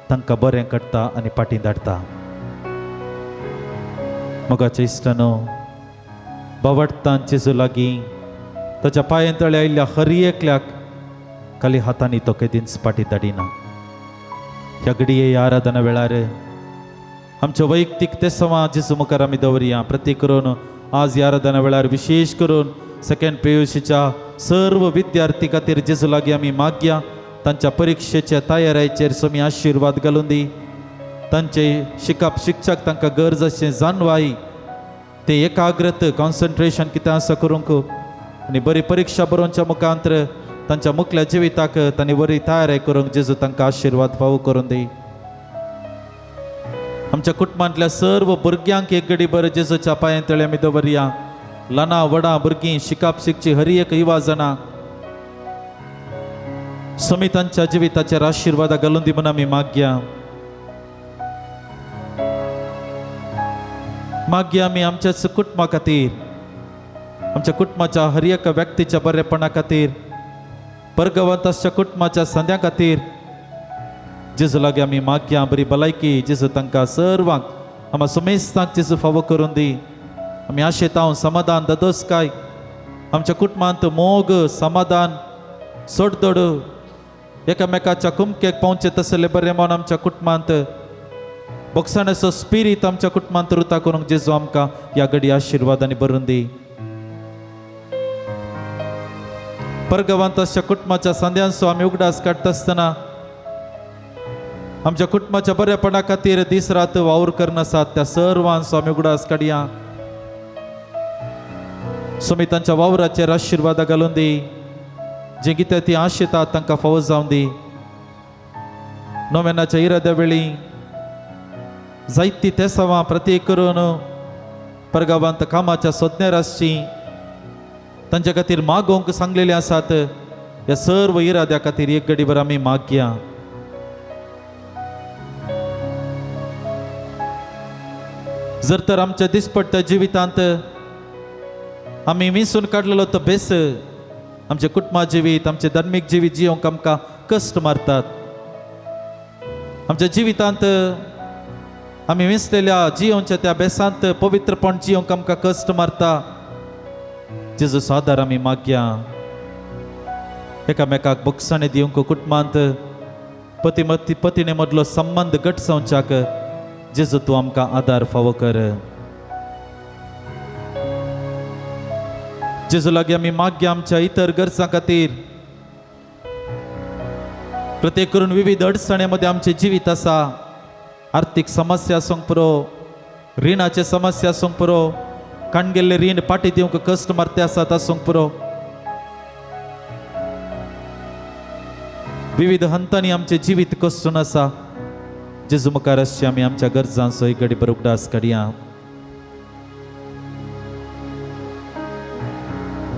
तांकां बरें करता आनी फाटीं धाडटा. मोगाच्या इश्टानो, बावडटान जेजू लागीं ताच्या पांयां तळे आयिल्ल्या हर एकल्याक खाली हातांनी तो केदींच फाटीं धाडिना. ह्या घडये ह्या आराधना वेळार आमच्या वैयक्तीक तेसवां जेजू मुखार आमी दवरया. प्रतीक करून आज ह्या आराधना वेळार विशेश करून सेकंड पीयूसीच्या सर्व विद्यार्थी खातीर जेजू लागीं आमी मागया. तांच्या परिक्षेच्या तयारायचेर स्वामी आशिर्वाद घालून दी. तांचे शिकप शिक्षक तांकां गरज अशें जाणवाय, ते एकाग्रत कॉन्सन्ट्रेशन कितें आसा करूंक आनी बरी परिक्षा बरोवच्या मुखांतर तांच्या मुखल्या जिविताक तांणी बरी तयारी करूंक जेजू तांकां आशिर्वाद फावो करून दी. आमच्या कुटुंबांतल्या सर्व भुरग्यांक एक घडी बरें जेजूच्या पांयां तळे आमी दवरया. ल्हानां व्हडां भुरगीं शिकप शिकची हर एक युवा जाणां स्वामी तांच्या जिविताचेर आशिर्वादा घालून दी म्हूण आमी मागया. मागया आमी आमच्याच कुटुंबा खातीर, आमच्या कुटुंबाच्या हर एका व्यक्तीच्या बरेपणा खातीर, परगवंत आसच्या कुटुंबाच्या संद्या खातीर जेजू लागीं आमी मागया. बरी भलायकी जेजू तांकां सर्वांक आमकां सुमेस्तांक जेजू फावो करून दी. आमी आशेतांव समाधान ददोसकाय आमच्या कुटुंबांत मोग समाधान सोडदोड एकामेकाच्या कुमकेक पावचें तसले बरें म्हूण आमच्या कुटुंबांत बोगसाण्याचो स्पिरीत आमच्या कुटुंबांत रुता करूंक जेजू आमकां ह्या घडी आशिर्वादांनी भरून दी. परगवांत आसच्या कुटुंबाच्या संद्यांचो आमी उगडास काडटा आसतना आमच्या कुटुंबाच्या बरेपणा खातीर दीस रात वावर करनासात त्या सर्वांचो आमी उगडास काडया. स्वामी तांच्या वावराचेर आशिर्वादा घालून दी. जे कितें ती आशेतात तांकां फावो जावन दी. नोवेनाच्या इराद्या वेळी जायती तेसावां प्रत्येक करून परगावांत कामाच्या सोदनेर आसची तांच्या खातीर मागोवंक सांगलेले आसात. ह्या सर्व इराद्या खातीर एक घडीभर आमी मागया. जर तर आमच्या दिसपट्ट्या जिवितांत आमी विंचून काडलेलो तो बेस आमचे कुटुंबा जिवीत आमचे धार्मीक जिवीत जियोंक आमकां कश्ट मारतात. आमच्या जिवितांत आमी विंचलेल्या जियोंच्या त्या बेसांत पवित्रपण जियोंक आमकां कश्ट मारता. जेजू सादार आमी मागया. एकामेकाक बोगसाणी दिवंक कुटुंबांत पती मती पतीणे मदलो संबंद घट जावच्याक जेजू तूं आमकां आदार फावो कर. जेजू लागीं आमी मागया आमच्या इतर गरजां खातीर प्रत्येक करून विविध अडचणे मध्ये आमचें जिवीत आसा. आर्थीक समस्या आसूंक पुरो, रिणाचे समस्या आसूंक पुरो, काणगेल्ले रीण पाटी दिवंक कश्ट मारते आसात आसूंक पुरो. विविध हंतांनी आमचें जिवीत कश्टून आसा. जेजू मुखार आसचे आमी आमच्या गरजांचो एक घडी बरो उगडास काडया.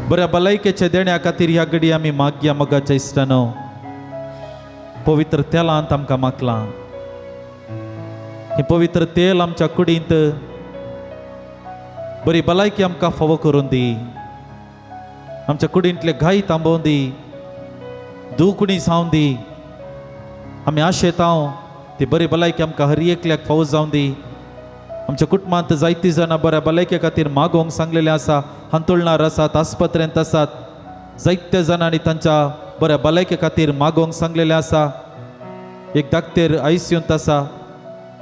बऱ्या भलायकेच्या देण्या खातीर ह्या घडी आमी मागया. मोगाच्या इश्टानो, पवित्र तेलांत आमकां मागलां. हें पवित्र तेल आमच्या कुडींत बरी भलायकी आमकां फावो करून दी. आमच्या कुडींतले घाई थांबोवन दी, दुखणी जावन दी. आमी आशेता ती बरी भलायकी आमकां हर एकल्याक फावो जावन दी. आमच्या कुटुंबांत जायतीं जाणां बऱ्या भलायके खातीर मागोवंक सांगलेलें आसा. हांतुळणार आसात, आस्पत्रेंत आसात. जायत्या जाणांनी तांच्या बऱ्या भलायके खातीर मागोवंक सांगलेलें आसा. एक दाक्तेर आयसीयूंत आसा,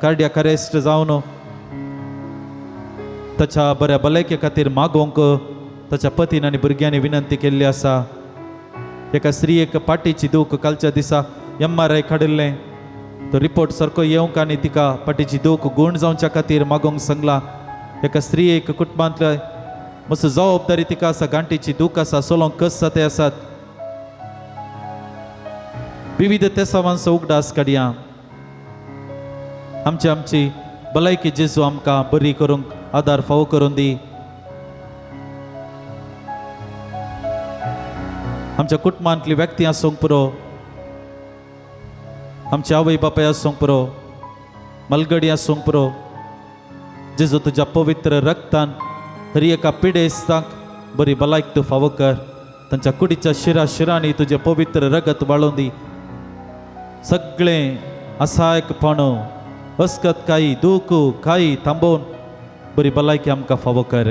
कार्डियाक अरेस्ट जावन ताच्या बऱ्या भलायके खातीर मागोवंक ताच्या पतीन आनी भुरग्यांनी विनंती केल्ली आसा. एका स्त्रियेक पाटीची दूख कालच्या दिसा MRI काडिल्लें, तो रिपोर्ट सारको येवंक आनी तिका पाटीची दूख गूण जावच्या खातीर मागोवंक सांगला. एका स्त्रियेक कुटुंबांतल्या मस्त जबाबदारी तिका आसा, गांठीची दूख आसा, सोलोंक कस जाते आसात. विविध तेसावांचो उगडास काडया. आमची आमची भलायकी जेजू आमकां बरी करूंक आदार फावो करून दी. आमच्या कुटुंबांतली व्यक्ती आसूंक पुरो, आमचे आवय बापाय आसूंक पुरो, मलगडी आसूंक पुरो. जेजू तुज्या पवित्र रक्तान हर एका पिडेस्ताक बरी भलायकी तूं फावो कर. तांच्या कुडीच्या शिरा शिरांनी तुजें पवित्र रगत वाळोवन दी. सगळें असायकपण, अस्कत कांय, दूख कांय थांबोवन बरी भलायकी आमकां फावो कर.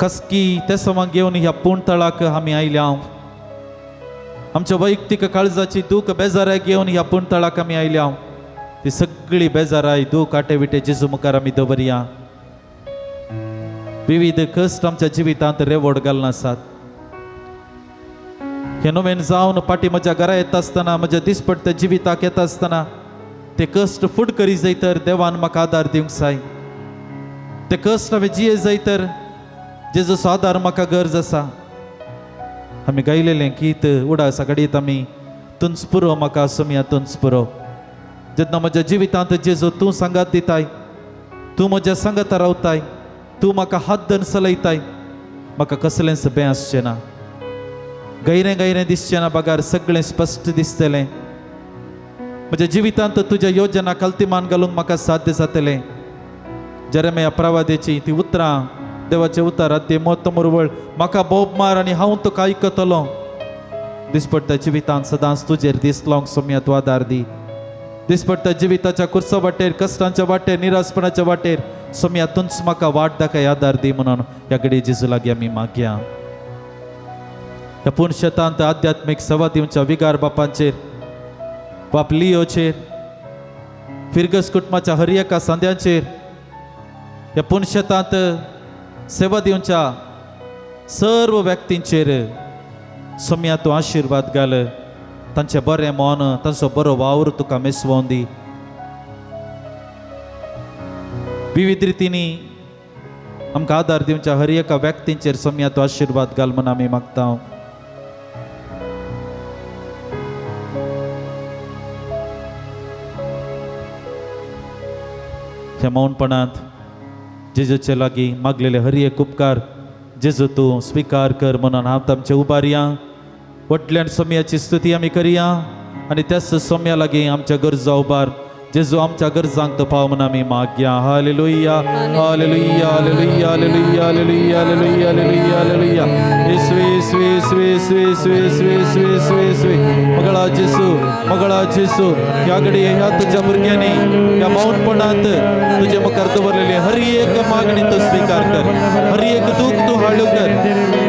कसकी तेसवांक घेवन ह्या पूण तळाक आमी आयल्या. आमच्या वैयक्तीक काळजाची दूख बेजाराय घेवन ह्या पूण तळाक आमी आयल्या. ती सगळी बेजाराय दूख आटे विटे जेजू मुखार आमी दवरया. विविध कश्ट आमच्या जिवितांत रेवोड घालून आसात. हे नवेन जावन पाटी म्हज्या घरा येता आसतना, म्हज्या दिसपट्ट्या जिविताक येता आसतना ते कश्ट फुड करी जाय तर देवान म्हाका आदार दिवंक जाय. ते कश्ट हांवें जिये जाय तर जेजूचो आदार म्हाका गरज आसा. आमी गायलेलें गीत उडासा घडयत आमी, तुंच पुरो म्हाका सोमया, तुंच पुरो. जेन्ना म्हज्या जिवितांत जेजू तूं सांगात दिताय, तूं म्हज्या सांगाता रावताय, तूं म्हाका हात धरून चलयताय, म्हाका कसलेंच बें आसचें ना, गैरें गैरें दिसचें ना, बगार सगळें स्पश्ट दिसतलें. म्हज्या जिवितांत तुज्या योजना कल्तिमान घालूंक म्हाका साध्य जातलें. जेरेमिया प्रवादेची ती उतरां, देवाचें उतर आद्य मोत मुरवळ, म्हाका बोब मार आनी हांव तुका आयकतलो. दिसपट्ट्या जिवितांत सदांच तुजेर दीस लावंक सोमया तूं आदार दी. दिसपट्ट्या जिविताच्या कुर्सा वाटेर, कश्टांच्या वाटेर, निराशपणाच्या वाटेर सोमया तुंच म्हाका वाट दाखय, आदार दी म्हणून ह्या घडये जेजू लागीं आमी मागया. ह्या पूर्ण शेतांत आध्यात्मीक सेवा दिवच्या विगार बापांचेर, बाप लियोचेर, फिरगस कुटुंबाच्या हर एका सांद्यांचेर, ह्या पूर्ण शेतांत सेवा दिवच्या सर्व व्यक्तींचेर सोमया तूं आशिर्वाद घाल. तांचें बरें मन, तांचो बरो वावर तुका मेसवोन दी. विविध रितींनी आमकां आदार दिवच्या हर एका व्यक्तींचेर सोमया तूं आशिर्वाद घाल म्हूण आमी मागता. ह्या मौनपणांत जेजूचे लागीं मागलेले हर एक उपकार जेजू तूं स्विकार कर म्हणून हांव तांचे उबारया. व्हडल्यान सोमयाची स्तुती आमी करया आनी त्याच सोमया लागीं आमच्या गरजा उबार. जेजू आमच्या गरजांक तो पाव म्हणून आमी मागया. Hallelujah, hallelujah, hallelujah, hallelujah, hallelujah, hallelujah, hallelujah, hallelujah. येसुवे, येसुवे, येसुवे, येसुवे, येसुवे, येसुवे, येसुवे, येसुवे, येसुवे. मगळा जेसू, मगळा जेसू, ह्या घडये ह्या तुज्या भुरग्यांनी ह्या मौनपणांत तुजे मुखार दवरलेली हर एक मागणी तूं स्विकार कर, हर एक दूख तूं हाडू कर.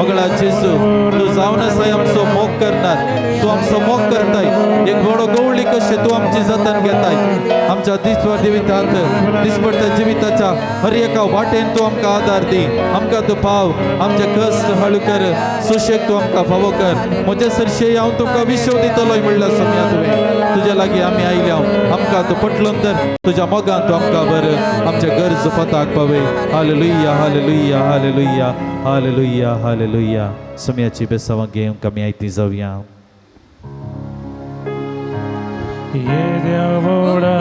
मगळा जेसू, तूं जावन आसाय आमचो मोग करणार, तूं आमचो मोग करताय. एक व्हडो गवळी कशें तूं आमची जतन घेताय. आमच्या दिसवर जिवितांत दिसपट्ट्या जिविताच्या हर एका वाटेन तूं आमकां आदार दी, आमकां तूं पाव, आमचे कश्ट हळू कर, सुशेग तूं आमकां फावो कर। म्हजे सरशे हांव तुमकां विश्व दितलोय म्हणल्यार सोम्या तुवें तुज्या लागीं आमी आयल्या, आमकां तूं पटलोन तर तुज्या मोगान तूं आमकां बरं आमच्या गरज पताक पावय। Hallelujah hallelujah hallelujah hallelujah hallelujah. सोम्याची बेसावां घेवंक आमी आयती जावया। येद्या व्हडा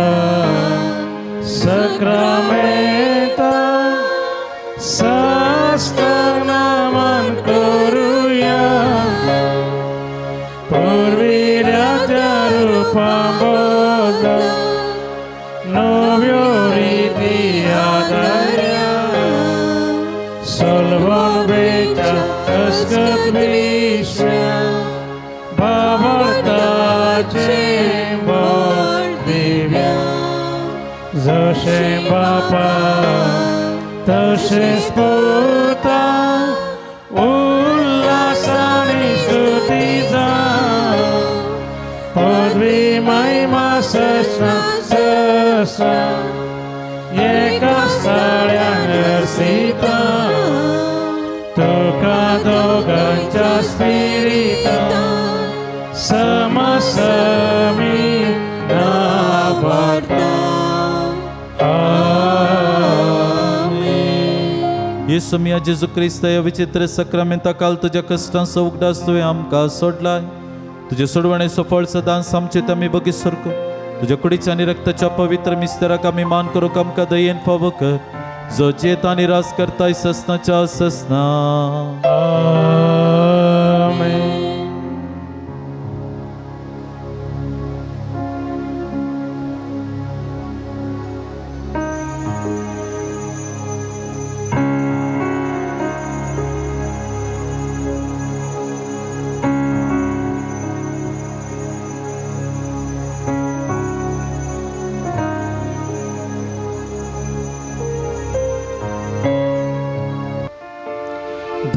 सक्रामेंता साष्टांगनामान करुया, पुर्विल्ल्या रुपा बदल नव्यो रिती आदारया, सलवण बेटा अस्कत विश्व्या भावार्थाचें बळ दिव्या, जशें बापा तशेंच पुता उल्हासानी स्तुती जावं, पदवी महिमा सस्ना सस्ना एका स्थळ्यान सीता, तुका दोगांच्या स्पिरिता समसमी नावार्ता। आमेन। येसू मिया जेजू क्रिस्त ह्या विचित्र सक्रामेंता काल तुज्या कश्टांचो उगडास तुवें आमकां सोडलाय, तुजे सोडवणेचो फळ सदांच आमचे आमी बगीत सरको, तुज्या कुडीच्या आनी रक्ताच्या पवित्र मिस्तराक आमी मान करूंक आमकां दयेन फावो कर, जो जेत आनी राज करताय ससनाच्या ससना। आमेन।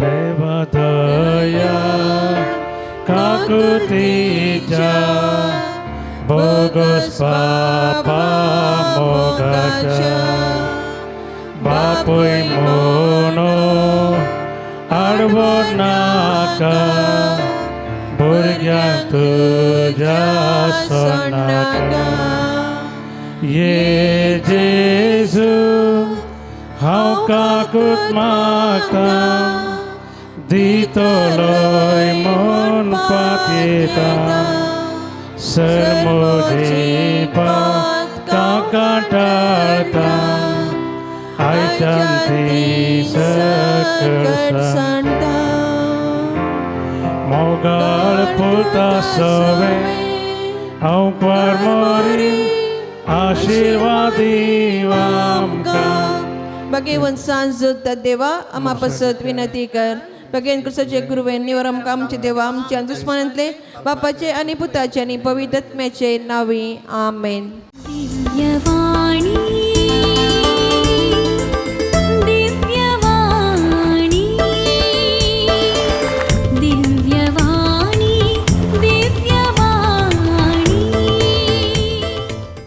देवदया काकुतीच्या बोगस पापा मोगाच्या बापूय मोनो आडवो नाका भुरग्यांक तुज्या सोनाका। ये जेजू हांव काकूत मागता दितलोय म्हूण पातयेता, सर म्हजी पातकां टाळता आयच्यान ती सकळ सांडटा। मोगाळ पुता सवे हांव क्वार मोरी आशिर्वाद दीव आमकां। भगेवन सांज देवा आमा पसत विनंती कर, भगेन कृष्णाचे गुरुवेन निवर आमकां आमचे देवा आमच्या दुस्मनांतले बापाचे आनी पुताचे आनी पवित्र आत्म्याचे नांवी आमेन। दिव्यवाणी।